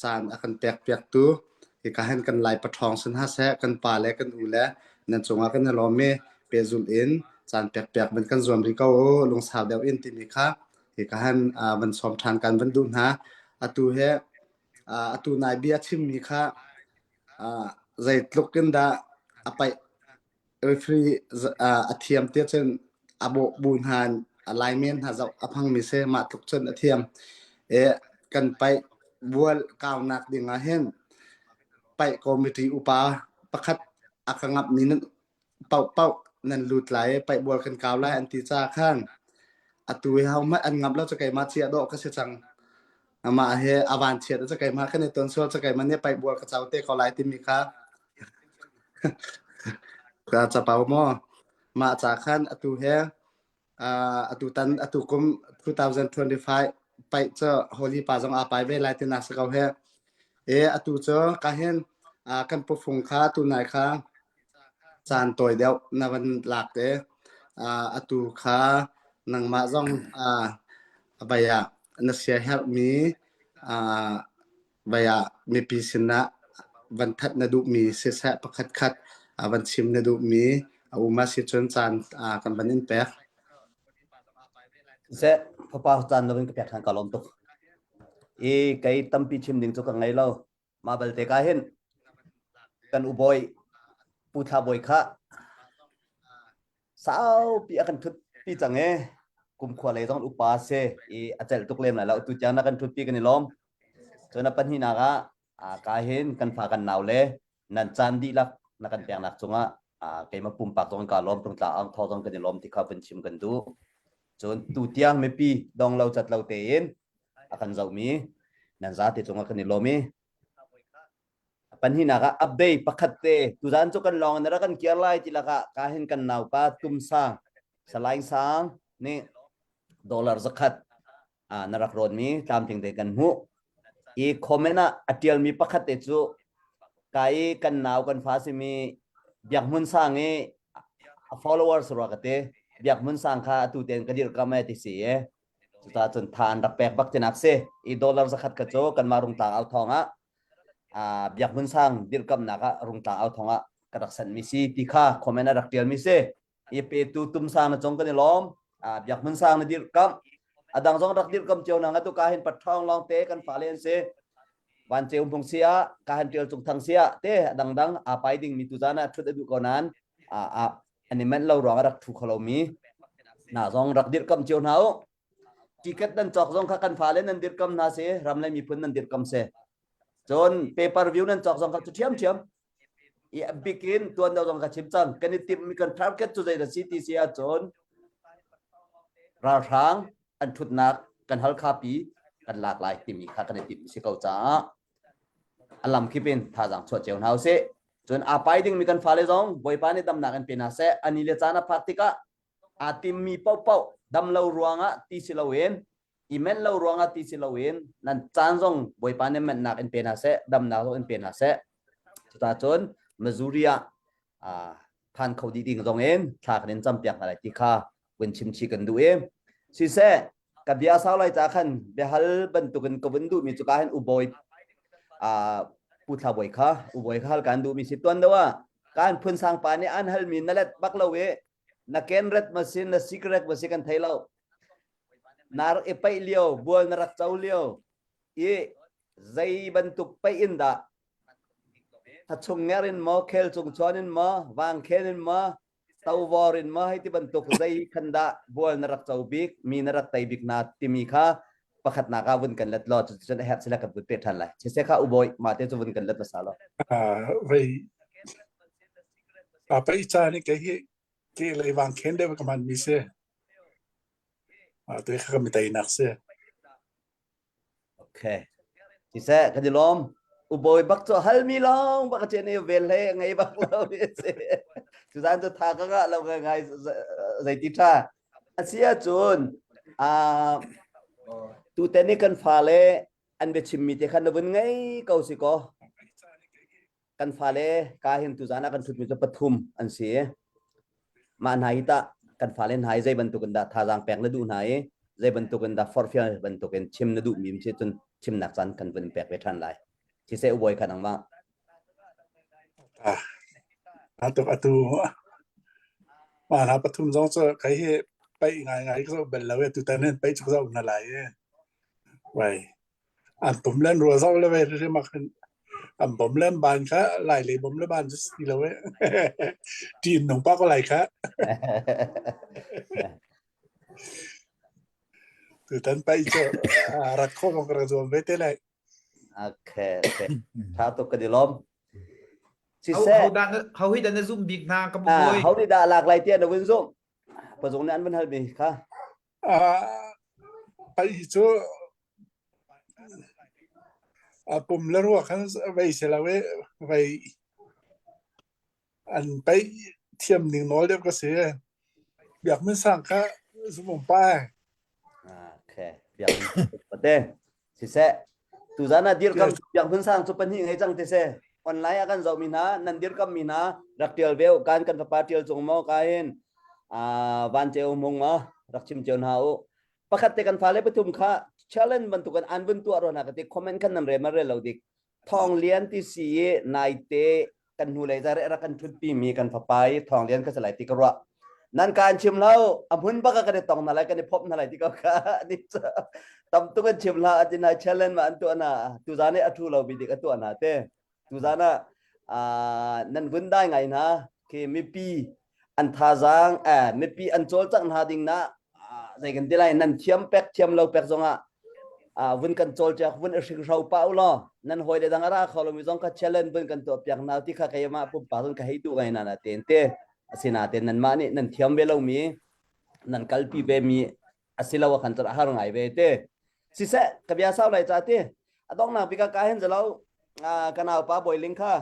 caan a kan pekpiaktu hika hin kan Lai paṭhawng si hna seh, kan pa le kan u le nan cungah kan i lawm i pehzulh in caan pekpiak van kan zuam rih ko u, lungsau deuh in timi kha hika hin van sawm ṭhan kan van duh hna. Atu he atu nai bia chimmi kha zeitluk in dah a paih Referee a thiam tiah cun a bawh bu hna a laimen hna zoh a hmangmi si mah tluk cun a thiam. E, kan paih bual kaunak ding ah hin paih committee upa pakhat a ka ngamhmi nan paohpaoh. nan lut lai i paihbual kan kau lai an ti ca khan atu hi hohmanh an ngamh lo cu keimah chiah dawh ka si cang. Amah he a van chiat cu keimah kan i ton sual cu keimah nih paihbual ka co te ko lai timi kha ka capau maw mah ca khan atu he uh, atu tan atu kum 2025 paih cu Holy pa zong aa pai ve lai ti nak si ko he e atu cu ka hin uh, kan pufung kha tu nai kha caan tawi deuh na van lak te uh, atu kha nangmah zong uh, vai ah na sia herhmi uh, vai ah mipi sinah van that na duhmi siseh pakhat khat van chim na duhmi a um ah sicun caan kan van in pek. Seh, fapa caan na van ka pek ṭhan ka lawm tuk. I kei tampi chim ding cu ka ngei lo. Mah balte ka hin kan ubawi Pu Thla Bawi kha saupi a kan thut pi cang e kumkhua lei zong upa se i a celh tuk lem lai lo tu tiang na kan thut pi kan i lawm cun a pahnihnak ah ka hin kan fa kan nau le nan caan dihlak na kan peknak cungah keimah pumpak zong ka lawm tungtla ang thaw zong kan i lawm ti kha vun chim kan duh cun tu tiang mipi dong lo cat lo tein a kan zohmi nan zate cungah kan i lawm i Pahnihnak ah update pakhat te tuzan cu kan lawng in rak kan kiar lai ti lakah ka hin kan naupa Tum Sang Salaing Sang nih dollar zakhat ah na rak rawn mi tlamtling te kan hmuh i comment ah a tial mi pakhat te cu ka i kan nau kan fa simi Biak Hmun Sang i a followers rua ka te Biak Hmun Sang kha atu ten ka dirkam e ti si e Cucaah cun tha an rak pek bak tinak si. I dollar zakhat kha cu kanmah rungtlang au thawng ah uh, Biak Hmun Sang dirkamnak ah rungtlang au thawng ah ka rak sanhmi si ti kha comment a rak tialmi si. I petu Tum Sang na cung kan i lawm. Uh, Biak Hmun Sang na dirkamh. A dang zong rak dirkam cio na nga tu ka hin pathawng lawng te kan fale an si. Van Ceu Hmung si ah, ka han Tial Cung Thang si ah te a dangdang aa pai ding mi tu zan ah thut a duh ko nain a a an i manh lo ruang a rak thu kho lomi hna zong rak dirhkamh cio hna u. Ticket nan cawk zong kha kan fale nan dirhkamh hna si, ram le miphun nan dirhkamh si. Cun pay per view nan cawk zong kha cu ṭhiamṭhiam. I a bik in tuan deuh zong ka chim cang. Kan i timhmi kan target cu zei dah si ti si ahcun ralhrang an ṭhutnak kan Halkha pi kan lak lai timi kha kan i timh si ko caah a lam kip in thazaang chuah cio hna usih. Cun aa pai dingmi kan fale zong Bawipa nih damnak in pe hna seh. A ni le caan a phak tikah aa timmi paohpaoh dam lo ruangah ti si loin i menh lo ruangah ti si loin nan caan zong Bawipa nih menhnak in pe hna seh, damnak zong in pe hna seh. Cucaah cun Missouri ah phan kho dih ding zong in thla kan in campiak hna lai ti kha vun chim chih kan duh i siseh ka bia sau lai ca khan biahal bantukin ka vun duhmi cu ka hin ubawi pu thla bawi kha ubawi kha hal kan duhmi si tuan deuh ah kan phun sang pa nih an halmi na let bak lo i na ken ret ma si na secret ma si kan thei lo na rak i paih lio bual na rak co lio i zei bantuk paih in dah thachung nger in maw khel cung chuan in maw vangkhen in maw Tovor in maw hei ti bantuk zei khan dah bual na rak co bik, mi na rak tei bik na timi kha pakhatnak ah vun kan let law cuticun a herh sila kan vun pe ṭhan lai. Siseh kha ubawi mah te cu vun kan let hmasa law. Vei a pei ca ni kei hi ke lei vang khen deuh ka hman mi si. A tu kha ka mi teinak si. Okay. Siseh kan i lawm. Ubawi bak cu halmi lawng bak a chen i vel hlei a ngei bak lo mi a si. Tuzaan cu tha ka ngah lo ngai ngai zeiti tha. A si ahcun uh, tuten i kan fale an biachimmi te khan na vun ngei ko si kaw. Kan fale ka hin tuzaan ah kan thutmi cu pathum an si. Mah hna hi tah kan fale hna hi zei bantuk in dah thazaang pek na duh hna i zei bantuk in dah forhfial bantuk in chim na duhmi si cun chimnak caan kan vun pek ve ṭhan lai. Siseh ubawi kha nangmah. Ah, tuk atu mah hna pathum zong cu kai hi paih ngai ngai ka zoh bel lo e tutan hin paih cu ka zoh hna lai e. Vai. An pum le an rual zoh le ve hrim ah khan an bom le an ban kha lai le bom le ban cu si lo e. Ṭin nung pa ko lai kha. Tutan paih cu rat khawh zong ka rak zuam ve te lai. Okay, okay. Tha tuk kan i lawm. Siseh. Ho dah ho hi dah na zumh bik hna ka Ah, ho nih dah lak lai tiah na vun zumh? Pazung nih an vun halmi kha. Ah, pai hi cu a pum le ruak khan vei si lo i vei an paih thiam ning nawl deuh ka si. Biak Min Sang kha zumung pa ai. Okay, Biak Pate. Siseh, tuzan ah dirkam Biak Hmun Sang cu pahnih ngei cang te se. Online ah kan zoh mi hna, nan dirkam mi hna rak tial ve kan kan fapa tial cung maw ka hin van ceu mung ma rak chim cio hna u. Pakhat te kan fale pathum kha challenge bantukan an vun tuah ro hna ka ti comment kan nan re ma re lo dik. Thawng Lian ti si i naite kan hnulei zareh rak kan ṭhutpi mi kan fapa i Thawng Lian ka si lai ti ka ruah. Nan kaan chim lo, a hmun bak ah kan i tong hna lai, kan i phomh hna lai ti ko kha ni cu tam tuk an chim hlah ati nai challenge ma an tuah na tuzan i a ṭhu lo mi dik a tuah na te tuzan ah nan vun dai ngai hna khi mipi an thazaang eh mipi an cawlcangh hna ding na zei kan ti lai nan thiam pek thiam lo pek zongah vun kan cawlciak vun i hringhro pa u law nan hawi le dang a ra kho lomi zong kha challenge vun kan tuah piak hna ti kha keimah pumpak zong ka hei duh ngai na na ten te asinain nanmah nih nan thiam ve lomi nan kalpi ve mi asilo a khan har ngai ve te siseh ka bia sau lai cha ti a donghnak bik ah ka hen zalo ka naupa boiling kha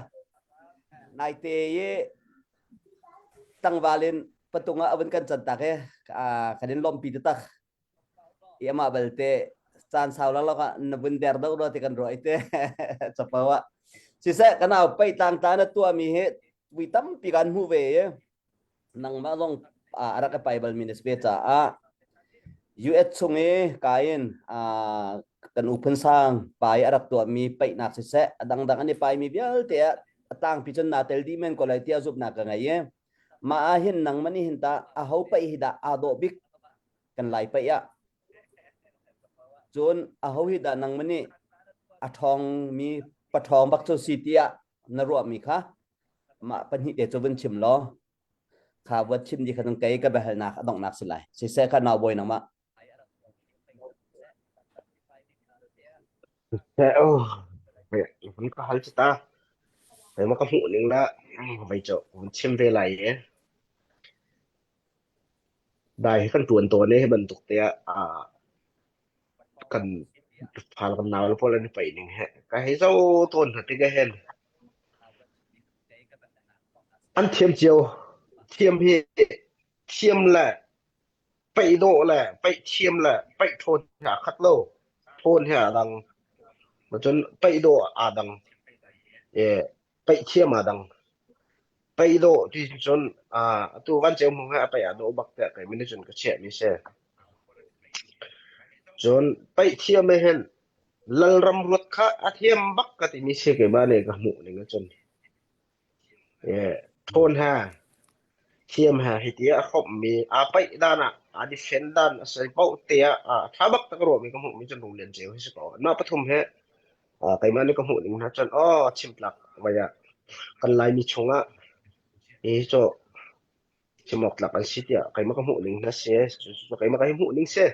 naite i tlangval in patung ah a vun kan can tak i kan in lawmhpi taktak i amah balte caan sau laklak ah na vun der deuh rua ti kan ruah i te capo ah siseh ka nau pei tlang ta na tuahmi hi vui tampi kan hmuh ve i nangmah zong a rak i pai balmi na si ve caah US chung i kain kan u Phun Sang pa i a rak tuahmi paihnak siseh a dangdang an i paimi vialte ah a tlangpi cun naa tel dih men ko lai tiah zumhnak ka ngei i mah ah hin nangmah nih hin tah aho paih hi dah aa dawh bik kan lai paih ah cun aho hi dah nangmah nih a ṭhawngmi paṭhawng bak cu si tiah na ruahmi kha mah pahnih te cu vun chim law kha vuat chim di kha kei ka biahalnak a donghnak si lai siseh kha nau bawi nangmah Oh, hun ka hal cu ta. Keimah ka hmuh ning la vai cu hun chim ve lai i. Dai hi kan tuan tawn i hi bantuk te ah kan fal kan nau le pawl an i paih ning he ka hei zo tawn hna tik ah hin an thiam cio thiam hi thiam le paih dawh le paih thiam le paih ṭhawn he aa khat lo ṭhawn he aa dang cun paih dawh aa dang e paih thiam aa dang paih dawh ti cun atu van ceu hmung he a paih aa dawh bak tiah kei nih cun ka chiah mi si Cun paih thiam he hin lalram ruat kha a thiam bak ka timi si keimah nih ka hmuh ning ahcun. Ṭhawn he thiam he hiti a hrawmhmi aa paih dan ah aa defend dan a si paoh te ah a ṭha bak tak ruahmi ka hmuhmi cun Rung Lian Ceu hi si ko. Mah pathum he keimah nih ka hmuh ning hna cun aw chim tlak vai ah kan Laimi chungah hi cu chim awk tlak an si tiah keimah ka hmuh ning hna si. Cucu keimah ka hi hmuh ning si.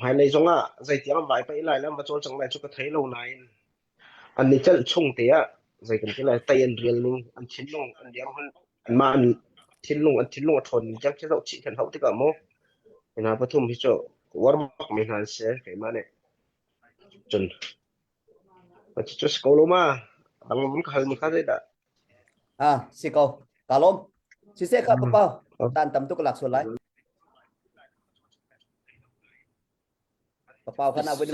Hmailei zongah zeitiang an vai paih lai le an va cawlcang lai cu ka thei lo nain an i celh chung te ah zei kan ti lai tei an rial ning an thinlung an dirhmun anmah an thinlung an thinlung a ṭhawn ning tiang khi zoh chih kan hauh tikah mu hi hna pathum hi cu uar bak mi hna an si keimah nih cun cucu si ko lo ma dang mun ka hal mi kha zeidah Ah, si ko. Ka lawm. Siseh kha papa tan tam tuk lak sual lai. Papau khan a vun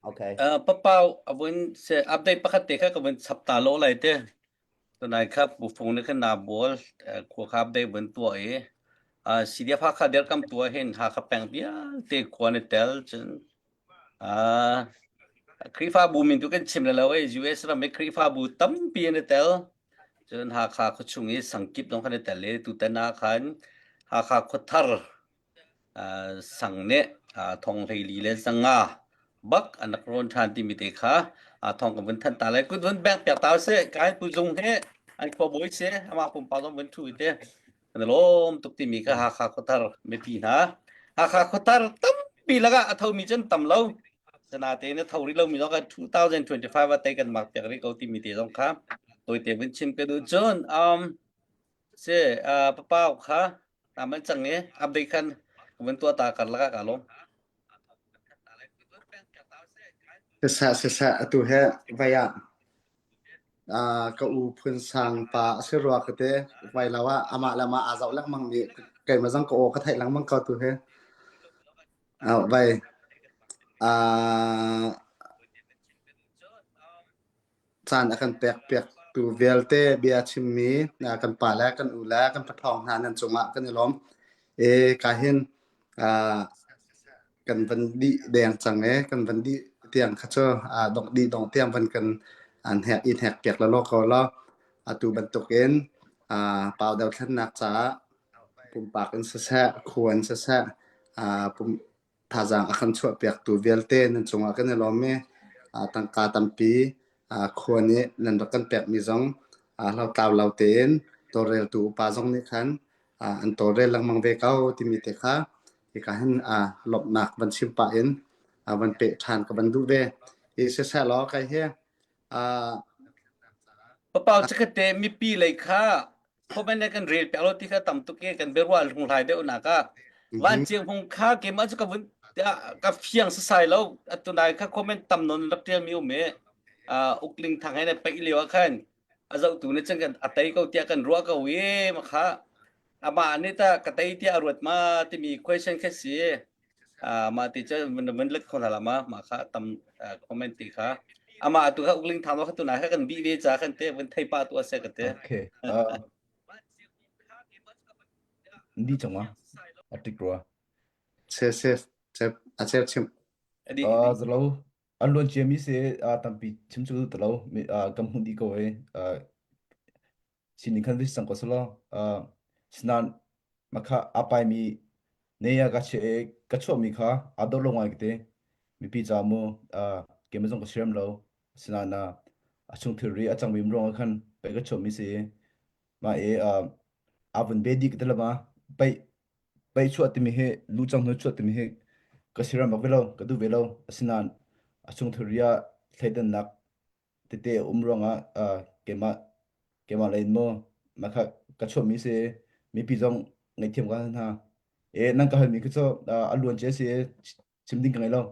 Okay. Uh, papau avun se update pakhat te kha ka vun chap ta lo lai te. Tunai kha bufung ne khan na bol khua kha update vun tua i uh, CDF Hakha der kam tua hin Hakha peng vialte khua ne tel cun uh, Khrihfabu min tu kan chim le lo e US ram i Khrihfabu tampi an i tel cun Hakha khuachung i sangkip zong khan i tel i tutan ah khan Hakha khuathar sang nih thong 14 le 5 bak an rak rawn ṭhan timi te kha thong kan vun thanh ta lai kut vun beng piak ta seh kai pu zung he an khua bawi si amah pumpak zong vun ṭhu te kan lawm tuk timi kha Hakha khuathar mipi hna Hakha khuathar tampi lakah a thomi cun tam lo. Sana te na tho rih lomi zong kha 2025 ah tei kan mak piak rih ko timi te zong kha tawite vun chim ka duh. Cun um si uh, papa kha naman cang i update khan ka vun tuah ta karlak ah ka lawm. Siseh siseh atu he vai ah uh, ka u phun sang pa a si rua ka te vai lo ah amah le amah aa zoh lengmang mi keimah zong ka aw ka theih lengmang ko tu he. Uh, vai uh, Caan a kan pekpiaktu vialte bia chimmi kan pa le kan u le kan paṭhawng hna nan cungah kan i lawm. E ka hin kan van dih deng cang e kan van dih tiang kha cu dongh dih dong tiang van kan an hek in hek piak lawlaw ko law. Atu bantukin pau dothlennak caah pumpak in siseh, khua in siseh, pum Thazaang a kan chuahpiaktu vialte nan cungah kan i lawm i tangka tampi khua nih nan rak kan pekmi zong hlotlau lo tein tawlreltu upa zong nih khan an tawlrel lengmang ve ko timi te kha hika hin lawmhnak van chim pah in van peh ṭhan ka van duh ve. Hi siseh law kai hi Papau chikkhatte mipi lei kha comment le kan rel piak lo ti kha tam tuk i kan biaruah hlunghlai deuh nak ah vancing hung kha keimah cu ka vun ka fiang sasai lo atunai kha comment tam non rak tial mi um i ukling thang he ne paih lio ah khan a zohtu nih cun kan a tei ko tiah kan ruah ko i ma kha amah nih ta ka tei tiah a ruat ma timi question kha si mah ti cu van let kho hna la ma mah kha tam comment ti kha amah atu kha ukling thang kha tunai kha kan bih ve ca kan te van thei pa tu ase ka te Okay. Uh, ndi changwa atik rua. Se se se a cheu chim. Adi Uh, zalo an luan cia mi se uh, tampi chim chu tu lo mi uh, kam hun di ko e uh, sining khan vis cang ko selaw uh, sinan makha apai mi ne ya ka che ka chuah mi kha ador lo ngai kete mipi ca mu uh, ke ma zong ka siram lo sinan na a chung thilri a chang mi rong khan pe ka chuah mi si ma e uh, avun be di ke lama pai pai chuah timi hi lu chang hnu chuah timi hi ka siram bak ve lo ka du ve lo asinan a chung thilri ah thleidannak tete a um ruangah uh, keimah keimah lei in maw mah kha ka chuahmi si mipi zong ngaihthiam ka hal hna e nan ka halmi khi cu uh, a luan cia si chim ding ka ngei lo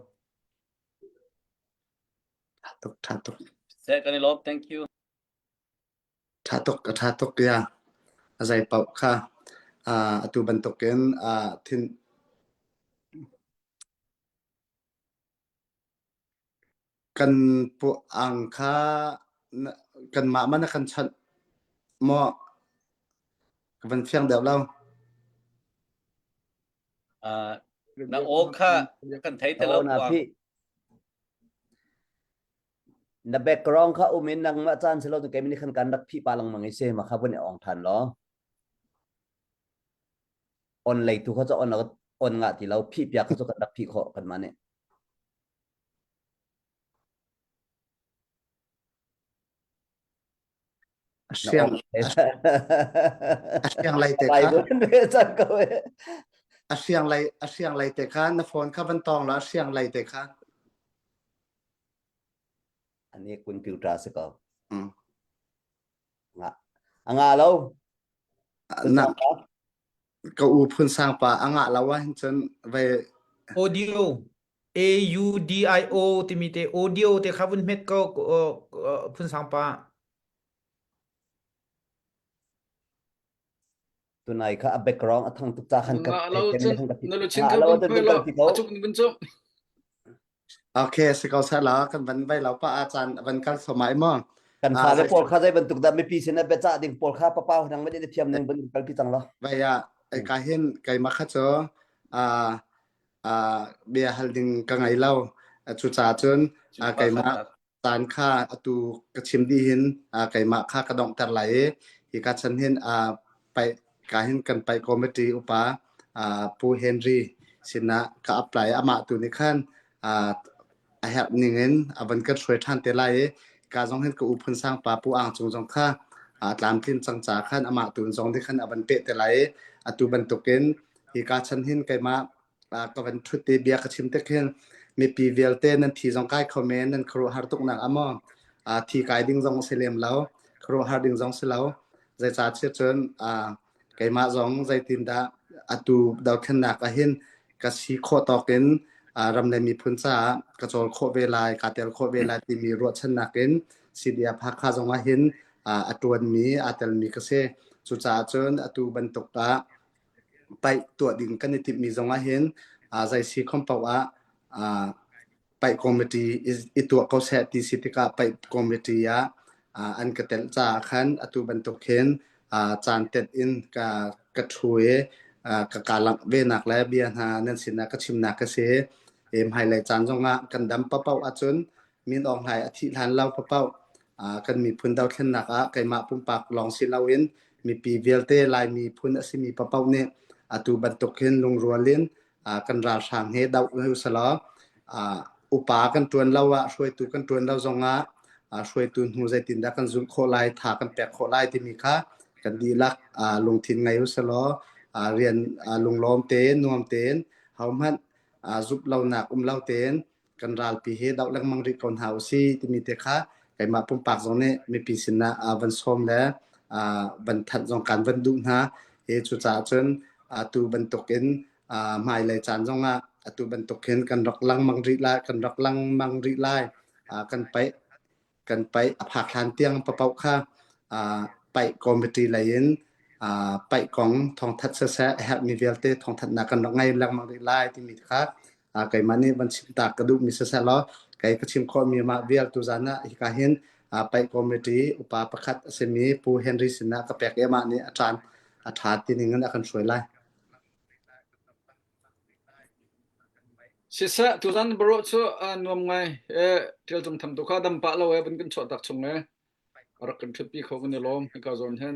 Tha tuk tha tuk. Se kan i lawm thank you Tha tuk a tha tuk ya. A zei paoh kha uh, atu bantukin uh, thin Kan puang kha kanmah man a kan chanh maw? Ka van fiang deuh lo. Uh, na aw kha kan thei te lo Na puang. phi na background kha um in nangmah caan si lo cun keimah nih khan kan rak phih pa lengmang i si ma kha vun i ong than law on lei tu kha cu on on ngah ti lo phih piak kha cu kan rak phih khawh kanmah nih. A siang a siang lei te kha a siang lei a siang lei te kha na phone kha van tawng la a siang lei te kha Ani computer si ko. Mm. Nga anga lo. Na ka u phun sang pa anga lo ah hin cun vai Audio A U D I O timi te audio te kha vun hmet ko phun sang pa. Tunai kha a background a thang tuk ca khan ka Nga lo cun na luchin nga kha lo vun cun phoi vun lo kal ti ko. a cuk in vun cumh. Okay, si ko sa la kan van vai lo pa a caan van kal so mai mo. Kan Ah, fale zei pawl kha zei bantuk dah mipi sin ah biacah ding pawl kha papa nang man in thiam ning vun kalpi cang lo. Vai ya ai ka hin kai ma kha cho a a bia hal ding ka ngai lo. Cu ca cun Cu pa keimah kha caan kha atu ka chim dih hin keimah kha ka donghter lai i hika chan hin paih ka hin kan paih committee upa Pu Henry sinah ka apply amah tu nih khan a herh ning in a van kan hruai ṭhan te lai i ka zong hin ka u Phun Sang pa Pu Ang Cung zong kha tlamtlin cang ca khan amah tu zong nih khan a van peh te lai i atu bantukin hika chan hin keimah ka van ṭhut i bia ka chim tik hin. Mipi vialte nan thi zong kai kho men nan khuaruahhar tuknak a maw thi kai ding zong si lem lo khuaruahhar ding zong si lo zeicahtiah cun keimah zong zeitindah atu dothlennak ahhin ka si khawh tawk in ram le miphun caah ka cawl khawh ve lai kaa tel khawh ve lai timi ruahchannak in CDF Hakha zong ahhin a ṭuanmi aa telmi ka si. Cucaah cun atu bantuk ah paih tuah ding kan i timhmi zong ahhin zei si khom paoh ah paih committee i tuah ko seh ti si tikah paih committee ah an ka telh caah khan atu bantuk hin caan tet in ka ka ṭhu i ka ka langh venak le bia hna nan sinah ka chimnak ka si. Hmailei caan zongah kan dam paohpaoh ahcun Min Aung Hlaing a thih hlan lo paohpaoh kan miphun dothlennak ah keimah pumpak lawng si loin mipi vialte Laimi phun a simi paohpaoh nih atu bantuk hin lungrual in kan ralhrang he doh usalaw upa kan ṭuan lo ah hruaitu kan ṭuan lo zongah hruaitu hnu zeitindah kan zulh khawh lai tha kan pek khawh lai timi kha kan dihlak lungthin ngei usalaw rian lunglawm tein nuam tein hohmanh zumh lonak um lo tein kan ralpi hi doh lengmang rih ko hna usih timi te kha keimah pumpak zong nih mipi sinah van sawm le van thanh zong kan van duh hna. I cucaah cun atu bantuk in hmailei caan zongah atu bantuk hin kan rak langmang rih lai kan rak langmang rih lai kan paih kan paih a phak hlan tiang papaoh kha paih committee lei in paih kong thawngthat siseh a herhmi vialte thawngthatnak kan rak ngei lengmang rih lai timi kha keimah nih van chim ta ka duhmi siseh law kei ka chim khawhmi mah vial tu zan ah hika hin paih committee upa pakhat a simi Pu Henry sinah ka pek i amah nih a caan a ṭha ti ning in a kan hruai lai. Siseh, tuzan baruah cu a nuam ngai. E, ṭial cung tham tu kha dam pah lo e, vun kan chuah tak chung e. A rak kan ṭhutpi kho kan i lawm. Hika zawn hin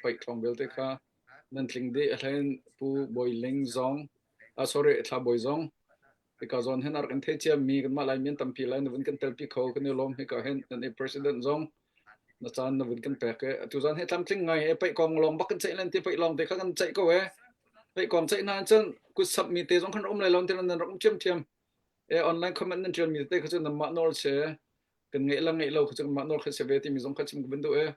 paih ṭhawng vialte kha nan tling dih. A hlein Pu Bawi Ling zong, ah sorry, Thla Bawi zong hika zawn hin a rak in thei ciami kanmah Laimi an tampi lai na vun kan telpi kho kan i lawm. Hika hin nan i president zong na caan na vun kan pek e. Atu zan hi tlamtling ngai e, paih kong lawng bak kan ceih len ti paih lawng te kha kan ceih ko e. Paih kong ceih hna cun kut sap mi te zong khan um lai lo ti nan rak um ṭhiamṭhiam. E online comment nan ṭial mi te kha cu nanmah nawl si kan ngeih la ngeih lo kha cu kanmah nawl kha si ve timi zong kha chim ka van duh e.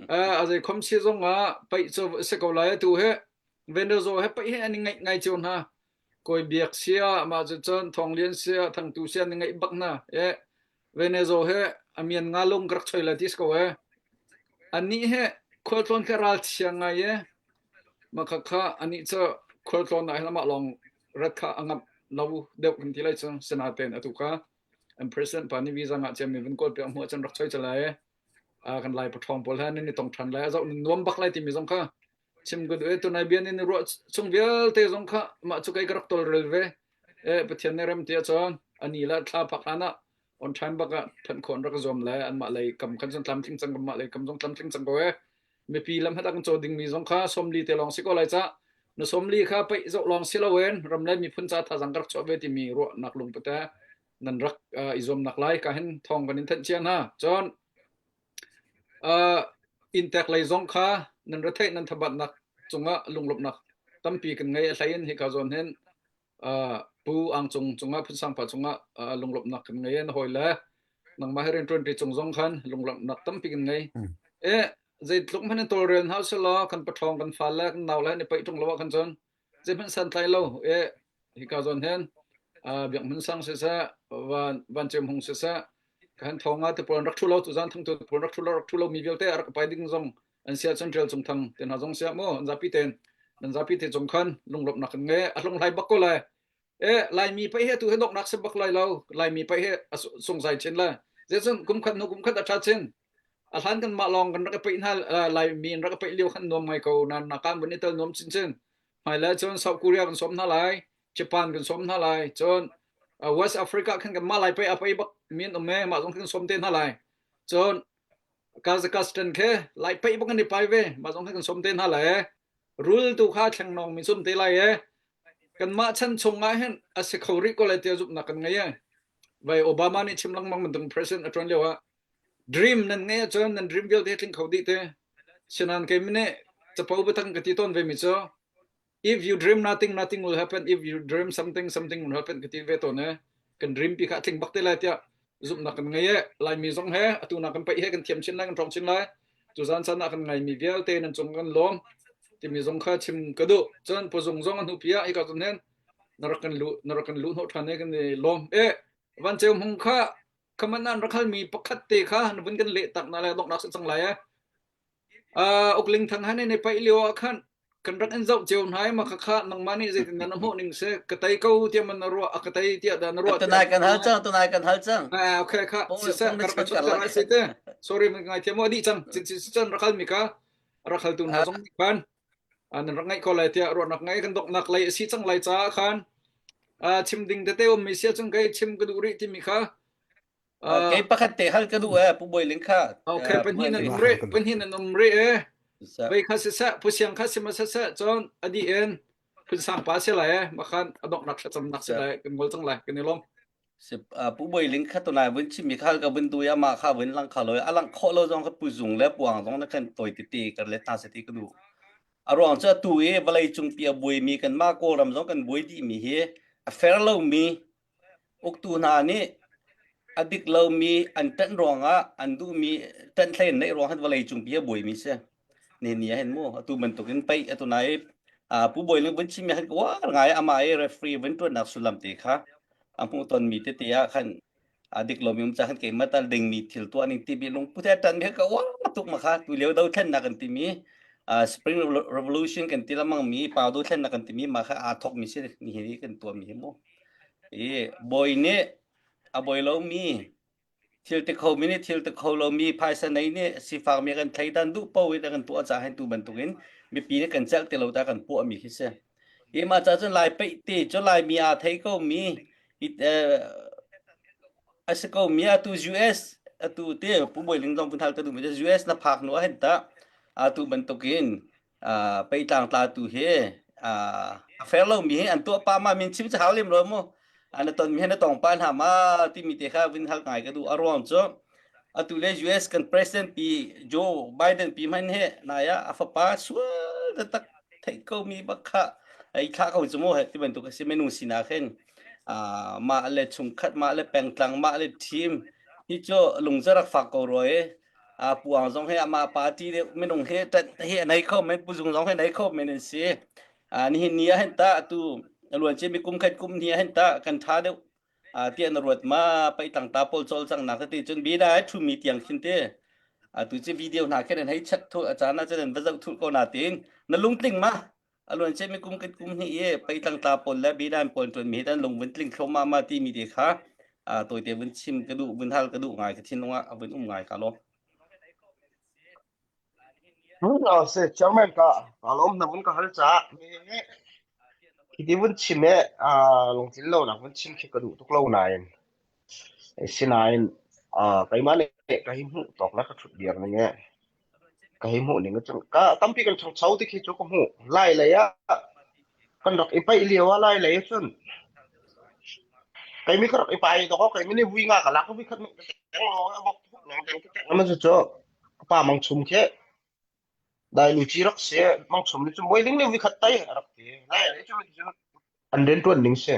A zei khom si zong ah paih cu si ko lai atu he Venezo he paih he an i ngaih ngai cio hna. Kawi Biak sia mah cu cun Thawng Lian sia Thangtu sia an i ngaih bak hna. E Venezo he a mian nga lung ka rak choi lai ti si ko e. Anih he khualtlawn kha ral chia ngai e. Mah khakha anih cu khualtlawn ah hin amah lawng rat kha a ngamh lo deuh kan ti lai cu sinaten atu kha an president pa nih visa ngah ciami vun kawl piak hmuh ahcun rak choi calai e. Kan lai paṭhawng pawl he nan i tong ṭhan lai a zoh nan nuam bak lai timi zong kha chim ka duh e tunai bia nin ruah chung vialte zong kha mah cu kei ka rak tawlrel ve e Pathian nih rem ti ahcun ani la thla phak hlan ah on time bak ah phanh khawh an rak zuam le anmah lei kam khan cun tlamtling cang kanmah lei kam zong tlamtling cang ko e mipi lam hat an caw dingmi zong kha 40 te lawng si ko lai ca na 40 kha paih zoh lawng si loin ram le miphun ca thazang ka rak chuah ve timi ruahnak lungput he nan rak i zuamnak lai ka hin thawng kan in thanh cia hna cun Uh, inntek lei zong kha nan retheih nan thabatnak cungah lunglawmhnak tampi kan ngei. A hlei in hika zawn hin uh, Pu Ang Cung cungah Phunsang pa cungah uh, lunglawmhnak kan ngei. Na hawi le nangmah he rian ṭuanṭi cung zong khan lunglawmhnak tampi kan ngei. E zeitluk hmanh in tawlrel hna usih kan paṭhawng kan fale kan nau le ni paih ṭung lo ah khan cun zeihmanh santlai lo. E hika zawn hin uh, Biak Hmun Sang siseh, Van Van Cem Hung siseh, kan thong ah te pawl an rak thu lo tu zan thang tu pawl rak thu lo rak thu lo mi vialte a rak pai ding zong an sia cun ṭial cung thang te hna zong sia mu an zapi ten nan zapi te cung khan lunglawmhnak kan ngei a hlung hlai bak ko lai e laimi pai he tu he doknak se bak lai lo laimi pai he a sungzai chin lai zeicun kum khat hnu kum khat a ṭha chin a hlan kan mah lawng kan rak i paih hna laimi in rak i paih lio khan nuam ngai ko nan nakan vun i tel nuam chin chin hmailei cun South Korea kan sawm hna lai Japan kan sawm hna lai cun West Africa khan kan mah lai pei a pei bak mi an um e mah zong kan sawm te hna lai cun Kazakhstan khe lai pei bak an i pai ve mah zong khan kan sawm te hna lai e rul tu kha thleng nong mi sum te lai e kanmah chan chung ah hin a si kho rih ko lai tiah zumhnak kan ngei e vai Obama nih chim lengmang bantuk president a ṭuan lio ah dream nan ngei ahcun nan dream vialte tling kho dih te sinan keimah nih capo biatang ka ti tawn ve mi cu if you dream nothing nothing will happen if you dream something something will happen ka ti ve tawn e. Kan dream pi kha a tling bak te lai tiah zumhnak kan ngei e. Laimi zong he atu nak kan paih he kan thiam chin lai kan ṭhawng chin lai. Tuzan chan ah kan ngaimi vialte nan cung kan lawm timi zong kha chim ka duh. Cun puzung zong a hnupi ah hika cun hin na rak kan luh na rak kan luh hnawh ṭhan e kan i lawm. E Van Ceu Hmung kha khaman an rak halmi pakhat te kha na vun kan leh tak na le donghnak si cang lai e. Uh, ukling thang han ne paih lio ah khan kan rak in zoh cio hna i ma kha kha nangmah nih zeitin dah na hmuh ning si ka tei ko tiah man na ruah a ka tei tiah dah na ruah tunai kan hal cang tunai kan hal cang ah okay kha siseh ka rak chut ka si te sorry man ngai thiam adi cang chin chin chan rak hal mi ka rak hal tu hna zong nih khan nan rak ngaih ko lai tiah ruahnak ngai kan doknak lei a si cang lai caah khan chim ding tete um mi sia chung kai chim ka duh rih timi kha Kei pakhat te hal ka duh eh Pu Bawi Ling kha. Okay, pahnih nan um rih, pahnih nan um rih eh. Vei kha siseh, Pu Siang kha sima siseh, cun a dih in Phun Sang pa si lai eh, makhan a donghnak thlacamnak si lai, kan ngol cang lai, kan i lawm. Pu Bawi Ling kha tunai vun chim mi kha ka vun du ya ma kha vun lang kha loi a lang khawh lo zong kha pu zung le puang zong na kan toi tete kan le ta se ti ka du. A ruang cu atu i vawlei cung pi a buai mi kan mah Kawlram zong kan buai dih mi hi a fair lo mi Uktu hna nih a dik lomi an ṭanh ruangah an duhmi ṭanhhlei an neih ruang hin vawlei cungpi a buaimi si. Ne ni ah hin mu atu bantukin pei atu nai Pu Bawi Ling vun chimmi han ka uar ngai amah i referee vun ṭuannak sullam te kha a hmuh tonmi tete ah khan a dik lomi um ca khan keimah tal dingmi thil tuah ning timi lungput he ṭanmi ka uar tuk ma kha tu lio dothlennak kan timi Spring Revolution kan ti lamang mi pau dothlennak kan timi ma kha aa thokmi si ni hi kan tuahmi hi mu. I bawi nih a bawi lomi thil ti khomi nih thil ti kho lomi phaisa nei nih sifakmi kan thleidan duh paoh in a kan tuah caah hin tu bantukin mipi nih kan celh ti lo ta kan puahmi khi si. Hi mah ca cun Lai peih ti cu Laimi aa thei komi a si komi atu US atu te Pu Bawi Ling zong vun hal ka duhmi cu US na phak hnu ah hin tah atu bantukin peitlang tlatu hi a fair lomi hi an tuah pa ma min chim cu hau lem lo mu an ton mi na tong pa hna ma timi te kha vin hal ngai ka duh a ruang cu atu le US kan president pi Joe Biden pi man he naya a fapa sual tak theih ko mi bak kha ai thla ko chu mu he ti bantuk a si menung sinak hin mah le chungkhat mah le pengtlang mah le team hi cu lungzarak fak ko roi a puang zong he amah party deuh minung he ṭanh he a nei kho men puzung zong he nei kho men an si a nihin ni ah hin ta atu luan mi kum khat kum ni ah hin ta kan ṭha deuh a tiah na ruat ma pai tang ta pawl col cang nak te cun bida ai thu mi tiang khin te atu ci video hna khin an hei chat thu a caan ah cun an va zoh thul ko na tin na lungtling ma a luan mi kum khat kum hnih i pei tlangtla pawl le bidan pawl ṭuan mi dan lung vun tling thloma ma ti mi te kha a tawite vun chim ka duh vun hal ka duh ngai ka thinlung ah a vun um ngai ka lo Hmm, se chairman ka ka lom na vun ka hal cha khi ti vun chim e a lungtlin lo nak vun chim khi ka duh tuk lo nain sinain a keimah nih ka hi hmuh tawk la ka thut dir ning e Ka hei hmuh ning cun ka tampi kan ṭhangcho ti khi cu ka hmuh. Lai lei ah kan rak i paih lio ah lai lei ah cun keimi ka rak i pai dawk keimi nih vui nga ka lak vui khat ka teng lawng a bok thuk nang teng ka teng ama cu cu ka pa mang chum khi dai lu chi rak si mang chum ni cu moi ling le vui khat tai a rak ti lai lei cu an rian ṭuan ning si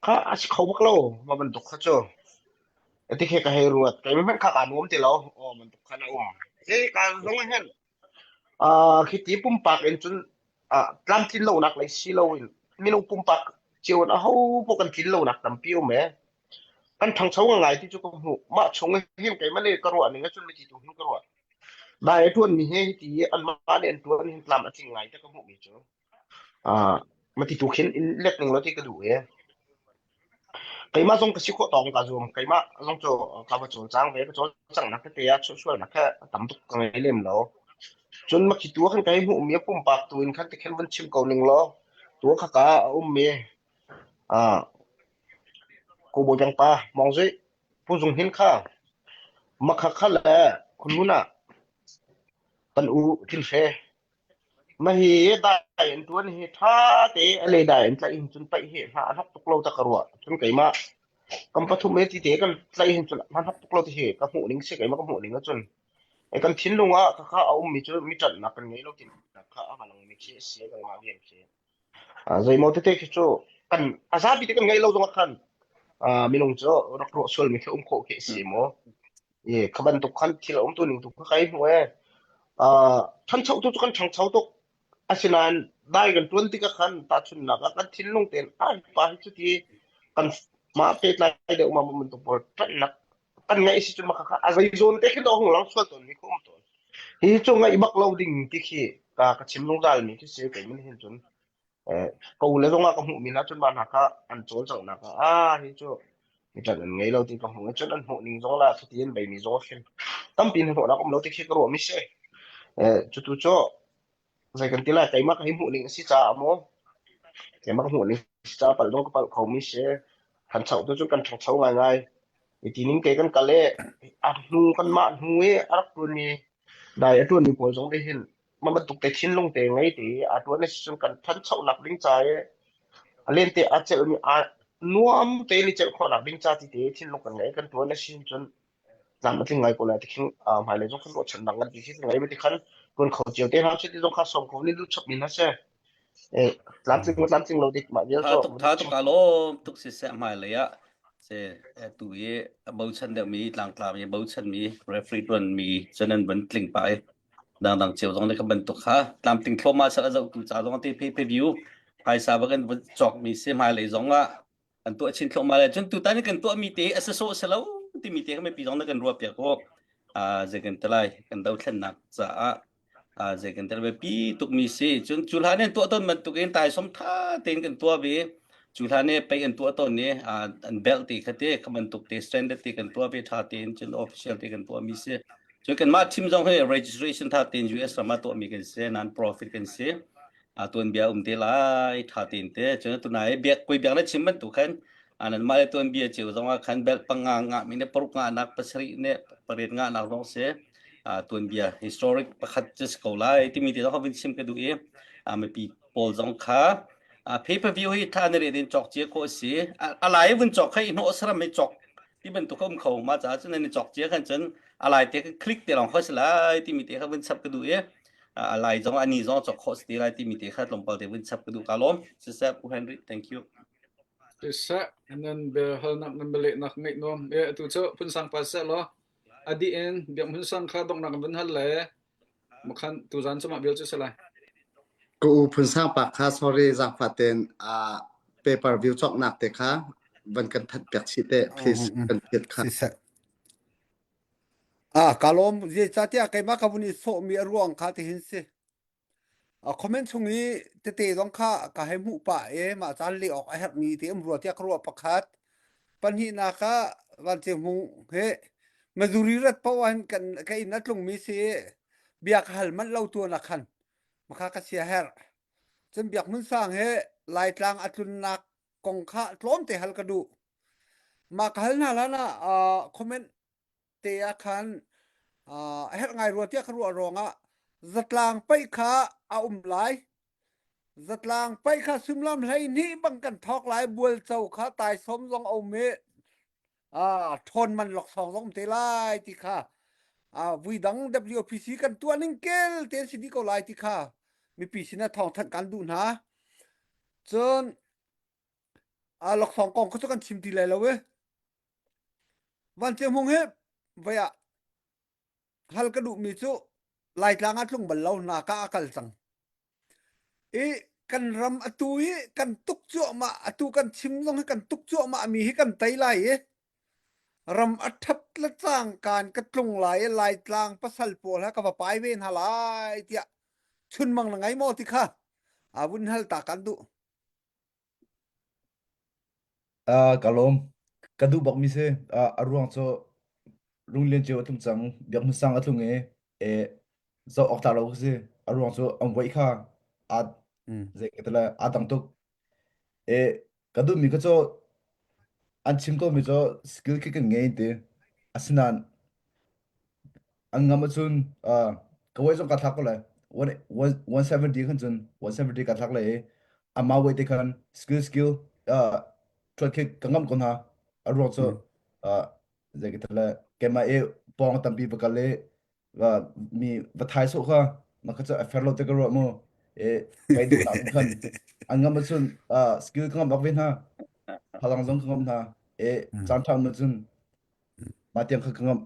kha a si kho bak lo ma bantuk kha cu ti khi ka hei ruat keimi hmanh kha kaa nuam ti lo aw bantuk khan a um hi ka zong hin ah khi ti pumpak in cun ah tlamtlin lonak lei si lo in minung pumpak cio in aho paoh kan tlin lonak tampi um e kan ṭhangcho ngai ti cu ka hmuh mah chung hin keimah le ka ruah ning ahcun miti tu hin ka ruah dai a ṭuan mi he hi ti anmah nih an ṭuan hin tlam a tling ngai te ka hmuh mi cu Ah, mati tu khin in let ning lo ti ka duh e. Keimah zong ka si khawh tawng ka zuam. Keimah zong cu ka va cawlcang ve. Ka cawlcang nak tete ah sual nak kha tam tuk ka ngei lem lo. Cun makhi tu khan kai hmuh mi a pumpak tu in khan ti khan van chim ko ning law. Tu kha ka a um mi ah ko bawi bang pa mong zui pu zung hin kha makha kha le khunun ah kan u thil hre Mahhi dai an ṭuan hi ṭha te a le dai an tlaih hin cun paih hi hna a hnok tuk lo ta ka ruah. Cun keimah kam pathum he ti te kan tlaih hin cun hna hnok tuk lo ti hi ka hmuh ning si keimah ka hmuh ning ahcun e kan thinlung ah khakha a ummi cu mi ṭanhnak kan ngei lo ti kha a lang mi khi a si kanmah rian khi. Ah, zeimaw tete khi cu kan a zapi te kan ngeih lo zong ah khan. Minung cu rak ruah sualmi khi um khawh khi a si maw? I kha bantuk khan thil a um tu ning tu kha kai hmu ee. Ṭhancho tu cu kan ṭhangcho tuk. Asinain dai kan ṭuan tikah khan tahchunhnak ah kan thinlung tein ai pa hi cuti kan mah pehtlai deuh ma bantuk pawl ṭanhnak kan ngaih si cun mah kha a zei zawn te khin a hung lang sual tawn mi kha um tawn. Hi cu ngaih bak lo ding ti khi ka ka chim zungzal mi khi si kei min hin cun ka u le zong ah ka hmuh mi hna cun mah hna kha an cawlcanghnak ah ah hi cu mi ṭanh an ngei lo ti ka hmuh i cun an hmuh ning zong la cuti an bei mi zong a hrim tampi hnahnawhnak um lo ti khi ka ruah mi si. Cutu cu zei kan ti lai keimah ka hi hmuh ning a si caah maw keimah ka hmuh ning a si caah palh zong ka palh kho mi si. Ṭhancho tu cu kan ṭhangcho ngaingai. I ti ning te kan kal i a hnu kanmah hnu i a rak ṭuanmi dai a ṭuanmi pawl zong nih hin mah bantuk te thinlung te ngei te i aa ṭuan a si cun kan ṭhanchonak ding ca i a lente aa celhmi aa nuam tein i celh khawhnak ding ca ti te thinlung kan ngei kan ṭuan a si cun tlam a tling ngai ko lai ti khin hmailei zong kan ruahchannak ngan ti khi kan ngei ti khan ṭuan kho cio te hna usih ti zong kha sawm kho ni duh chap mi hna seh. Eh, tlamtling tlamtling lo dik mah vial Tha cu tuk tha tuk alawm tuk siseh hmailei ah se tu i a bochan deuhmi tlangtla mi bochan mi referee tuan mi cun an van tling pa i dangdang cio zong nih kha bantuk kha tlamtling thluahmah sal a zohtu ca zong te pay per view phaisa bak in vun cawk mi si hmailei zong ah an tuah chin thluahmah le cun tutan kan tuah mi te a sasawh si lo timi te kha mipi zong nih kan ruah piak ko zei kan ti lai kan dothlennak caah zei kan tel pi tukmi si cun cu hlan in tuah tawn bantukin taisawm tha tein kan tuah ve cu hlan i pei an tuah tawn i an belt ti kha te kha bantuk te standard te kan tuah ve tha tein cun official te kan tuah mi si cun kanmah team zong hi registration tha tein US ram ah tuah mi kan si non profit kan si a tuan bia um te lai tha tein te cun tunai biak koi biak na chim bantuk khan anan mah le tuan bia cio zong ah khan belt panga nga mi ne paruk nga nak pasarih ne pariat nga nak zong si tuanbia historic pakhat cu si ko lai timi te zong vun chim ka duh i mipi pawl zong kha pay per view hi tha na din cawk cia khawh si a lai vun cawk kha i hnawh saram i cawk ti bantuk um kho ma ca cun nan cawk cia khan cun a lai te click te lawng kho si lai timi te kha vun chap ka duh i a lai zong ani zong cawk khawh si te lai timi te kha tlawmpal te vun chap ka duh ka lawm siseh Pu Henry thank you Siseh nan biahalnak nan bialehnak ngaih nuam e atu cu phunsang pa seh law A dih in Biak Hmun Sang kha donghnak in vun hal le makhan tuzaan cu mah vial cu si lai. Ka u Phun Sang pa kha sorry zaangfah tein uh, paper view cawknak te kha van kan thanh piak chih te please kan phiat kha. Siseh. Ah, ka lawm. Zeicahtiah keimah ka vun i sawhmi a ruang kha tihin si. A comment chung i tete zong kha ka hei hmuh pah i mah caan leh awk a herhmi te um rua tiah ka ruah pakhat. Pahnihnak ah Vancung Hmung hi Missouri rat paoh ah hin kan ka inn a tlungmi si i bia ka hal manh lo tuan ah khan makha ka sia herh. Cun Biak Hmun Sang hi Laitlang a tlunnak kong kha tlawmte hal ka duh. Mah ka hal hna hlan ah comment te ah khan a herh ngai rua tiah ka ruah ruangah zatlang paih kha a um lai. Zatlang paih kha suimilam 12 bang kan thawk lai bualco kha taisawm zong a um i ṭhawn man laksawng zong um te lai ti kha vui dang WPC kan tuah ning kel te si dih ko lai ti kha mipi sinah thawngthanh kan duh hna. Cun laksawng kong kha cu kan chim ti lai lo i Vancung hmung hi voi ah hal ka duhmi cu Laitlang ah tlung bal lo hna ka a kal cang. I kan ram atu hi kan tuk cuahmah atu kan chim zong hi kan tuk cuahmah mi hi kan tei lai i ram a ṭhat le cangkaan ka tlung lai i Laitlang pasal pawl he ka va pai ve hna lai tiah chunmang na ngei maw ti kha a vun hal ta kan duh. Uh, ka lawm. Ka duh bak mi si. Uh, a ruang cu Runglian ceu a tlung cang. Biak Hmun Sang a tlung i e zoh awk tlak lo ka si. A ruang cu an voih kha aa Mm. zei ka ti lai aa dang tuk. E ka duh mi ka cu an chim ko mi cu skill khi kan ngei ti. Asinain An ngam ahcun uh, ka weight zong kaa thlak ko lai. 170 khan cun 170 kaa thlak lai i amah weight te khan skill skill uh, ṭhuat khi ka ngamh ko hna. A ruang cu uh, zei ka ti lai keimah i pawng tampi va kal i va mi va thai sawh kha mah kha cu a fair lo te ka ruah mu. E kai duhnak khan an ngam ahcun uh, skill ka ngamh bak ve hna. Phalang zong ka ngamh hna. E caan ṭha ma cun mah tiang kha ka ngamh.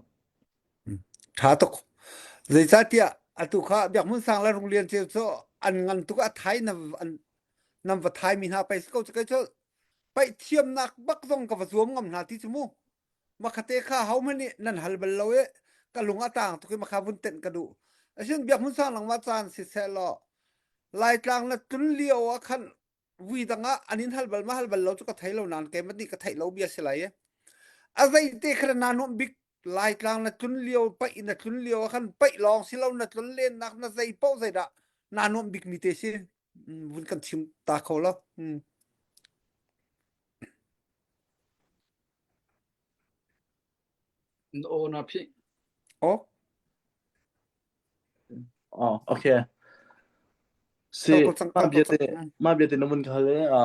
Ṭha tuk. Zeicahtiah atu kha Biak Hmun Sang le Rung Lian Ceu cu an ngan tuk a thai na an nan va thai mi hna pei si ko cu kei cu paih thiamnak bak zong ka va zuam ngam hna ti cu mu. Makhate kha hohmanh nih nan hal bal lo i ka lung a tang tuk i makha vun tenh ka duh. Asin Biak Hmun Sang langmah caan siseh law Laitlang na tlun lio ah khan vui dang ah an in hal bal ma hal bal lo cu ka thei lo nain keimah nih ka theih lo bia si lai i a zeite kha na nuamh bik Laitlang na tlun lio paih na tlun lio ah khan paih lawng si lo na tlun lennak na zei paoh zeidah naa nuamh bik mi te si vun kan chim ta kho lo. Aw na phih. Aw. Oh, okay. Si, mah biate, mah biate na mun ka hal i a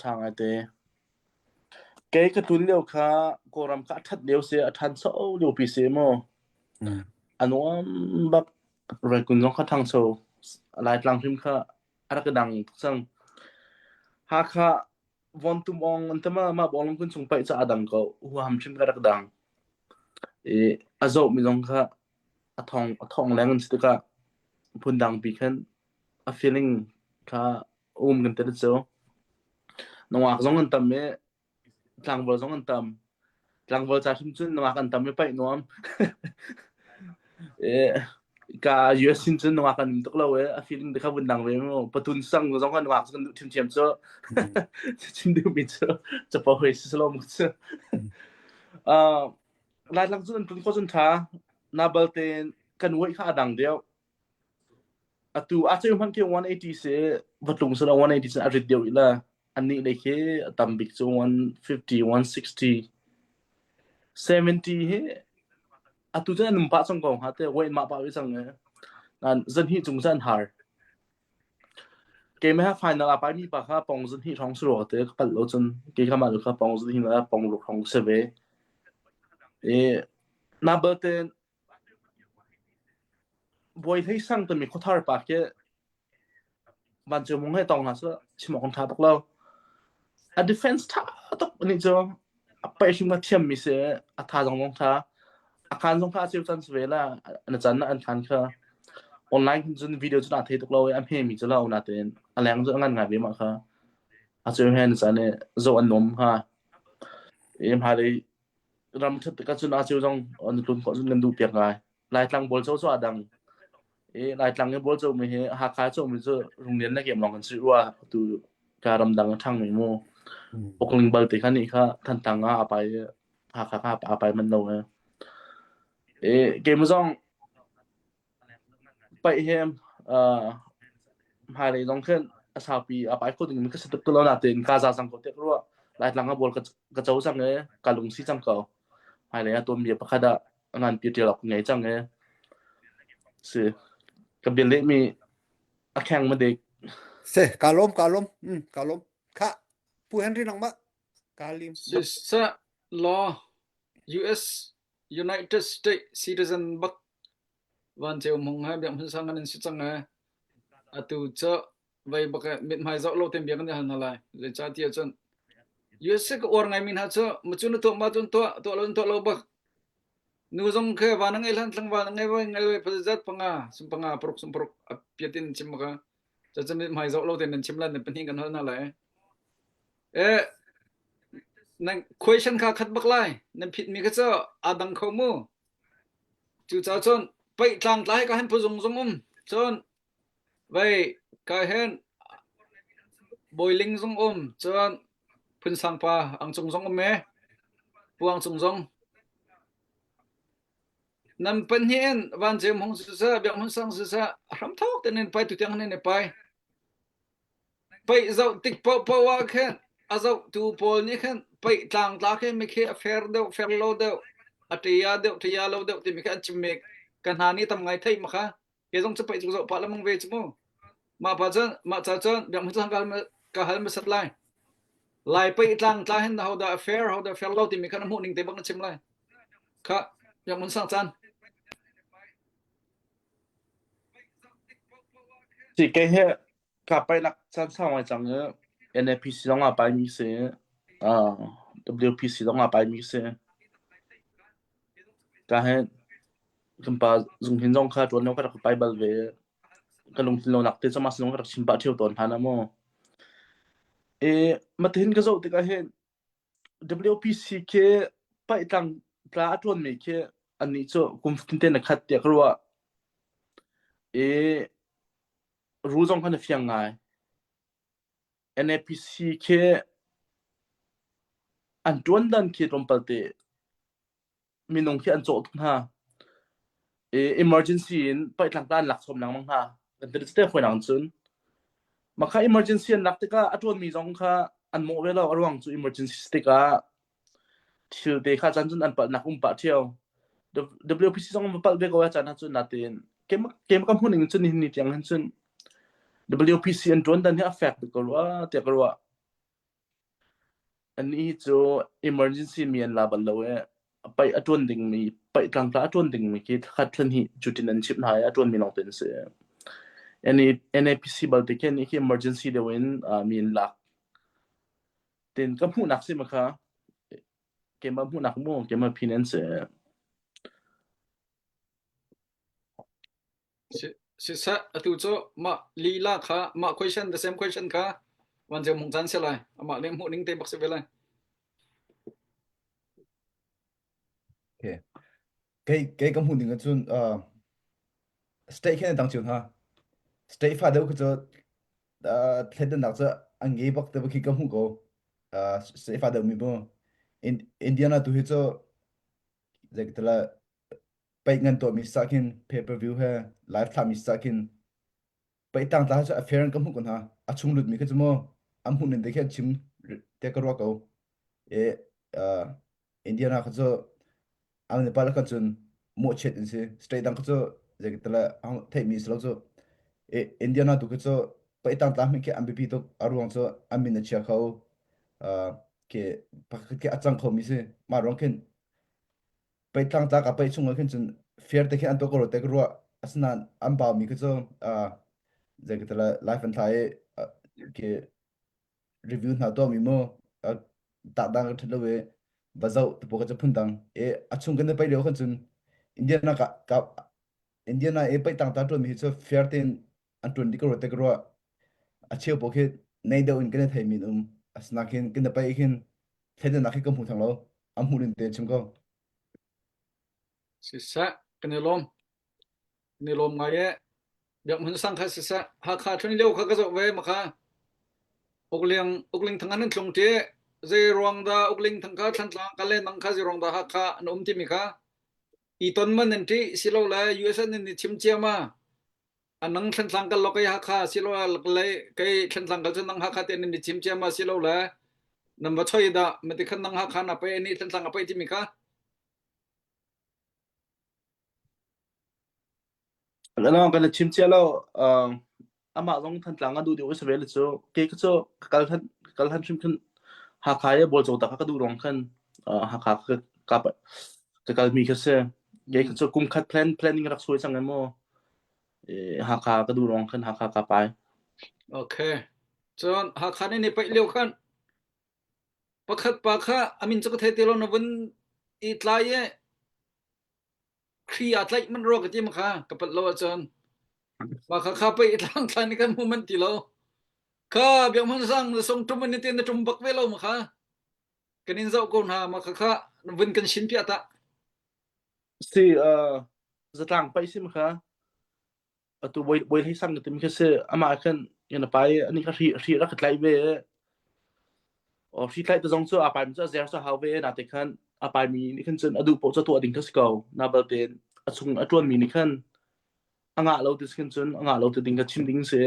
ṭha ngai te. Kei ka ṭun lio kha Kawlram kha a ṭhat lio si, a ṭhancho lio pi si mu. A nuam bak. Raikun zong kha ṭhangcho. Laitlang hrim kha a rak i dang tuk cang. Hakha Vontum ong an tama mah bawlung kun chung paih ca a dang ko. Huham hrim ka rak dang. I a zoh mi zong kha a thong a thong leng an si tikah phundang pi khan a feeling kha um kan tel cu. Nungak zong an tam i tlangval zong an tam. Tlangval ca hrim cun nungak an tam i paih nuam. E, ka US sin cun nungak an um tuk lo e a feeling te kha vun dang ve mu. Patun sang zong kha nungak cu kan duh ṭhiamṭhiam cu. Chim duhmi cu capo hoi si salom cu. Uh, Laitlang cu an tlun kho cun ṭha. Na balte kan uaih kha a dang deuh. Atu a cheu hmanh khi 180 si va tlung sila 180 cun a rit deuh i la annih lei khi a tam bik cu 150 160 70 hi atu cun an um pah cang ko hnga te wait mah pah ve cang e nan zan hi cung cun an har keimah ha final a pai mi pa kha pong zan hi hrawng si rua te ka palh lo cun kei kha mah lu kha pong zan hi la pong ruk hrawng si ve e na balte Bawi Hlei Sang timi khuathar pa khi vancung mung he tong hna seh chim awk an ṭha tuk lo. A defense ṭha tuk anih cu. A paih hrim kha thiammi si. A thazaang zong ṭha. A khaan zong kha a ceu caan si ve la. Na caan ah an khaan kha. Online khin cun video cu naa thei tuk lo i a hmemi cu lo natein a leng cu a ngan ngai ve mah kha. A ceu he na caan i zoh an nuam hnga. I hmailei ram ṭhat tikah cun a ceu zong an tlun khawh cun kan duh piak ngai. Laitlang bualco cu a dang. I Laitlang i bualco mi hi Hakha co mi cu Runglian le Kem lawng kan si rua. Tu ka ramdang a ṭhang mi mu. Ukling bal te kha nih kha Thantlang ah a pai Hakha kha a pai man lo e. I keimah zong Paih hi hmailei zong khin a saupi a pai kho ding mi ka si tuk ti lo nain kaa za cang ko tiah ka ruah. Laitlang ah bual ka co cang i ka lungsi cang ko. Hmailei ah tuanbia pakhat ah a nganpi ṭial awk ka ngei cang i si ka bia lehmi a kheng ma dik. Se, kaa lawm, kaa lawm, mm, kaa lawm. Khah, Pu Henry nangmah, kaa lim. Siseh law US United States citizen bak Van Ceu Hmung he Biak Hmun Sang an in si cang ee. Atu cu vei bak eh mithmai zoh lo tein bia kan i hal hna lai. Zeicahtiah cun USA ka uar ngaimi hna cu macu na tuah ma cun tuah tuah lo in tuah lo bak. Nu zong khi van a ngei hlan tlangval a ngei vai ngei vai zat panga sum panga paruk sum paruk a piat in chim ka. Cucu mithmai zoh lo tein nan chim lan nan pahnih kan hal hna lai. Eh nan question kha khat bak lai. Nan phit mi kha cu aa dang kho mu. Cucaah cun paih tlangtlai ka hen phuzung zong um. Cun vei ka hen Bawiling zong um. Cun Phunsang pa Angcung zong um e. Puang cung zong. Nan pahnih in Van Ceu Hmung siseh, Biak Hmun Sang siseh, hramthawk tein in pai tutiang hin in i pai. Paih zoh tik paohpaoh ah khin a zohtu pawl nih khin paih tlangtla khi mikhi a fair deuh fair lo deuh a ṭia deuh ṭia lo deuh timi khi an chim mi ka hna nih tam ngai theih ma kha ke zong cu paih cu zoh pah lengmang ve cu mu mah pa cun mah ca cun biak hmu ka ka hal hmasat lai lai paih tlangtla hin ho dah a fair ho dah fair lo timi kha na hmuh ning te bak na chim lai kha biak mun sang caan Si kei hi ka paih nak caan sau ngai cang i NAPC zong ah paimi si. Uh, WPC zong aa paimi si. Ka he kan pa zung hin zong kha ṭuan lo ka rak pai bal ve. Ka lungthin lo nak te cu mah sinung ka rak chim pah ṭheo tawn hna mu. E matihin ka zoh tikah hin WPC khi paih tlang tla a ṭuanmi khi annih cu kum fatin te na khat tiah ka ruah. E ru zong kha na fiang ngai. NAPC khi an ṭuan dan khi tlawmpal te minung khi an cawh tuk hna. I emergency in paih tlang an lak chom lengmang hna. Kan ti te hoi nang cun. Mah kha emergency an lak tikah a ṭuanmi zong kha an mawh ve lo. A ruang cu emergency tikah thil te kha caan cun an palhnak um pah ṭheo. WPC zong an palh ve ko a caan ah cun natein keimah ka hmuh ning cun nihin ni tiang hin cun WPC an ṭuan dan hi a fek bik ko rua tiah ka ruah. Anih cu emergency mi an la bal lo i paih a ṭuan dingmi paih tlangtla a ṭuan dingmi khi thlakhat thlahnih cutin an chimh hna i a ṭuanmi lawngte an si. NAPC balte khi anih khi emergency deuh in mi an lak. Tin ka hmuhnak si ma kha keimah hmuhnak mu keimah phin an si. Siseh, atu cu mah lila kha mah question the same question kha wan ceu mung caan si lai. Amah le hmuh ning te bak si ve lai. Okay. Kei kei ka hmuh ning ahcun uh, state khin dang cio hna. State fa deuh khi cu uh, thleidannak cu an ngei bak te khi ka hmuh ko. Uh, state fa deuh mi bu. In, Indiana tu hi cu zeikatala paih ngan tuahmi sa khin pay per view he live thlahmi sa khin paih tang tla cu a fair in ka hmuh ko hna a chung lutmi kha cu mu an hmuh ning te khi an chim te ka ruah ko e uh, Indiana kha cu ang Nepal kha cun mawhchiat in si state dang kha cu zeikatala theihmi si lo cu e Indiana tu kha cu paih tang tla hmih khi an biapi tuk a ruang cu an min a chia kho uh, ke pakhat ke a cang khomi si mah ruang khin Paih tlangtlak ah paih chung ah khin cun fair te khin an tuah ko rua te ka ruah. Asinain an baumi kha cu uh, zei ka ti lai live an thla i uh, khi review hna tuahmi mu uh, tah dang ka ṭhat lo i va zoh te pawl kha cu phundang. I a chung kan i paih lio khan cun Indiana ka, ka Indiana i paih tangta ṭuanmi hi cu fair tein an ṭuan dih ko rua te ka ruah. A cheu pawl khi nei deuh in kan i theimi an um. Asinain khin kan i paih khin thleidannak hi ka hmu theng lo. A hmuh ning te chim ko. Siseh, kan i lawm. Kan i lawm ngai e. Biak Hmun Sang kha siseh, Hakha tlun lio kha ka zoh ve ma kha. Ukling ukling thang an tlung ti. Zei ruang dah ukling thang kha Thlantlang ka le nang kha zei ruang dah Hakha an um timi kha. I ton man an ṭih silole USA nih ni chim cia ma. Anang Thlantlang kal lo kei Hakha silole kei Thlantlang kal cu nang Hakha te nan i chim cia ma silole nan va choi dah mati khan nang Hakha na pei ani Thlantlang a pei timi kha. Lalo kan chim cia lo amah zong Thantlang a duh deuh si ve le cu ke cu ka kal han kal han hrim khan Hakha i bol cawta kha ka duh rong khan Hakha ka ka ka kal mi kha si ke cu kum khat plan planning rak suai cang emaw Hakha ka duh rong khan Hakha ka pai. Okay. Cun Hakha nih ni paih lio khan pakhat pa kha amin cu ka thei ti lo na vun i tlai i Khri aa tlaih manh rua ka ti ma kha ka palh lo ahcun mah kha kha pei i tlang thlan i kan hmu manh ti lo kha biak hmun sang na sung tum an ti na tum bak ve lo ma kha kan in zoh ko hna ma kha kha vun kan shin piah ta Si uh, zatlang paih sim kha atu boi boi hlei sang ka tim khi si amah khan yana pai ani kha hri hri rak ka tlaih ve o hri tlaih te zong cu a pai mi cu a zer sa hau ve na te khan a pai mi nih khan cun a duh poh cu tuah ding kha si ko na balte a chung a tuan mi nih khan a ngah lo ti khin cun a ngah lo ti ding kha chim ding si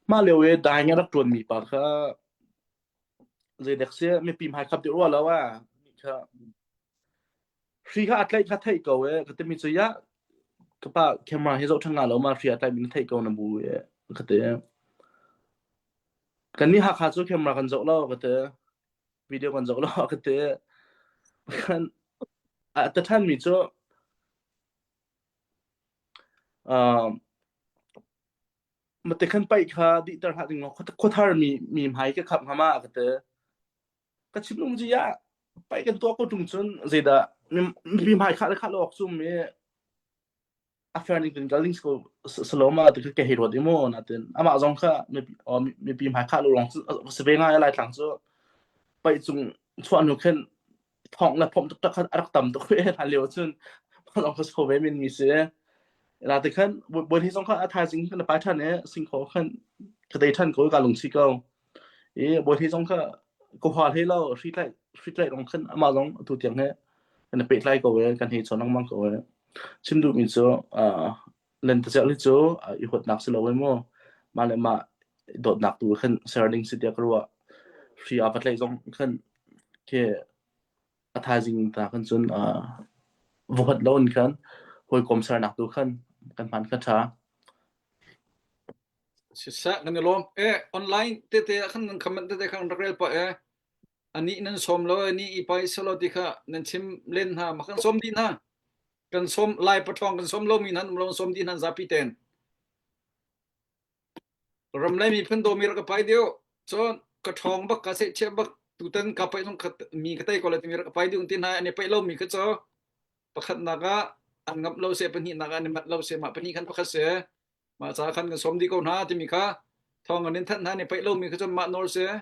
mah lio i daing a rak tuan mi pa kha zeidek si mipi hmai khap deuh rua lo a kha Hri kha a tlaih kha theih ko e ka timi cu ya ka pa camera hi zoh ṭhan nga lo ma hri a tlaih mi na theih ko na bu e ka ti. Kan nih Hakha cu camera kan zoh lo ka ti. Video kan zoh lo ka ti. Kan a ta ṭhan mi cu uh, mate khan paih kha dihter hlah ding khuathar mi mi hmai ka khap hnga ma ka ti. Ka chim lung ji ya pai kan tuah ko tung cun zeidah mi hmai khah le khah lo awk cu mi a fair ning kan kal ding ko saloma ti ka hei ruat i mu natin amah zong kha mipi hmai khah lo lawng si ve ngai lai tlang cu paih cung chuah hnu khin thong le phom taktak khan a rak tam tuk ve hlan lio cun lawng kha so ve min mi si la ti khan boi hi zong kha a thaizing kan pai than e singkho khan ka dei than ko ka lungsi ko i boi hi zong kha ko hwal he lo hri tlai hri tlai rong khan amah zong tu tiang he kan pe tlai ko e kan hei chon lengmang ko e chim duh mi cu lentecelh hi cu i huatnak si lo e mu mah le mah dawtnak tu khan ser ding si tiah ka ruah hri a va tlaih zong khan khi a thaizing ta khan cun va huat lo in khan hawikom sernak tu khan kan hman kha ṭha. Siseh kan i lawm. Eh online tete ah khan nan comment tete khan rak rel pah eh. Ani nan sawm lo ani i pai selo ti kha nan chim len hna ma kan sawm dih hna. Kan sawm lai pathawng kan sawm lomi hna um lo sawm dih hna zapi ten. Ram lei miphun dawmi rak ka pai deuh. Cun ka ṭhawng bak ka sehcheh bak tutan ka paih zong mi ka tei ko lai timi rak ka pai deuh ti hna an i paih lomi kha cu pakhatnak ah an ngamh lo seh pahnihnak ah an i manh lo seh mah pahnih khan pakhat seh mah ca khan kan sawm dih ko hna timi kha thawng an in thanh hna an i paih lomi kha cun mah nawl seh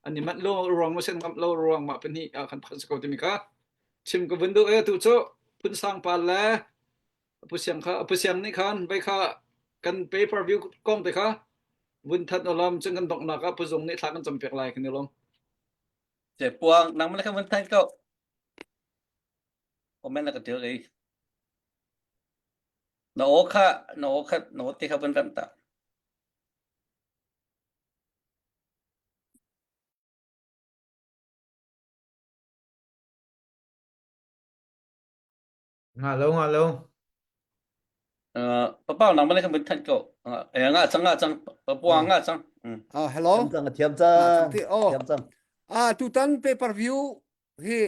an i manh lo ruang maw seh an ngamh lo ruang mah pahnih ah khan pakhat si ko timi kha chim ka vun duh e tu cu phun sang pa le Pu Siang kha Pu Siang nih khan vei kha kan pay per view kong te kha vun that olam cun kan donghnak ah Pu Zung nih thla kan cam piak lai kan i lawm. Che puang nang man kha vun than ko. Comment na ka til ei. Na o kha na o kha na o te kha vun ram ta. Nga lo nga lo. Uh, papa nang man kan vun thanh ko. Eh nga cang nga cang papuang nga cang. Mm. Ah hello. Thiam cang thiam cang. Oh. Thiam cang. Ah tutan pay per view hi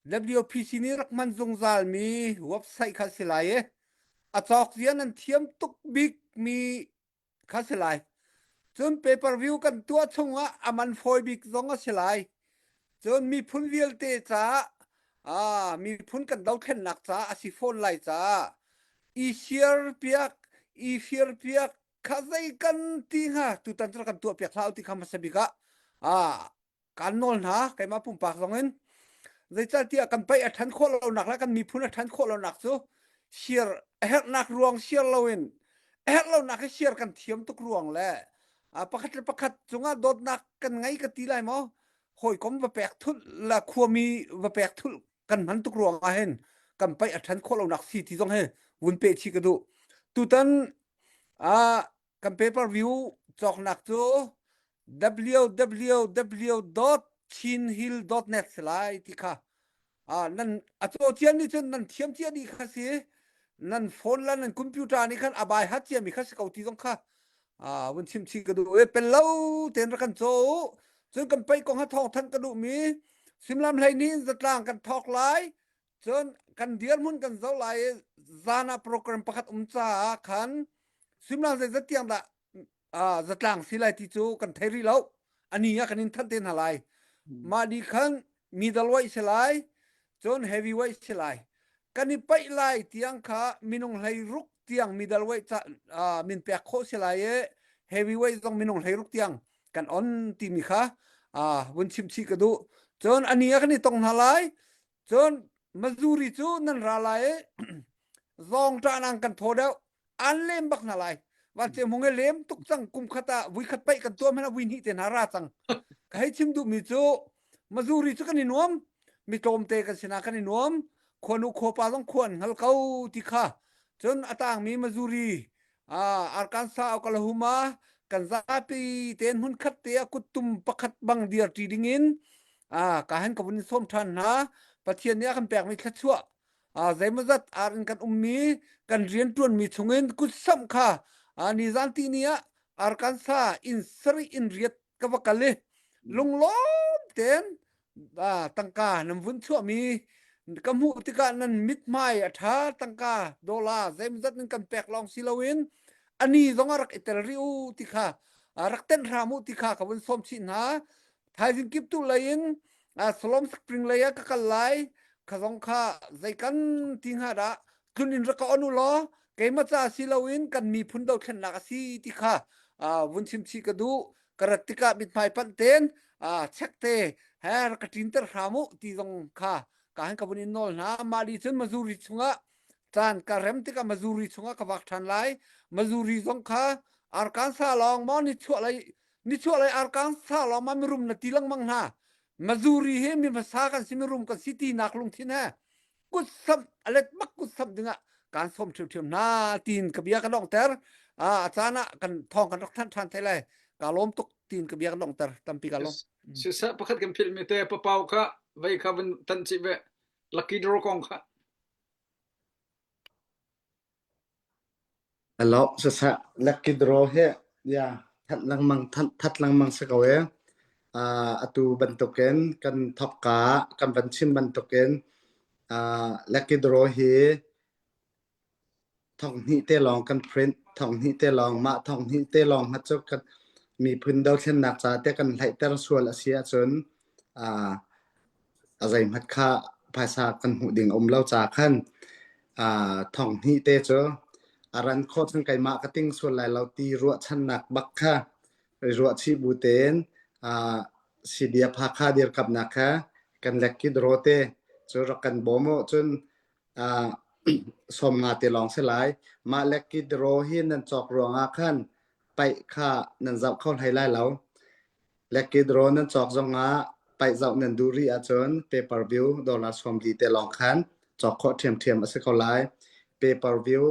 WPC nih rak hman zungzal mi website kha si lai e. A cawk zia nan thiam tuk bik mi kha si lai. Cun pay per view kan tuah chungah a man fawi bik zong a si lai. Cun miphun vialte caah ah miphun kan dothlennak caah a si fawn lai caah i share piak i share piak kha zei kan ti hnga tutan cu kan tuah piak hlah ti kha hmasa bik ah ah kaan nawl hna keimah pumpak zong in zeicahtiah kan paih a ṭhan khawh lonak le kan miphun a ṭhan khawh lonak cu share a herhnak ruang share loin a herh lonak hi share kan thiam tuk ruang le pakhat le pakhat cungah dawtnak kan ngei ka ti lai maw hawikom va pek thulh la khuami va pek thulh kan hman tuk ruang ah hin kan paih a ṭhan khawh lonak si ti zong hi vun pe chih ka duh tutan ah kan pay per view cawknak cu www.chinhill.net si lai ti kha ah nan a caw cia nih cun nan thiam cia dih kha si nan phone le nan computer nih khan a bai hat cia mi kha si ko ti zong kha ah vun chim chih ka duh e pel lo ten rak kan caw u cun kan pei kong ha thawng than ka duh mi simlam hlei ni in zatlang kan thawk lai Cun kan dirhmun kan zoh lai i zan ah program pakhat um caah khan suimilam zeizat tiang dah uh, zatlang si lai ti cu kan thei rih lo. Ani ah kan in thanh te hna lai. Mah ni khan middleweight si lai, cun heavyweight si lai. Kan i paih lai tiang kha minung hlei ruk tiang middleweight ca, uh, min pek khawh si lai i heavyweight zong minung hlei ruk tiang kan on timi kha uh, vun chim chih ka duh. Cun ani ah kan i tong hna lai. Cun Missouri cu nan ra lai i zawng ṭah kan thaw deuh an lem bak hna lai van hmung i lem tuk cang kum khat ah vui khat paih kan tuah hmanh ah vui hnih te hna ra cang ka hei chim duhmi cu Missouri cu kan i nuam mi tlawmte kan sinah kan i nuam khuanu khuapa zong khua an hngal ko ti kha cun a tangmi Missouri Arkansas Oklahoma kan zapi tein hmun khat te ah kuttum pakhat bang dir ṭi ding in ka han ka vun sawm ṭhan hna Pathian nih a kan pekmi thluachuah zeimawzat ar in kan ummi kan rian ṭuanmi chungin kutsamh kha nizan ti ni ah Arkansas inn sarih in riat ka va kal i lunglawm tein tangka nan vun chuahmi ka hmuh tikah nan mithmai a ṭha tangka dollar zeimawzat nan kan pek lawng si loin ani zong a rak i tel rih u ti kha rak tenh hram u ti kha ka vun sawm chih hna thaizing kip tu lei in. Salom Spring lei ah ka kal lai. Kha zong kha zei kan ti hnga dah tlun in rak ka on u law keimah ca si loin kan miphun dothlennak a si ti kha vun chim chih ka duh. Ka rat tikah mithmai panh ten check te he rak ka ṭinter hram u ti zong kha ka han ka vun in nawl hna. Mah li cun Missouri chungah caan ka rem tikah Missouri chungah ka vak ṭhan lai. Missouri zong kha Arkansas lawng maw nichuah lei nichuah lei Arkansas lawng ma mirum na ti lengmang hna. Missouri hi mi hmasa kan si mirum kan si tinak lungthin he kut samh a let bak kut samh dingah kaan sawm ṭhiamṭhiam hna tiin ka bia ka donghter. A caan ah kan thawng kan rak thanh ṭhan thai lai. Ka lawm tuk tiin ka bia ka donghter. Tampi ka lawm. Siseh pakhat kan philh mi te papau kha vei kha vun tan chih ve. Lucky draw kong kha. Alo, siseh lucky draw hi ya that lengmang that lengmang si ko e. Uh, atu bantukin kan thokka kan van chim bantukin uh, lucky draw hi thong hnih te lawng kan print thong hnih te lawng mah thong hnih te lawng ha cu kan miphun dothlennak ca te kan hlaihter sual a si ahcun uh, a zeihmat kha phaisa kan hmuh ding a um lo ca khan uh, thong hnih te cu a ran khawh cun keimah ka ting sual lai lo ti ruahchannak bak kha ruahchih bu tein uh, CDF Hakha dirkamnak kha kan lucky draw te cu rak kan bawm u cun uh, 50 te lawng si lai. Mah lucky draw hi nan cawk ruangah khan paih kha nan zoh kho hlei lai lo. Lucky draw nan cawk zongah paih zoh nan duh rih ahcun pay per view dollar 40 te lawng khan cawk khawh ṭhiamṭhiam a si ko lai. Pay per view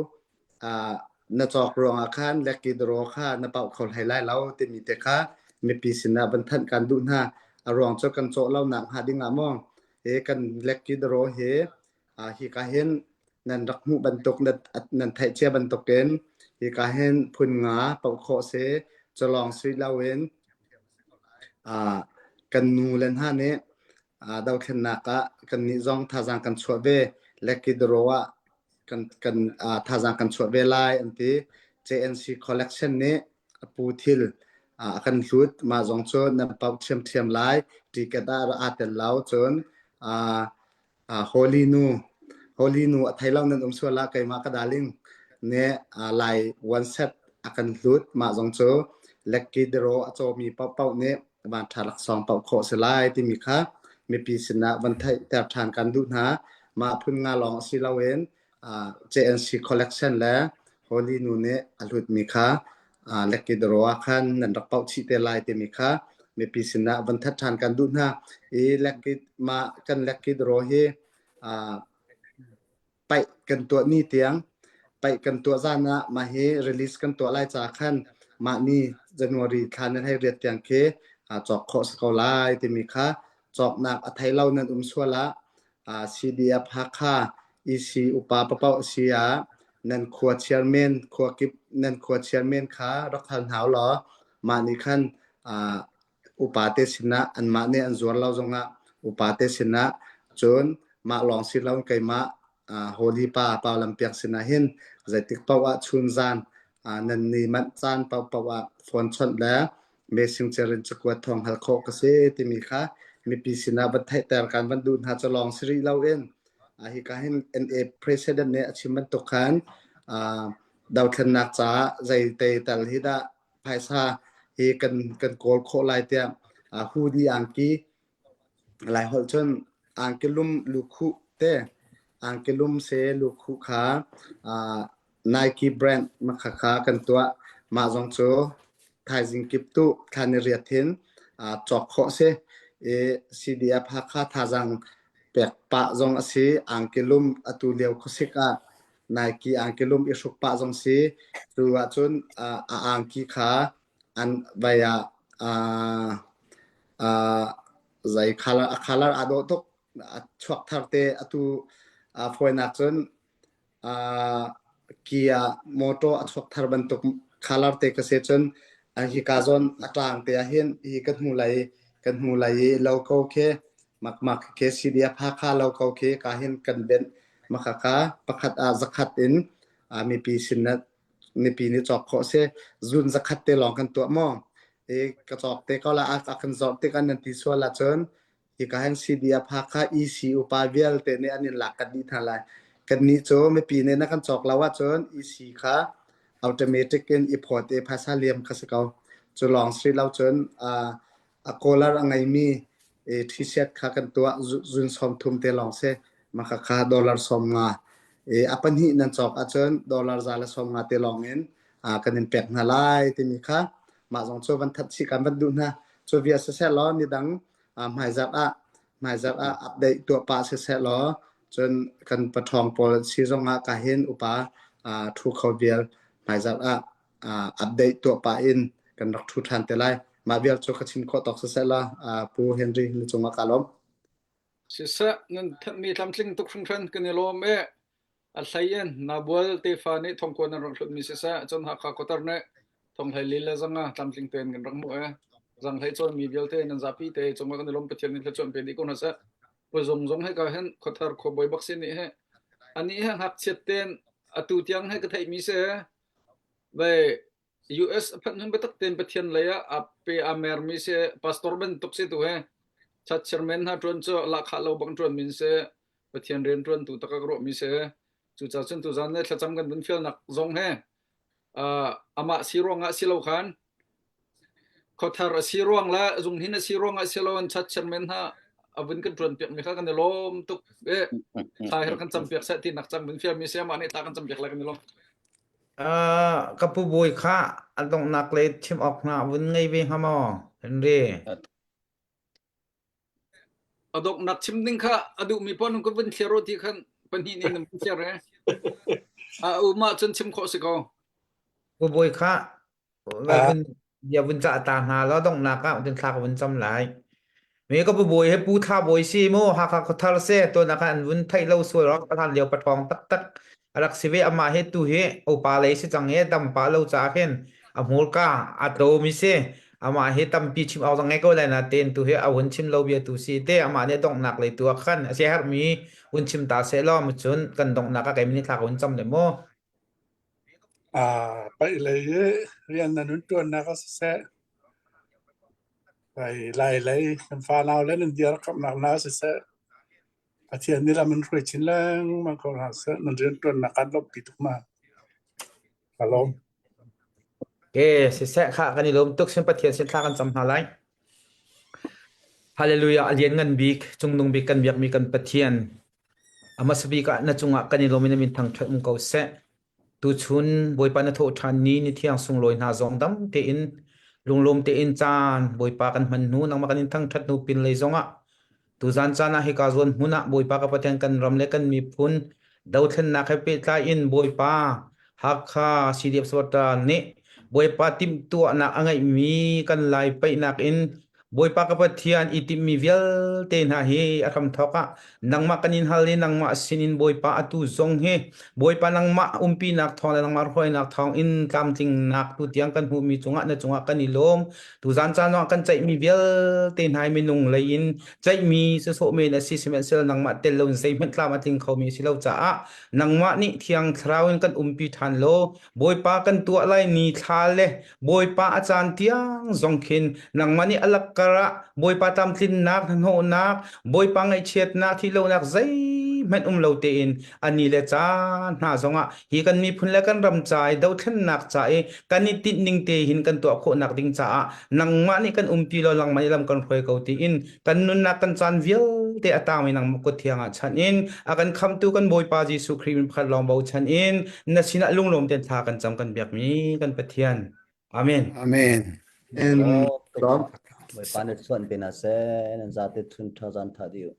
uh, na cawk ruangah khan lucky draw kha na pauh kho hlei lai lo timi te kha mipi sinah van thanh kan duh hna. A ruang cu kan cawh lo nak hnga ding ah maw he kan lucky draw hi Uh, hika hin nan rak hmuh bantuk nan, nan theih cia bantukin hika hin phun nga paoh khawh si culawng si loin uh, kan nu le hna nih uh, dothlennak ah kan nih zong thazaang kan chuah ve lucky draw ah kan kan uh, thazaang kan chuah ve lai an ti JNC collection nih a pu thil uh, a kan hlut mah zong cu nan pauh ṭhiamṭhiam lai ticket ah aa tel lo cun uh, Uh, Holy nu Holy nu a thei lo nan um sual ah keimah ka darling nih uh, lai one set a kan hlut mah zong cu lucky draw a cawmi paohpaoh nih van ṭha laksawng paoh khawh si lai timi kha mipi sinah van theihter ṭhan kan duh hna mah phun nga lawng si loin uh, JNC collection le Holy nu nih a hlutmi kha uh, lucky draw ah khan nan rak pauh chih te lai timi kha mipi sinah van that ṭhan kan duh hna i lucky mah kan lucky draw hi uh, paih kan tuah ni tiang paih kan tuah zan ah mah hi release kan tuah lai ca khan mah ni January thla nan hei riat tiang khi uh, cawk khawh si ko lai timi kha cawknak a thei lo nan um sual ah uh, CDF Hakha EC upa papaoh si ah nan khua chairman khua kip nan khua chairman kha rak hal hna law mah nih khan uh, upa te sinah anmah nih an zuar lo zongah upa te sinah cun mah lawng si lo keimah uh, Holy Pa Pa Lampiak sinah hin zeitik paoh ah chun zan uh, nan ni manh caan paohpaoh ah phone chawnh le messenger in cakuat thawng hal khawh ka si timi kha mipi sinah van theihter kan van duh hna cu lawng si rih loin uh, hika hin NA president nih a chim bantuk khan uh, dothlennak caah zei te tal hi dah phaisa hi kan kan kawl khawh lai tiah uh, hoodie angki lai holh cun angki lum lukhuh te angki lum se lukhuh kha uh, Nike brand makha kha kan tuah. Mah zong cu thaizing kip tu thla ni riat hin uh, cawk khawh si. I CDF Hakha thazaang pek pah zong a si. Angki lum atu lio khuasik ah Nike angki lum i hruk pah zong si. Cu ahcun uh, a angki kha an vai ah uh, uh, zei color a color aa dawh tuk a chuak thar te atu uh, fawinak cun uh, Kia motor a chuak thar bantuk color te ka se cun hika zawn a tlang te ah hin hi kan hmu lai kan hmu lai i logo khi makmak khi CDF Hakha logo khi ka hin kan benh makhaka pakhat ah zakhat in uh, mipi sin na mipi nih cawk khawh si zun zakhat te lawng kan tuah maw i ka cawk te ko la a kan zawr tik an nan ti sual ahcun. Hika hin CDF Hakha EC upa vialte nih an in lak kat dih hna lai. Kannih cu mipi nih na kan cawk lo ahcun EC kha automatic in i phawt i phaisa liam kha si ko. Cu lawng si lo cun uh, a collar a ngeimi i t-shirt kha kan tuah zun sawm thum te lawng si. Maka kha dollar 50 i a pahnih nan cawk ahcun dollar za le 50 te lawng in uh, kan in pek hna lai timi kha mah zong cu van that chih kan van duh hna. Cu via siseh law nidang uh, hmaizarh ah hmaizarh ah update tuah pah siseh law cun kan paṭhawng pawl si zong ah ka hin upa uh, ṭhu kho vial hmaizarh ah uh, update tuah pah in kan rak ṭhu ṭhan te lai. Mah vial cu ka chim khawh tawk siseh law uh, Pu Henry na cungah ka lawm. Siseh nan thanhmi tlamtling tuk hringhran kan i lawm e. A hlei in Nabual tefa nih thongkuan an rak hlutmi siseh, cun Hakha khuatar nih thonghlei li le zanga tlamtling tein kan rak hmuh e. Zanghlei cawnmi vialte nan zapi te cungah kan i lawm Pathian nih thluachuah pe dih ko hna seh. Puzung zong hika hin khuathar khuabawi bak si nih hi anih he ngakchiat tein atu tiang he ka theihmi si ve US a phanh hun biatak tein Pathian lei ah a pe a mermi si pastor bantuk si tu he chat chairman hna ṭuan cu lahkhah lo bang ṭuan min si Pathian rian ṭuantu takak ruahmi si cucaah cun tuzan le thlacam kan vun fialnak zong he uh, amah si ruangah si lo khan khuathar a si ruang le zunghin a si ruangah si lo an chat chairman hna a vun kan ṭuan piak mi kha kan i lawm tuk e thla her kan cam piak seh ti nak cang vun fial mi si amah nih thla kan cam piak lai kan i lawm Uh, ka pu bawi kha a donghnak le chim awk hna vun ngei ve hnga maw Henry? A donghnak chim ding kha a duhmi paoh nan ka vun thliar u ti khan pahnih nih nan vun thliar e. A um ahcun chim khawh si ko. Pu bawi kha vun bia vun cah ta hna law donghnak ah cun thla ka vun cam lai. Me ka pu bawi he pu thla bawi si mu Hakha khuathar se tuan ah khan an vun theih lo sual rak hlan lio pathawng taktak a rak si ve amah he tu hi upa lei si cang i dam pah lo caah khin a hmurka a tlawm i si amah hi tampi chim awk zong ngei ko lai natein tu hi a hun chim lo bia tu si te amah nih donghnak lei tu ah khan a siaherhmi hun chim ta seh law cun kan donghnak ah kei min thla ka hun cam le mu Ah, paih lei i rian nan hun ṭuannak ah siseh, lai lai lei kan fanau le nan dirkamnak hna siseh, Pathian nih lam in hruai chin lengmang ko hna seh. Nan rianṭuannak aan lawmhpi tuk hna. Ka lawm. Ke siseh kha kan i lawm tuk sin Pathian sin thla kan cam hna lai. Hallelujah a lian ngan bik cungnung bik kan biakmi kan Pathian a hmasa bik ah na cungah kan i lawm in na min thangṭhat um ko seh. Tuchun Bawipa na thawh ṭhan ni ni thiang sunglawi hna zong dam tein lunglawm tein caan Bawipa kan hman hnu nangmah kan in thangṭhat hnu pinlei zongah tuzan caan ah hika zawn hmun ah Bawipa ka Pathian kan ram le kan miphun dothlennak he pehtlai in Bawipa Hakha CDF Sawta nih Bawipa timhtuahnak a ngeihmi kan lai paihnak in Bawipa ka Pathian i timhmi vialte hna hi a hramthawk ah nangmah kan in hal i nangmah sinin Bawipa atu zong hi Bawipa nangmah umpinak thawng le nangmah hruainak thawng in tlamtlingnak tu tiang kan hmuhmi cungah na cungah kan i lawm. Tuzan caan ah kan ceihmi vialte hna hi minung lei in ceihmi sawsawh men a si sihmanhsehlaw nangmah tel loin zeihmanh tlam a tling khomi a si lo caah nangmah nih Thiang Thlarau in kan umpi ṭhan law Bawipa kan tuah lai ni thla le Bawipa a caan tiang zong khin nangmah nih a lakkar ah Bawipa tlamtlinnak hnahnawhnak Bawipa ngaihchiatnak thihlonak zeihmanh um lo tein a ni le caan hna zongah hi kan miphun le kan ram ca i dothlennak ca i kan i tinh ning te hin kan tuah khawhnak ding caah nangmah nih kan umpi law nangmah nih lam kan hruai ko tiin kan nunnak kan caan vialte a tangmi nangmah kut thiang ah chanh in a kan khamtu kan Bawipa Jesuh Khrih min pakhat lawng bochan in na sinah lunglawm tein thla kan cam kan biakmi kan Pathian. Amen. Amen. And Bawipa nih chuan pe hna seh nan zate thun tha zan tha dih.